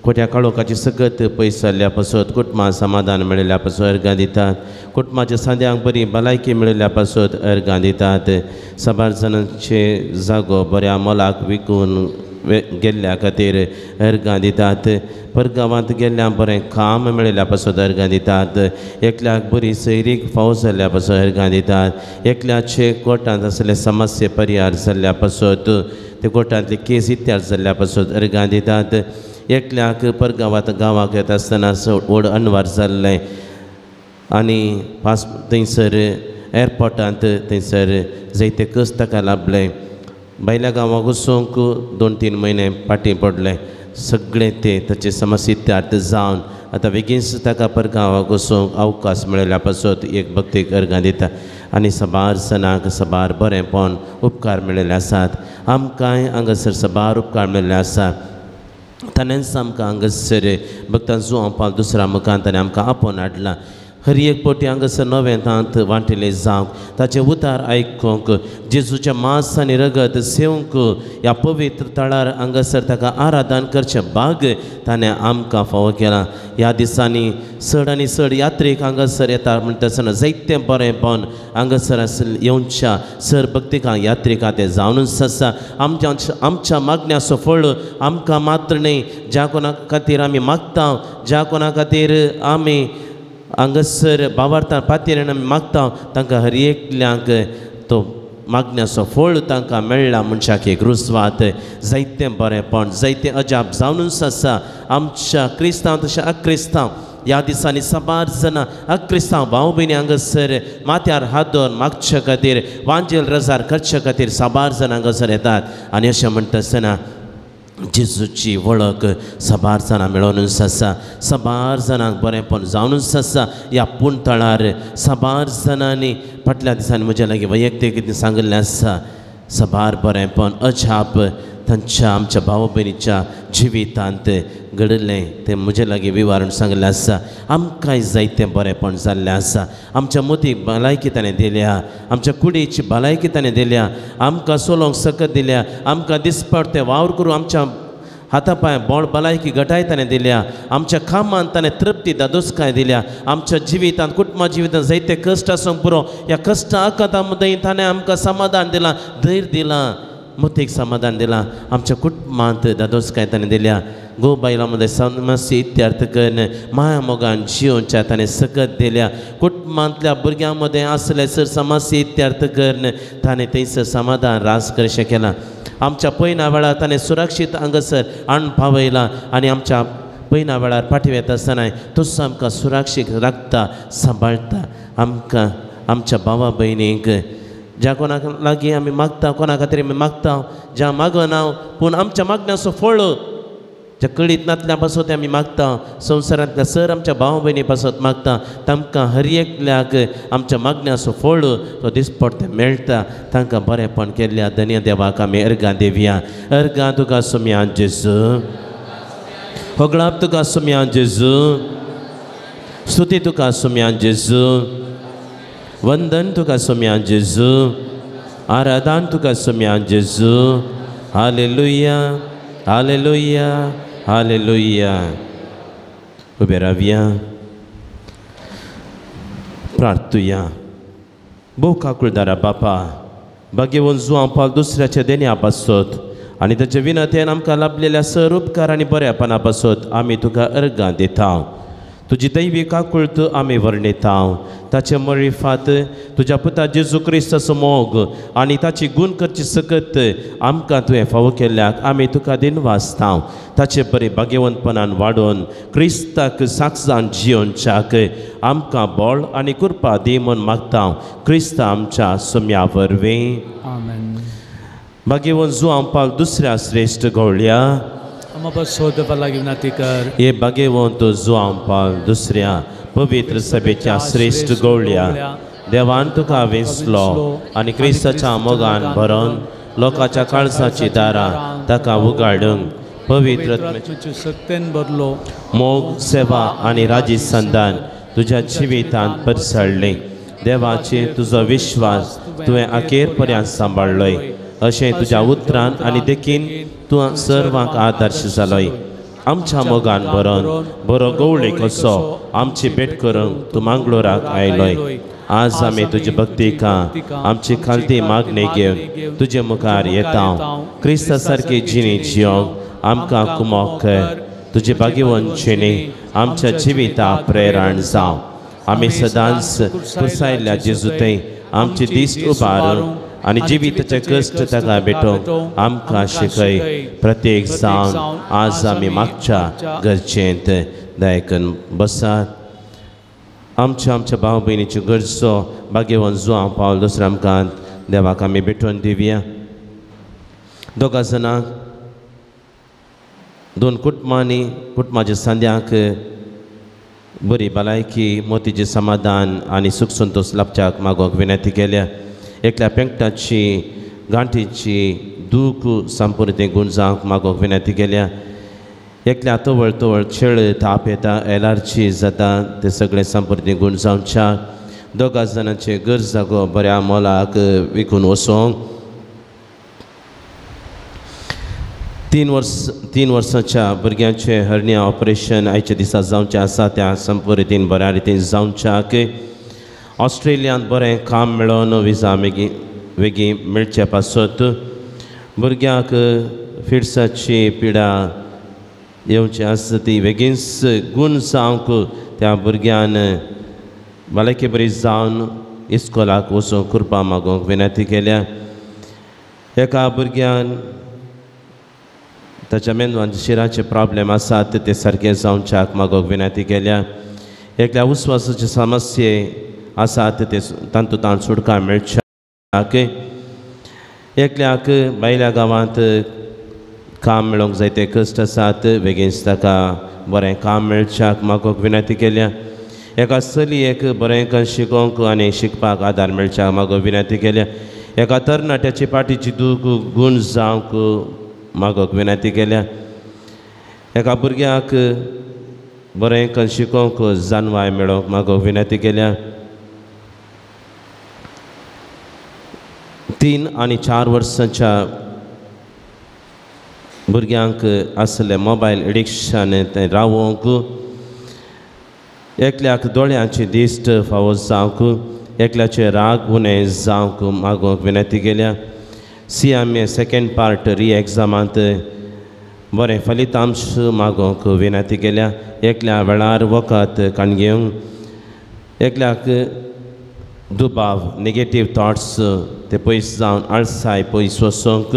[SPEAKER 6] खोट्या काळोखाची सकत पयस जाल्ल्या पासत कुटुंबां समाधान मेळिल्ल्या पासत अर्गां दितात. कुटुंबाच्या सांद्यांक बरी भलायकी मेळिल्ल्या पासत अर्गां दितात. साबार जाणांचे जागो बऱ्या मोलाक विकून गेल्ल्या खातीर अर्गां दितात. परगांवांत गेल्ल्या बरें काम मेळिल्ल्या पासत अर्गां दितात. एकल्याक बरी सैरीक फावो जाल्ल्या पासत अर्गां दितात. एकल्याचे कोर्टांत आसले समस्ये परिहार जाल्ल्या पासत ते कोर्टांतले केस इत्यार जाल्ल्या पासत अर्गां दितात. एकल्याक परगांवांत गांवाक येता आसतना व्हड अनवार जाल्लें आनी पास थंयसर एअरपोर्टांत थंयसर जायते कस ताका लाभलें. भायल्या गांवाक वचूंक 2-3 म्हयने फाटीं पडले. सगळें ते ताचे समस्या इत्यार्थ जावन आतां बेगीनच ताका परगांवाक वचूंक अवकाश मेळिल्ल्या पासत एक भक्तीक अर्गां दिता. आनी साबार जाणांक साबार बरेंपण उपकार मेळिल्ले आसात. आमकांय हांगासर साबार उपकार मेळिल्ले आसा. ताणेंच आमकां हांगासर भक्तां जुवांव पावल दुसऱ्या मुखान ताणें आमकां आपोवन हाडलां. हर एक पटी हांगासर नवें दांत वांटिल्लें जावंक ताचें उतार आयकूंक जेजूचें मांस आनी रगत सेवंक ह्या पवित्र तळार हांगासर ताका आराधन करचें भाग ताणें आमकां फावो केलां. ह्या दिसांनी चड आनी चड यात्रीक हांगासर येता म्हणटा आसतना जायतें बरेंपण हांगासर येवच्या सर भक्तिकां यात्रिकां तें जावनूच आसा. आमच्या आमच्या मागण्याचो फळ आमकां मात्र न्हय, ज्या कोणा खातीर आमी मागता, ज्या कोणा खातीर आमी हांगासर बावार्थान पातयेन आमी मागता, तांकां हर एकल्यांक तो मागण्याचो फळ तांकां मेळ्ळा. मनशाक एक रुजवात जायतें बरेंपण जायतें अजाप जावनूच आसा. आमच्या क्रिस्तांव तशें अक्रिस्तांव ह्या दिसांनी साबार जाणां अक्रिस्तांव भाव भयणी हांगासर माथ्यार हात दवरून मागचे खातीर वांजेल रजार करचे खातीर साबार जाणां हांगासर येतात. आनी अशें म्हणटा आसतना जेजूची वळख साबार जाणां मेळोवनूच आसा, साबार जाणांक बरेंपण जावनूच आसा. ह्या पूण तळार साबार जाणांनी फाटल्या दिसांनी म्हज्या लागीं वैयक्तीक कितें सांगिल्लें आसा, साबार बरेंपण अजाप तांच्या आमच्या भाव भयणीच्या जिवितांत घडिल्लें तें म्हजे लागीं विवरण सांगिल्लें आसा. आमकांय जायतें बरेंपण जाल्लें आसा. आमच्या मोतीक भलायकी ताणें दिल्या, आमच्या कुडीची भलायकी ताणें दिल्या, आमकां चलोवंक सकत दिल्या, आमकां दिसपडटे वावर करूं आमच्या हाता पांय बोळ भलायकी घटाय ताणें दिल्या, आमच्या कामांत ताणें तृप्ती दादोसकाय दिल्या, आमच्या जिवितांत कुटुंबा जिवितांत जायते कश्ट आसूंक पुरो, ह्या कश्टां आकांतां मदीं ताणें आमकां समाधान दिलां, धैर्य दिलां, मोतीक समाधान दिलां, आमच्या कुटुंबांत दादोसकाय ताणें दिल्या. गो बायलां मदें समस्या इत्यार्थ करून माया मोगान जियोवच्या ताणें सकत दिल्या. कुटुंबांतल्या भुरग्यां मदें आसले सर समस्या इत्यार्थ करून ताणें थंयसर समाधान रास करचें केलां. आमच्या पयना वेळार ताणें सुरक्षीत हांगासर हाडून पावयलां आनी आमच्या पयना वेळार फाटीं येता आसतनाय तसो आमकां सुरक्षीत राखता, सांबाळटा. आमकां आमच्या भावा भयणींक ज्या कोणाक लागीं आमी मागता, कोणा खातीर आमी मागता, ज्या मागना पूण आमच्या मागण्याचो फळ ज्या कळीत नातल्या पासत आमी मागता, संवसारांतल्या सर आमच्या भाव भयणी पासत मागता, तांकां हर एकल्याक आमच्या मागण्याचो फळ तो दिसपडते मेळटा. तांकां बरेंपण केल्ल्या धन्य देवाक आमी अर्गां दिवया. अर्गां तुका सुम्या जेजू, होगळाप तुका सुम्या जेजू, स्तुती तुका सुम्या जेजू, वंदन तुका सुम्या जेजू, आराधन तुका सुम्या जेजू. Hallelujah, hallelujah, hallelujah. उबे रावया, प्रार्थुया. भोव काकुळदारा बापा, भाग्यवंत जुवां पाल दुसऱ्याच्या देण्या पासत आनी ताच्या विनंतेन आमकां लाभलेल्या सर उपकार आनी बऱ्यापणा पासत आमी तुका अर्गां दिता. तुजी दैवी काकुळत आमी वर्णिता. ताचे मरिफात तुज्या पुता जेजू क्रिस्ताचो मोग आनी ताची गूण करची सकत आमकां तुवें फावो केल्ल्याक आमी तुका दिनवासता. ताचे बरे भाग्यवंतपणान वाडोवन क्रिस्ताक साक्षान जियोवच्याक आमकां बळ आनी कृपा दी म्हूण मागता. क्रिस्ता आमच्या सुम्या वरवीं. भाग्यवंत जुवां पाल दुसऱ्या श्रेश्ठ गवळ्या हे भाग्यवंत जुवां पाल दुसऱ्या पवित्र सभेच्या श्रेश्ठ गवळ्या, देवान तुका वेंचलो आनी क्रिस्ताच्या मोगान भरून लोकांच्या काळजाची दारां ताका उगाडूंक पवित्र
[SPEAKER 1] सत्तेन भरलो.
[SPEAKER 6] मोग, सेवा आनी राजी संदान तुज्या जिवितांत परसळ्ळें. देवाचेर तुजो विश्वास तुवें अखेर पर्यंत सांबाळ्ळोय. अशें तुज्या उतरान आनी देखीन तूं सर्वांक आदर्श जालोय. आमच्या मोगान भरून बरो गवळी कसो आमची भेट करूंक तूं मांगलोराक आयलोय. आज आमी तुजी भक्तिका आमची खालती मागणी घेवन तुजे मुखार येता. क्रिस्ता सारकी जिणी जियोंक आमकां कुमोक कर. तुजी भाग्यवंत जिणी आमच्या जिविता प्रेरण जावं. आमी सदांच पुरसायल्ल्या जेजू थंय आमची दिश्ट उबारून आनी जिविताचे कश्ट ताका भेटोवंक आमकां शिकय. प्रत्येक जावन आज आमी मागच्या गरजेंत दयकन बसात. आमच्या आमच्या भाव भयणीच्यो गरजो भाग्यवंत जुवां पावल दुसऱ्या आमकां देवाक आमी भेटोवन दिवया. दोगां जाणांक दोन कुटुंबांनी कुटुंबाच्या सांद्यांक बरी भलायकी, मोतीचें समाधान आनी सुख संतोश लाभच्याक मागोवंक विनंती केल्या. एकल्या पेंकटाची गांठीची दूख संपूर्ण तें गूण जावंक मागोवंक विनंती केल्या. एकल्या तवळ तवळ छेळ ताप येता, एलर्जी जाता, ते सगळे संपूर्ण गूण जावच्या। दोगा जाणांचे घर जागो बऱ्या मोलाक विकून वचोंक। 3 वर्सांच्या भुरग्यांचे हर्निया ऑपरेशन आयच्या दिसा जावचें आसा, त्या संपूर्ण रितीन बऱ्या रितीन जावच्याक। ऑस्ट्रेलियांत बरें काम मेळोवन विजा वेगीं मेळचे पासत। भुरग्यांक फिड्साची पिडा येवची आसा ती वेगींच गूण जावंक त्या भुरग्यान भलायकी बरी जावन इस्कोलाक वचूंक कृपा मागूंक विनंती केल्या। एका भुरग्यान ताच्या मेंदवान शिराचे प्रॉब्लेम आसात ते सारके जावच्याक मागूंक विनंती केल्या। एकल्या उस्वासाचे समस्ये आसात ते तातूंत सुटका मेळच्याक। एकल्याक भायल्या गांवांत काम मेळोवंक जायते कश्ट आसात, बेगीनच ताका बरें काम मेळच्याक मागूंक विनंती केल्या। एका चलयेक बरें शिकोवंक आनी शिकपाक आदार मेळच्याक मागूंक विनंती केल्या। एका तरणाट्याची पाटीची दूख गूण जावंक मागूंक विनंती केल्या। एका भुरग्याक बरें शिकोवंक जानवाय मेळोवंक मागूंक विनंती केल्या। 3 आनी 4 वर्सांच्या भुरग्यांक आसलें मोबायल एडिक्शन तें रावोवंक। एकल्याक दोळ्यांची दिश्ट फावो जावंक, एकल्याचे राग उणें जावंक मागूंक विनंती केल्या। CMA second part री एग्जामांत बरें फलितांश मागूंक विनंती केल्या। एकल्या वेळार वखद काण घेवंक, एकल्याक दुबाव नेगेटीव थॉट्स ते पयस जावन आळसाय पयस वचोंक।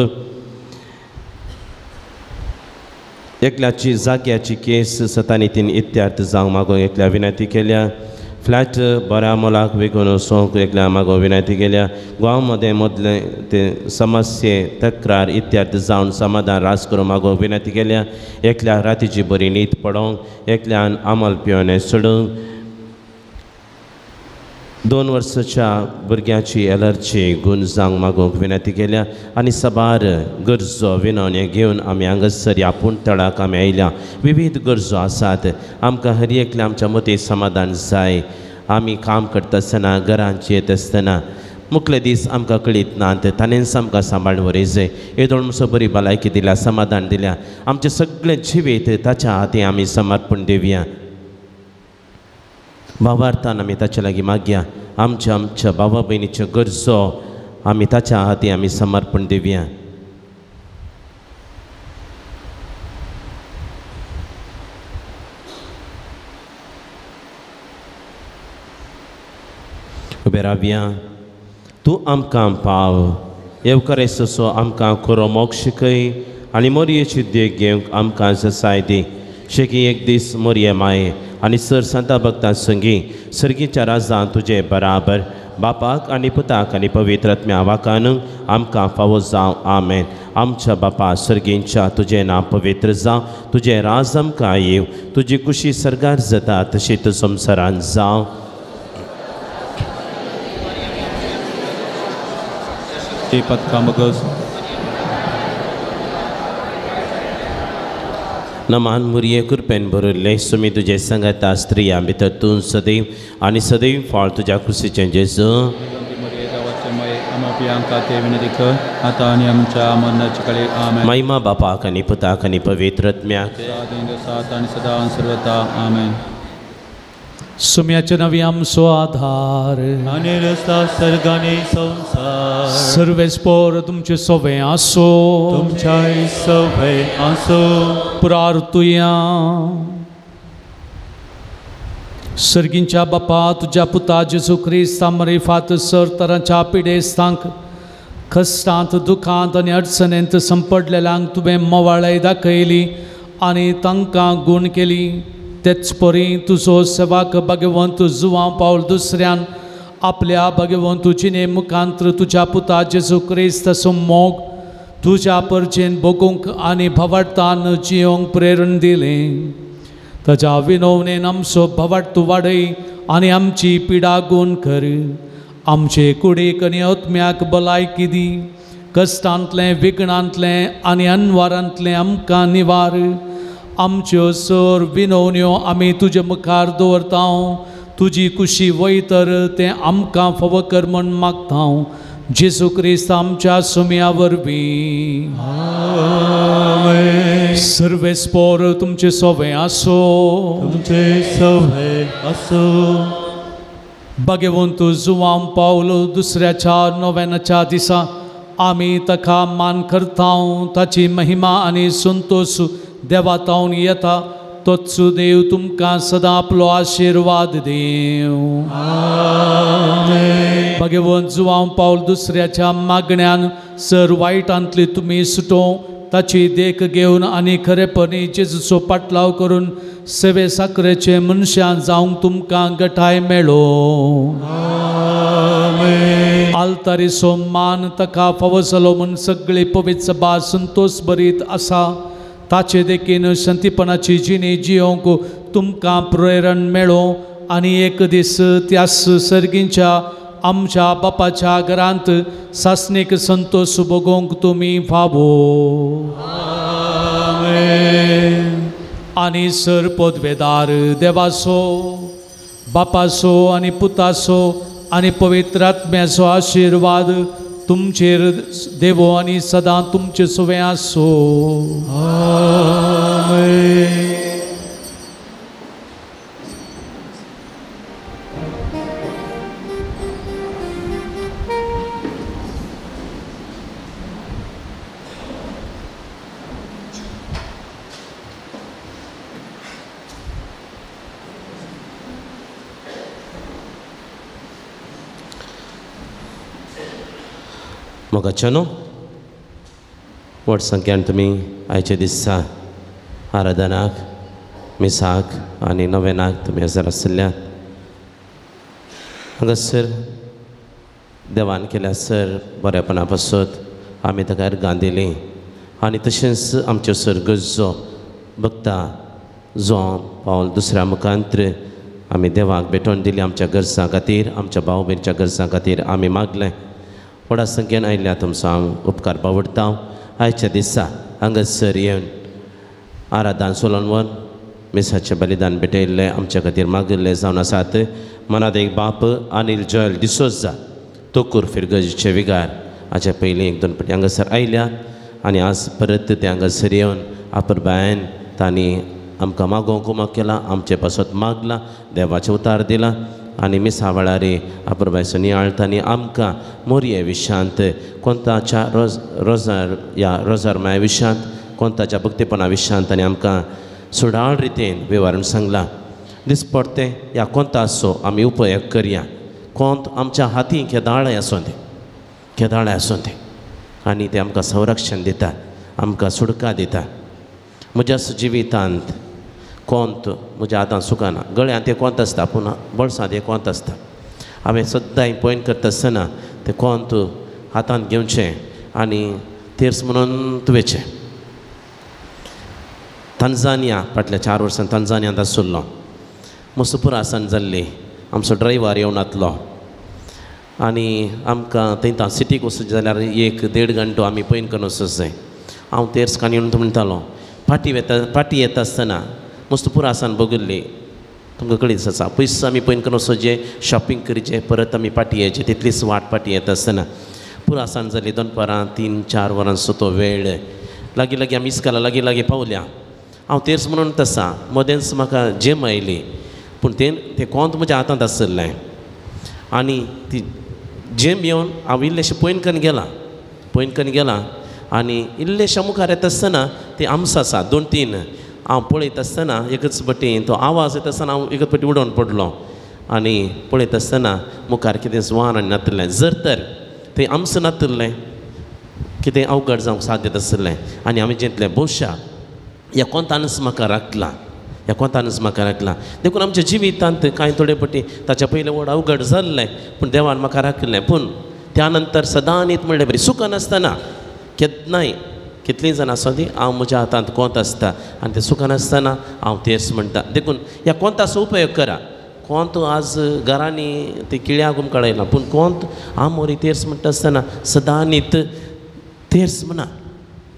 [SPEAKER 6] एकल्याची जाग्याची केस सतानी तीन इत्यार्थ जावंक मागूंक एकल्या विनंती केल्या। फ्लॅट बऱ्या मोलाक विकून वचोंक एकल्या मागूंक विनंती केल्या। गांव मदें मदलें ते समस्ये तक्रार इत्यार्थ जावन समाधान रास करूंक मागूंक विनंती केल्या। एकल्या रातीची बरी न्हीद पडोवंक, एकल्यान आमल पिवणें सोडूंक। 2 वर्साच्या भुरग्याची एलर्जी गूण जावंक मागूंक विनंती केल्या। आनी साबार गरजो विनवणी घेवन आमी हांगासर ह्या पूण तळाक आमी आयल्या। विविध गरजो आसात, आमकां हर एकल्या आमच्या मतीं समाधान जाय। आमी काम करता आसतना, घरांत येत आसतना मुखले दीस आमकां कळीत ना, ताणेंच आमकां सांबाळ व्हरयचे। येदोळ म्हणसर बरी भलायकी दिल्या, समाधान दिल्या, आमचें सगळें जिवीत ताच्या हातीं आमी समर्पण दिवया। भावार्थान आमी ताच्या लागीं मागया, आमच्या आमच्या भावा भयणीच्यो गरजो आमी ताच्या हातीं आमी समर्पण दिवया। उबे रावया। तूं आमकां पाव, येवकारेसो आमकां खरो मोग शिकय आनी मोरयेची देख घेवंक आमकां जसाय दी। शेकी एक दीस मोरये माये आनी सर सांता भक्तां संगी सर्गीच्या राजान तुजे बराबर बापाक आनी पुताक आनी पवित्र आत्म्या वाकान आमकां फावो जावं। आमेन। आमच्या बापा सर्गींच्या तुजें नांव पवित्र जावं, तुजें राज आमकां येवं, तुजी कुशी सर्गार जाता तशीच संवसारान जावं। नमान मुरये कृपेन भरिल्लें सुमी तुजे सांगाता, स्त्रियां भितर तूं सदैव आनी सदैव फळ तुज्या कुशीचें जेजू। महिमा बापाक आनी पुताक आनी पवित्र आत्म्याक
[SPEAKER 3] आमेन।
[SPEAKER 1] सुम्याचे नवी आमचो आधार
[SPEAKER 2] आनी रस्ता सर्गानी संसार।
[SPEAKER 1] सर्वेस्पोर तुमचे सोवे आसो,
[SPEAKER 2] तुमच्याय सोवे आसो।
[SPEAKER 1] प्रार्थुया। सर्गींच्या बापा तुज्या पुता जेजू क्रिस्ता मरिफात सर तरांच्या पिडेस्तांक कश्टांत दुखांत आनी अडचणेंत संपडलेल्यांक तुवें मवाळाय दाखयली आनी तांकां गूण केली। तेच परी तुजो सेवाक भगवंत जुवांव पावल दुसऱ्यान आपल्या भगवंत जिणे मुखांत्र तुज्या पुता जेजू क्रिस्ताचो मोग तुज्या परजेन भोगूंक आनी भवार्थान जियोंक प्रेरण दिलें। ताज्या विनवणेन आमचो भवार्थ वाडय आनी आमची पिडा गूण कर। आमचे कुडीक आनी आत्म्याक भलायकी दी। कश्टांतलें विघ्नांतलें आनी अनवारांतलें आमकां निवार। आमच्यो सर विनवण्यो आमी तुजे मुखार दवरता. तुजी कुशी वयतर तें आमकां फावो कर म्हण मागता. जेजू क्रिस्त आमच्या सुम्या वरवीं. सर्वेस्पोर तुमचे सोवे आसो.
[SPEAKER 2] तुमचे सोवे आसो.
[SPEAKER 1] भाग्यवंत जुवांव पावल दुसऱ्याच्या नव्याच्या दिसा आमी ताका मान करता. ताची महिमा आनी संतोश देवा तावन येता. तोच देव तुमकां सदां आपलो आशिर्वाद देव. भाग्यवंत जुवांव पावल दुसऱ्याच्या मागण्यान सर वायटांतली तुमी सुटोवं ताची देख घेवन आनी खरेपणी जेजूचो पाटलाव करून सेवे साकरेचे मनशां जावंक तुमकां गठाय मेळो. आल्तारीचो मान ताका फावो जालो म्हूण सगळी पवित्र सभा संतोश भरीत आसा. ताचे देखीन शांतीपणाची जिणी जियोंक तुमकां प्रेरण मेळो आनी एक दीस त्या सर्गींच्या आमच्या बापाच्या घरांत सासणीक संतोश भोगोवंक तुमी फावो. आनी सर पदवेदार देवाचो बापाचो आनी पुताचो आनी पवित्र आत्म्याचो आशिर्वाद तुमचेर देवो आनी सदां तुमचे सुवें आसो.
[SPEAKER 2] आमेन.
[SPEAKER 6] मोगाच्यानो व्हड संख्यान तुमी आयच्या दिसा आराधनाक मिसाक आनी नवेनाक तुमी हजर आशिल्ल्यात. हांगासर देवान केल्या सर बरेपणा पासत आमी ताका अर्गां दिलीं आनी तशेंच आमच्यो सर गरजो भक्ता जो पावल दुसऱ्या मुखांत्र आमी देवाक भेटोवन दिली. आमच्या गरजां खातीर आमच्या भाव भयणीच्या गरजां खातीर आमी मागलें. व्हडा संख्येन आयिल्ल्या तुमचो हांव उपकार बावडटा. आयच्या दिसा हांगासर येवन आराधन सोलोवन मिसाचें बलिदान भेटयल्लें आमच्या खातीर मागिल्लें जावन आसात. मनात एक बाप अनिल जॉयल डिसोजा तोकूर फिरगजीचे विगार हाच्या पयलीं एक दोन पटी हांगासर आयल्या आनी आज परत ते हांगासर येवन आपरबायन तांणी आमकां मागोवंक उमाक केला, आमचे पासत मागला, देवाचें उतार दिला आनी मिसा वेळार आपरबायचो नियाळ तांणी आमकां मोरये विशांत कोंताच्या रोज रोजार ह्या रोजार माया विशांत कोंताच्या भक्तीपणा विशांत तांणी आमकां सुडाळ रितीन विवरण सांगलां. दिसपडतें ह्या कोंताचो आमी उपयोग करया. कोंत आमच्या हाती केदाळे आसूं तें, केदाळे आसूं तें आनी तें आमकां संरक्षण दिता, आमकां सुडका दिता. म्हज्या जिवितांत कोंत म्हज्या हातान सुकना, गळ्यांत तें कोंत आसता पूण बोल्सांत तें कोंत आसता. हांवें सद्दां पॉयंट करता आसतना तें कोंत हातांत घेवचें आनी तेर्स म्हणून तुवेचें. तंजानिया फाटल्या 4 वर्सां तंजानियांत आशिल्लो. मस्त पुरासान जाल्ली, आमचो ड्रायव्हर येवन आतलो आनी आमकां थंय सिटीक वचूं जाल्यार 1-1.5 घंटो आमी पयन करून वचूंक जाय. हांव तेर्स काणी येवन म्हणटालो. फाटी वेता फाटी येता आसतना मस्त पुरासान बगिल्ली तुमकां कळीत आसा. पयस आमी पयन करून वचचें, शॉपिंग करचें, परत आमी फाटी येयचें, तितलीच वाट फाटी येता आसतना पुरासान जाली. दनपारां 3-4 वरांचो तो वेळ. लागीं लागीं आमी इस्काला लागीं लागीं पावल्या. हांव तेर्स म्हणून तसा मदेंच म्हाका जेम आयली पूण तें कोंत म्हज्या हातांत आशिल्लें आनी ती जेम येवन हांव इल्लेशें पयन करून गेलां, पयन करून गेलां आनी इल्लेशें मुखार येता आसतना ती आमस आसा 2-3 हांव पळयत आसतना एकच पटी तो आवाज येता आसतना हांव एकच पटी उडोवन पडलो आनी पळयत आसतना मुखार कितें वाहन आनी नातिल्लें. जर तर थंय आमस नातिल्लें कितें अवघड जावंक साध्यत आशिल्लें आनी आमी जितलें भोवशा ह्या कोंतानच म्हाका राखला, ह्या कोंतानच म्हाका राखला. देखून आमच्या जिवितांत कांय थोडे पटी ताच्या पयलें व्हड अवघड जाल्लें पूण देवान म्हाका राखिल्लें. पूण त्या नंतर सदां न्हीद म्हणलें बरी सुकनासतना केन्नाय कितलीं जाणां आसा ती हांव म्हज्या हातांत कोंत आसता आनी तें सुकनासतना हांव तेर्स म्हणटा. देखून ह्या कोंताचो उपयोग करा. कोंत आज घरांनी ती किळ्याक कळयला पूण कोंत आमोरी तेर्स म्हणटा आसतना सदां न्हीद तेर्स म्हणा,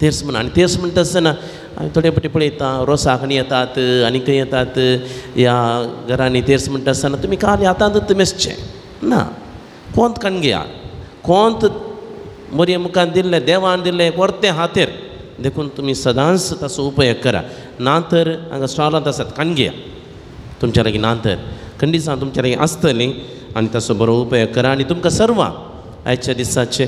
[SPEAKER 6] तेर्स म्हणा. आनी तेर्स म्हणटा आसतना आमी थोडे फावटी पळयता रोसाक येतात आनी खंय येतात ह्या घरांनी तेर्स म्हणटा आसतना तुमी काल हातांत मेसचें ना. कोंत काण घेया, कोंत मोरये मुखार दिल्लें देवान दिल्लें परतें हातेर, देखून तुमी सदांच ताचो उपयोग करा. ना तर हांगा स्टॉलांत आसात काण घेया तुमच्या लागीं, ना तर खंडीसां तुमच्या लागीं आसतलीं आनी ताचो बरो उपयोग करा. आनी तुमकां सर्वांक आयच्या दिसाचे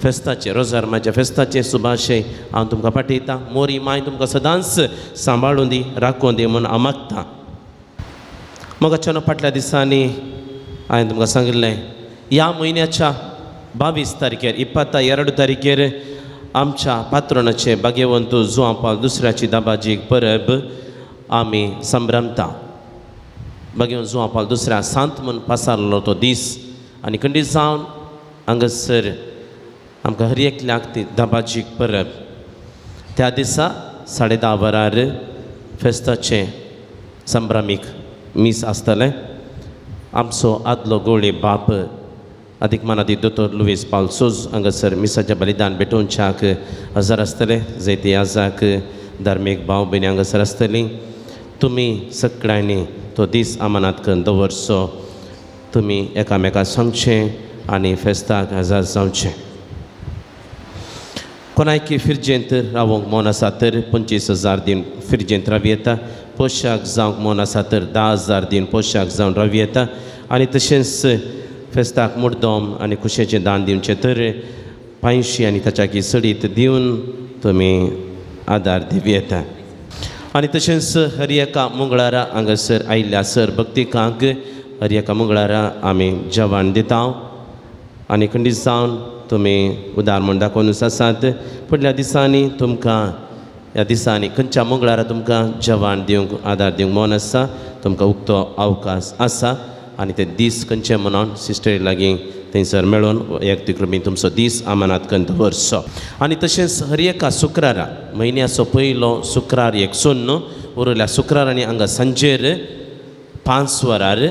[SPEAKER 6] फेस्ताचे रोजारमाच्या फेस्ताचे सुभाशे हांव तुमकां पाठयतां. मोरी माय तुमकां सदांच सांबाळून दी राखून दी म्हूण हांव मागतां. मोगाच्यानो फाटल्या दिसांनी हांवें तुमकां सांगिल्लें ह्या म्हयन्याच्या 22 तारखेर 22 तारखेर आमच्या पात्रोनाचे भाग्यवंत जुआं पावल दुसऱ्याची दाबाजीक परब आमी संभ्रमता. भाग्यवंत जुआं पावल दुसऱ्या सांत म्हूण पासारलो तो दीस आनी खंडीत जावन हांगासर आमकां हर एकल्याक ती दाबाजीक परब. त्या दिसा 10:30 वरार फेस्ताचें संभ्रमीक मीस आसतलें. आमचो आदलो गोळे बाप अदीक मानादीक दोतोर लुईस पावल सोज हांगासर मिसाचें बलिदान भेटोवच्याक हजर आसतले. जैती आजाक धार्मीक भाव भयणी हांगासर आसतली. तुमी सगळ्यांनी तो दीस अमानात करून दवरचो. तुमी एकामेकाक सांगचें आनी फेस्ताक हजर जावचें. कोणायकी फिरजेंत रावंक मन आसा तर 25,000 दिन फिरजेंत राव येता. पोशाक जावंक मन आसा तर 10,000 दिन पोशाक जावन राव येता. आनी तशेंच फेस्ताक मुर्दम आनी खुशेचें दान दिवचें तर 500 आनी ताच्याकी सडीत दिवन तुमी आदार दिवं येता. आनी तशेंच हर एका मंगळारा हांगासर आयिल्ल्या सर भक्तिकांक हर एका मंगळारा आमी जेवण दिता. आनी खंडीत जावन तुमी उदार म्हूण दाखोवनूच आसात. फुडल्या दिसांनी तुमकां ह्या दिसांनी खंयच्या मंगळारा तुमकां जेवण दिवंक आदार दिवंक मन आसा, तुमकां उक्तो अवकाश आसा. आनी ते दीस खंयचे म्हणून सिस्टरी लागीं थंयसर मेळून वैयक्तीक रुपी तुमचो दीस अमानात करून दवरचो. आनी तशेंच हर एका शुक्रारा म्हयन्याचो पयलो शुक्रार एक सोन्न उरल्या शुक्रार आनी हांगा सांजेर 5 वरार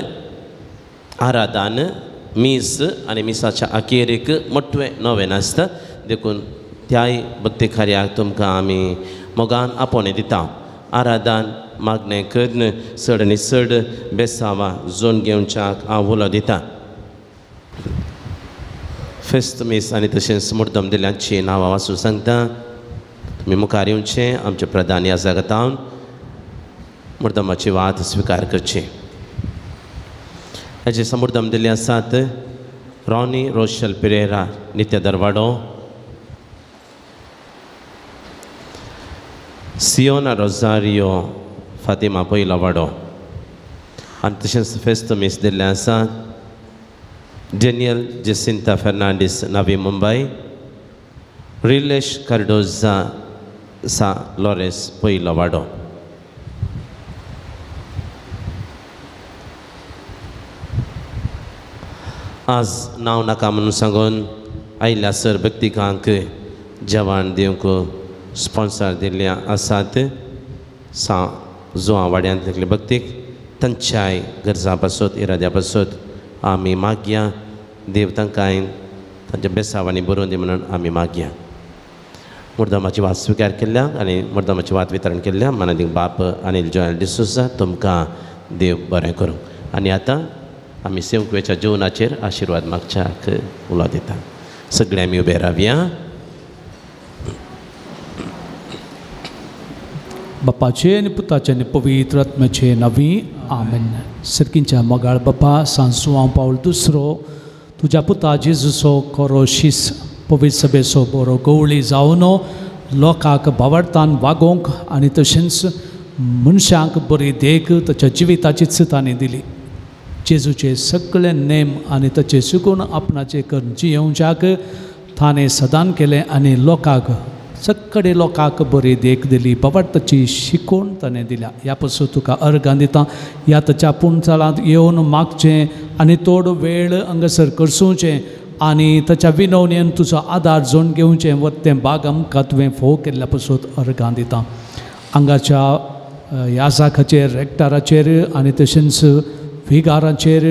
[SPEAKER 6] आराधान मीस आनी मिसाच्या अखेरेक मोटवें नवें आसता. देखून त्याय भक्ती कार्याक तुमकां आमी मोगान आपोवणें दिता. आराधान मागणें करून चड आनी चड बेसांवां जोन घेवच्याक हांव उलो दिता. फेस्त मीस आनी तशेंच मुर्दम दिल्यांची नांवां वाचून सांगता. तुमी मुखार येवचें आमचे प्रधान ह्या जगतावन मुर्दमाची वात स्विकार करची. हाचे समुर्दम दिल्ले आसात रॉनी रोशल पिरेरा नित्य दरवाडो, सियोना रोजारियो फातिमा पयलो वाडो. आनी तशेंच फेस्त मीस दिल्लें आसा डेनियल जेसिंता फेर्नांडीस नवी मुंबय, रिलेश कार्डोजा सा लॉरेस पयलो वाडो. आज नांव नाका म्हणून सांगून आयिल्ल्या सर भक्तिकांक जेवण दिवंक स्पॉन्सर दिल्ले आसात सा जुआं वाड्यांतले भक्तीक तांच्याय गरजां पासत इराद्या पासत आमी मागया. देव तांकां तांच्या बेसांवांनी बरोवन दी म्हणून आमी मागया. मुर्दमाची वात स्विकार केल्ल्या आनी मुर्दमाची वात वितरण केल्ल्या मानादीक बाप अनिल जॉयल डिसोजा तुमकां देव बरें करूं. आनी आतां आमी सेवकवेच्या जेवणाचेर आशिर्वाद मागच्याक उलो दिता. सगळे आमी उबे रावया.
[SPEAKER 1] बापाचे आनी पुताचे आनी पवित्र आत्म्याचे नवी आमेन. सर्कींच्या मोगाळ बापा सांसुआं पावल दुसरो तुज्या पुता जेजूचो कोरो शीस पवित्र सभेचो बरो गवळी जावन लोकांक भावार्थान वागोवंक आनी तशेंच मनशांक बरी देख ताच्या जिविताचीच तांणी दिली. जेजूचे सगळे नेम आनी ताचे शिकून आपणाचे करून जियोवच्याक ताणें सदान केलें आनी लोकांक सगळे लोकांक बरी देख दिली. बाबार्थाची शिकवण ताणें दिल्या. ह्या पासून तुका अर्गां दिता. ह्या ताच्या पुणचालांत येवन मागचें आनी थोडो वेळ हांगासर करसुचें आनी ताच्या विनवणेन तुजो आदार जोड घेवचें व तें बाग आमकां तुवें फोव केल्ल्या पासून अर्गां दिता. हांगाच्या याजाखाचेर रेक्टराचेर आनी तशेंच विगारांचेर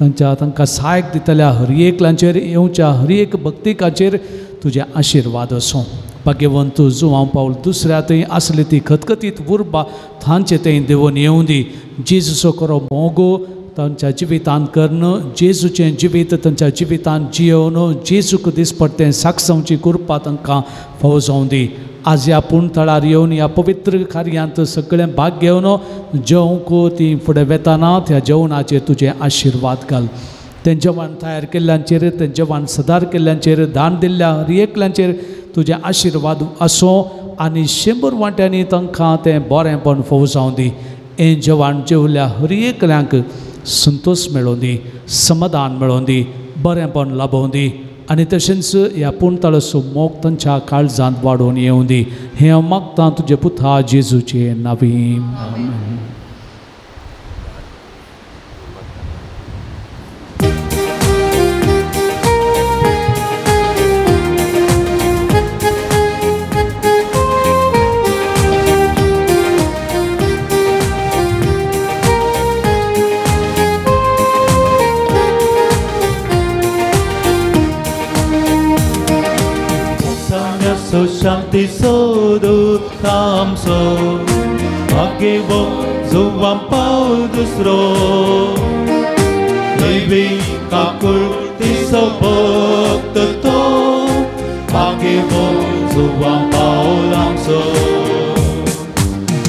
[SPEAKER 1] तांच्या तांकां सहायक दितल्या हर एकल्यांचेर येवच्या हर एक भक्तिकाचेर तुजे आशिर्वाद आसूं. भाग्यवंत जुवांव पावल दुसऱ्या थंय आसली ती खतखतीत उर्बा तांचे थंय देवून येवं दी. जेजूचो खरो मोगो तांच्या जिवितांत करून जेजूचें जिवीत तांच्या जिवितांत जियोवन जेजूक दिसपडटें साक्षांची कृपा तांकां फावो जावं दी. आज ह्या पुणथळार येवन ह्या पवित्र कार्यांत सगळें भाग घेवन जेवंक ती फुडें वेताना त्या जेवणाचेर तुजें आशिर्वाद घाल. तें जेवण तयार केल्ल्यांचेर, तें जेवण सदार केल्ल्यांचेर, दान दिल्ल्या हर एकल्यांचेर तुजें आशिर्वाद आसूं आनी 100 वांट्यांनी तांकां तें बरेंपण फावो जावं दी. हें जेवण जेवल्या हर एकल्यांक संतोश मेळोवं दी, समाधान मेळोवं दी, बरेंपण लाभोवं दी आनी तशेंच ह्या पुणताळाचो मोग तांच्या काळजांत वाडोवन येवं दी. हें हांव मागतां तुजे पुता जेजूचे नांवी. आमेन.
[SPEAKER 2] शांती सोदूत आमचो भाग्यवंत जुवां पावल दुसरो देवी काकुळटीचो भक्त तो भाग्यवंत जुवां पावल आमचो.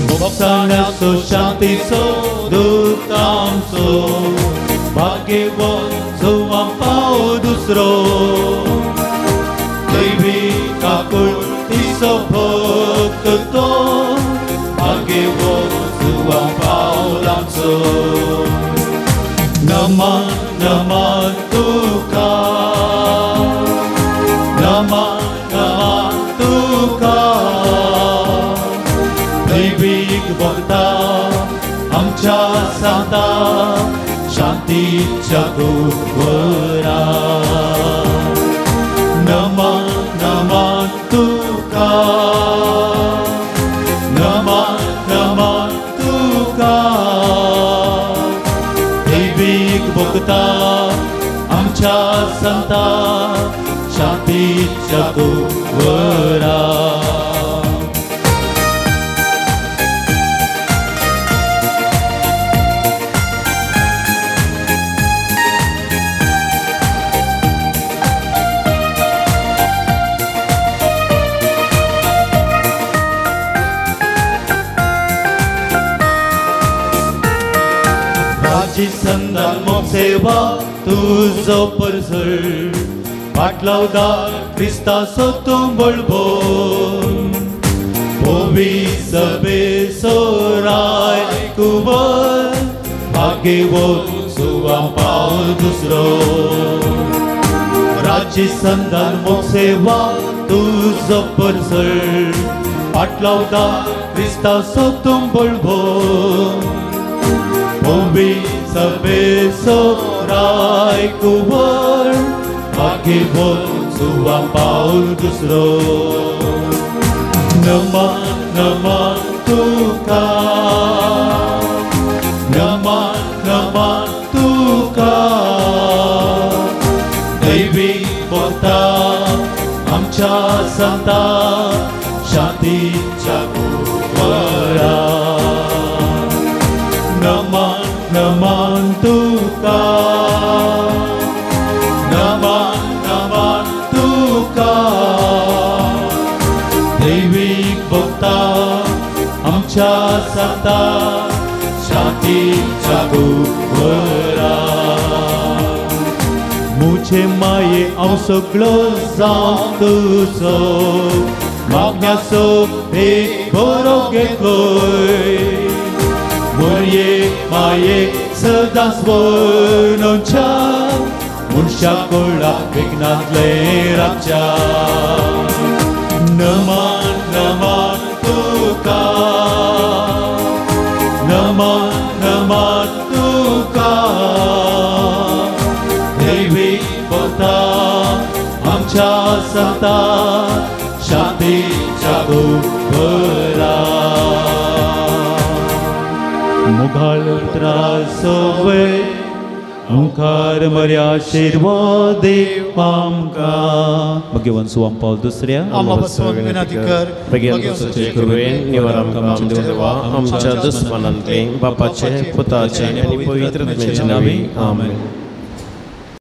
[SPEAKER 2] मोगसाण्याचो शांतीचो दूत आमचो भाग्यवंत जुवां पावल दुसरो देवी काकुळटीचो भक्त तो भाग्यवंत जुवां पावल आमचो. नमन नमन तुका, नमन नमन तुका, दैवीक भक्ता आमच्या सांता शांतीच्या कुंवरा. नमन नमन तुका, नमन नमन तुका, दैवीक भक्ता आमच्या संता शांतीच्या कुंवरा. संदान मोग सेवा तुजो परजळ पाटलावदा क्रिस्ताचो तूं बळबो भोवी सभेचो राय कुंवर भाग्यवंत जुवां पावल दुसरो. राजी संदान मोग सेवा तुजो परजळ पाटलावदा क्रिस्ताचो तूं बळबो भोवी सभेचो राय कुंवर भाग्यवंत जुवां पावल दुसरो. नमन नमन तुका, नमन नमन तुका, दैवी भक्ता आमच्या संता शांतीच्या कुंवरा. नमन नमन तुका, नमन नमन तुका, दैवीक भक्ता आमच्या संता शांतीच्या कुंवरा. मुझे माये हांव सगळो जावं तुजो मागण्याचो एक बरो घेतलोय मोरये माये सदांच वळोवच्या मनशा कोळा विघ्नांतले राखच्या. नमन नमन तुका, नमन नमन तुका, दैवी भक्ता आमच्या संता शांतीच्या कुंवरा. मुघाल त्रासोवे मुखार मर्या आशिर्वाद देव आमकां. भगवान सुवाम पावल दुसऱ्या
[SPEAKER 6] देवा आमच्या दुस्मानांतले बापाचे पुताचे आनी पवित्र आत्म्याचे नांवी आमेन.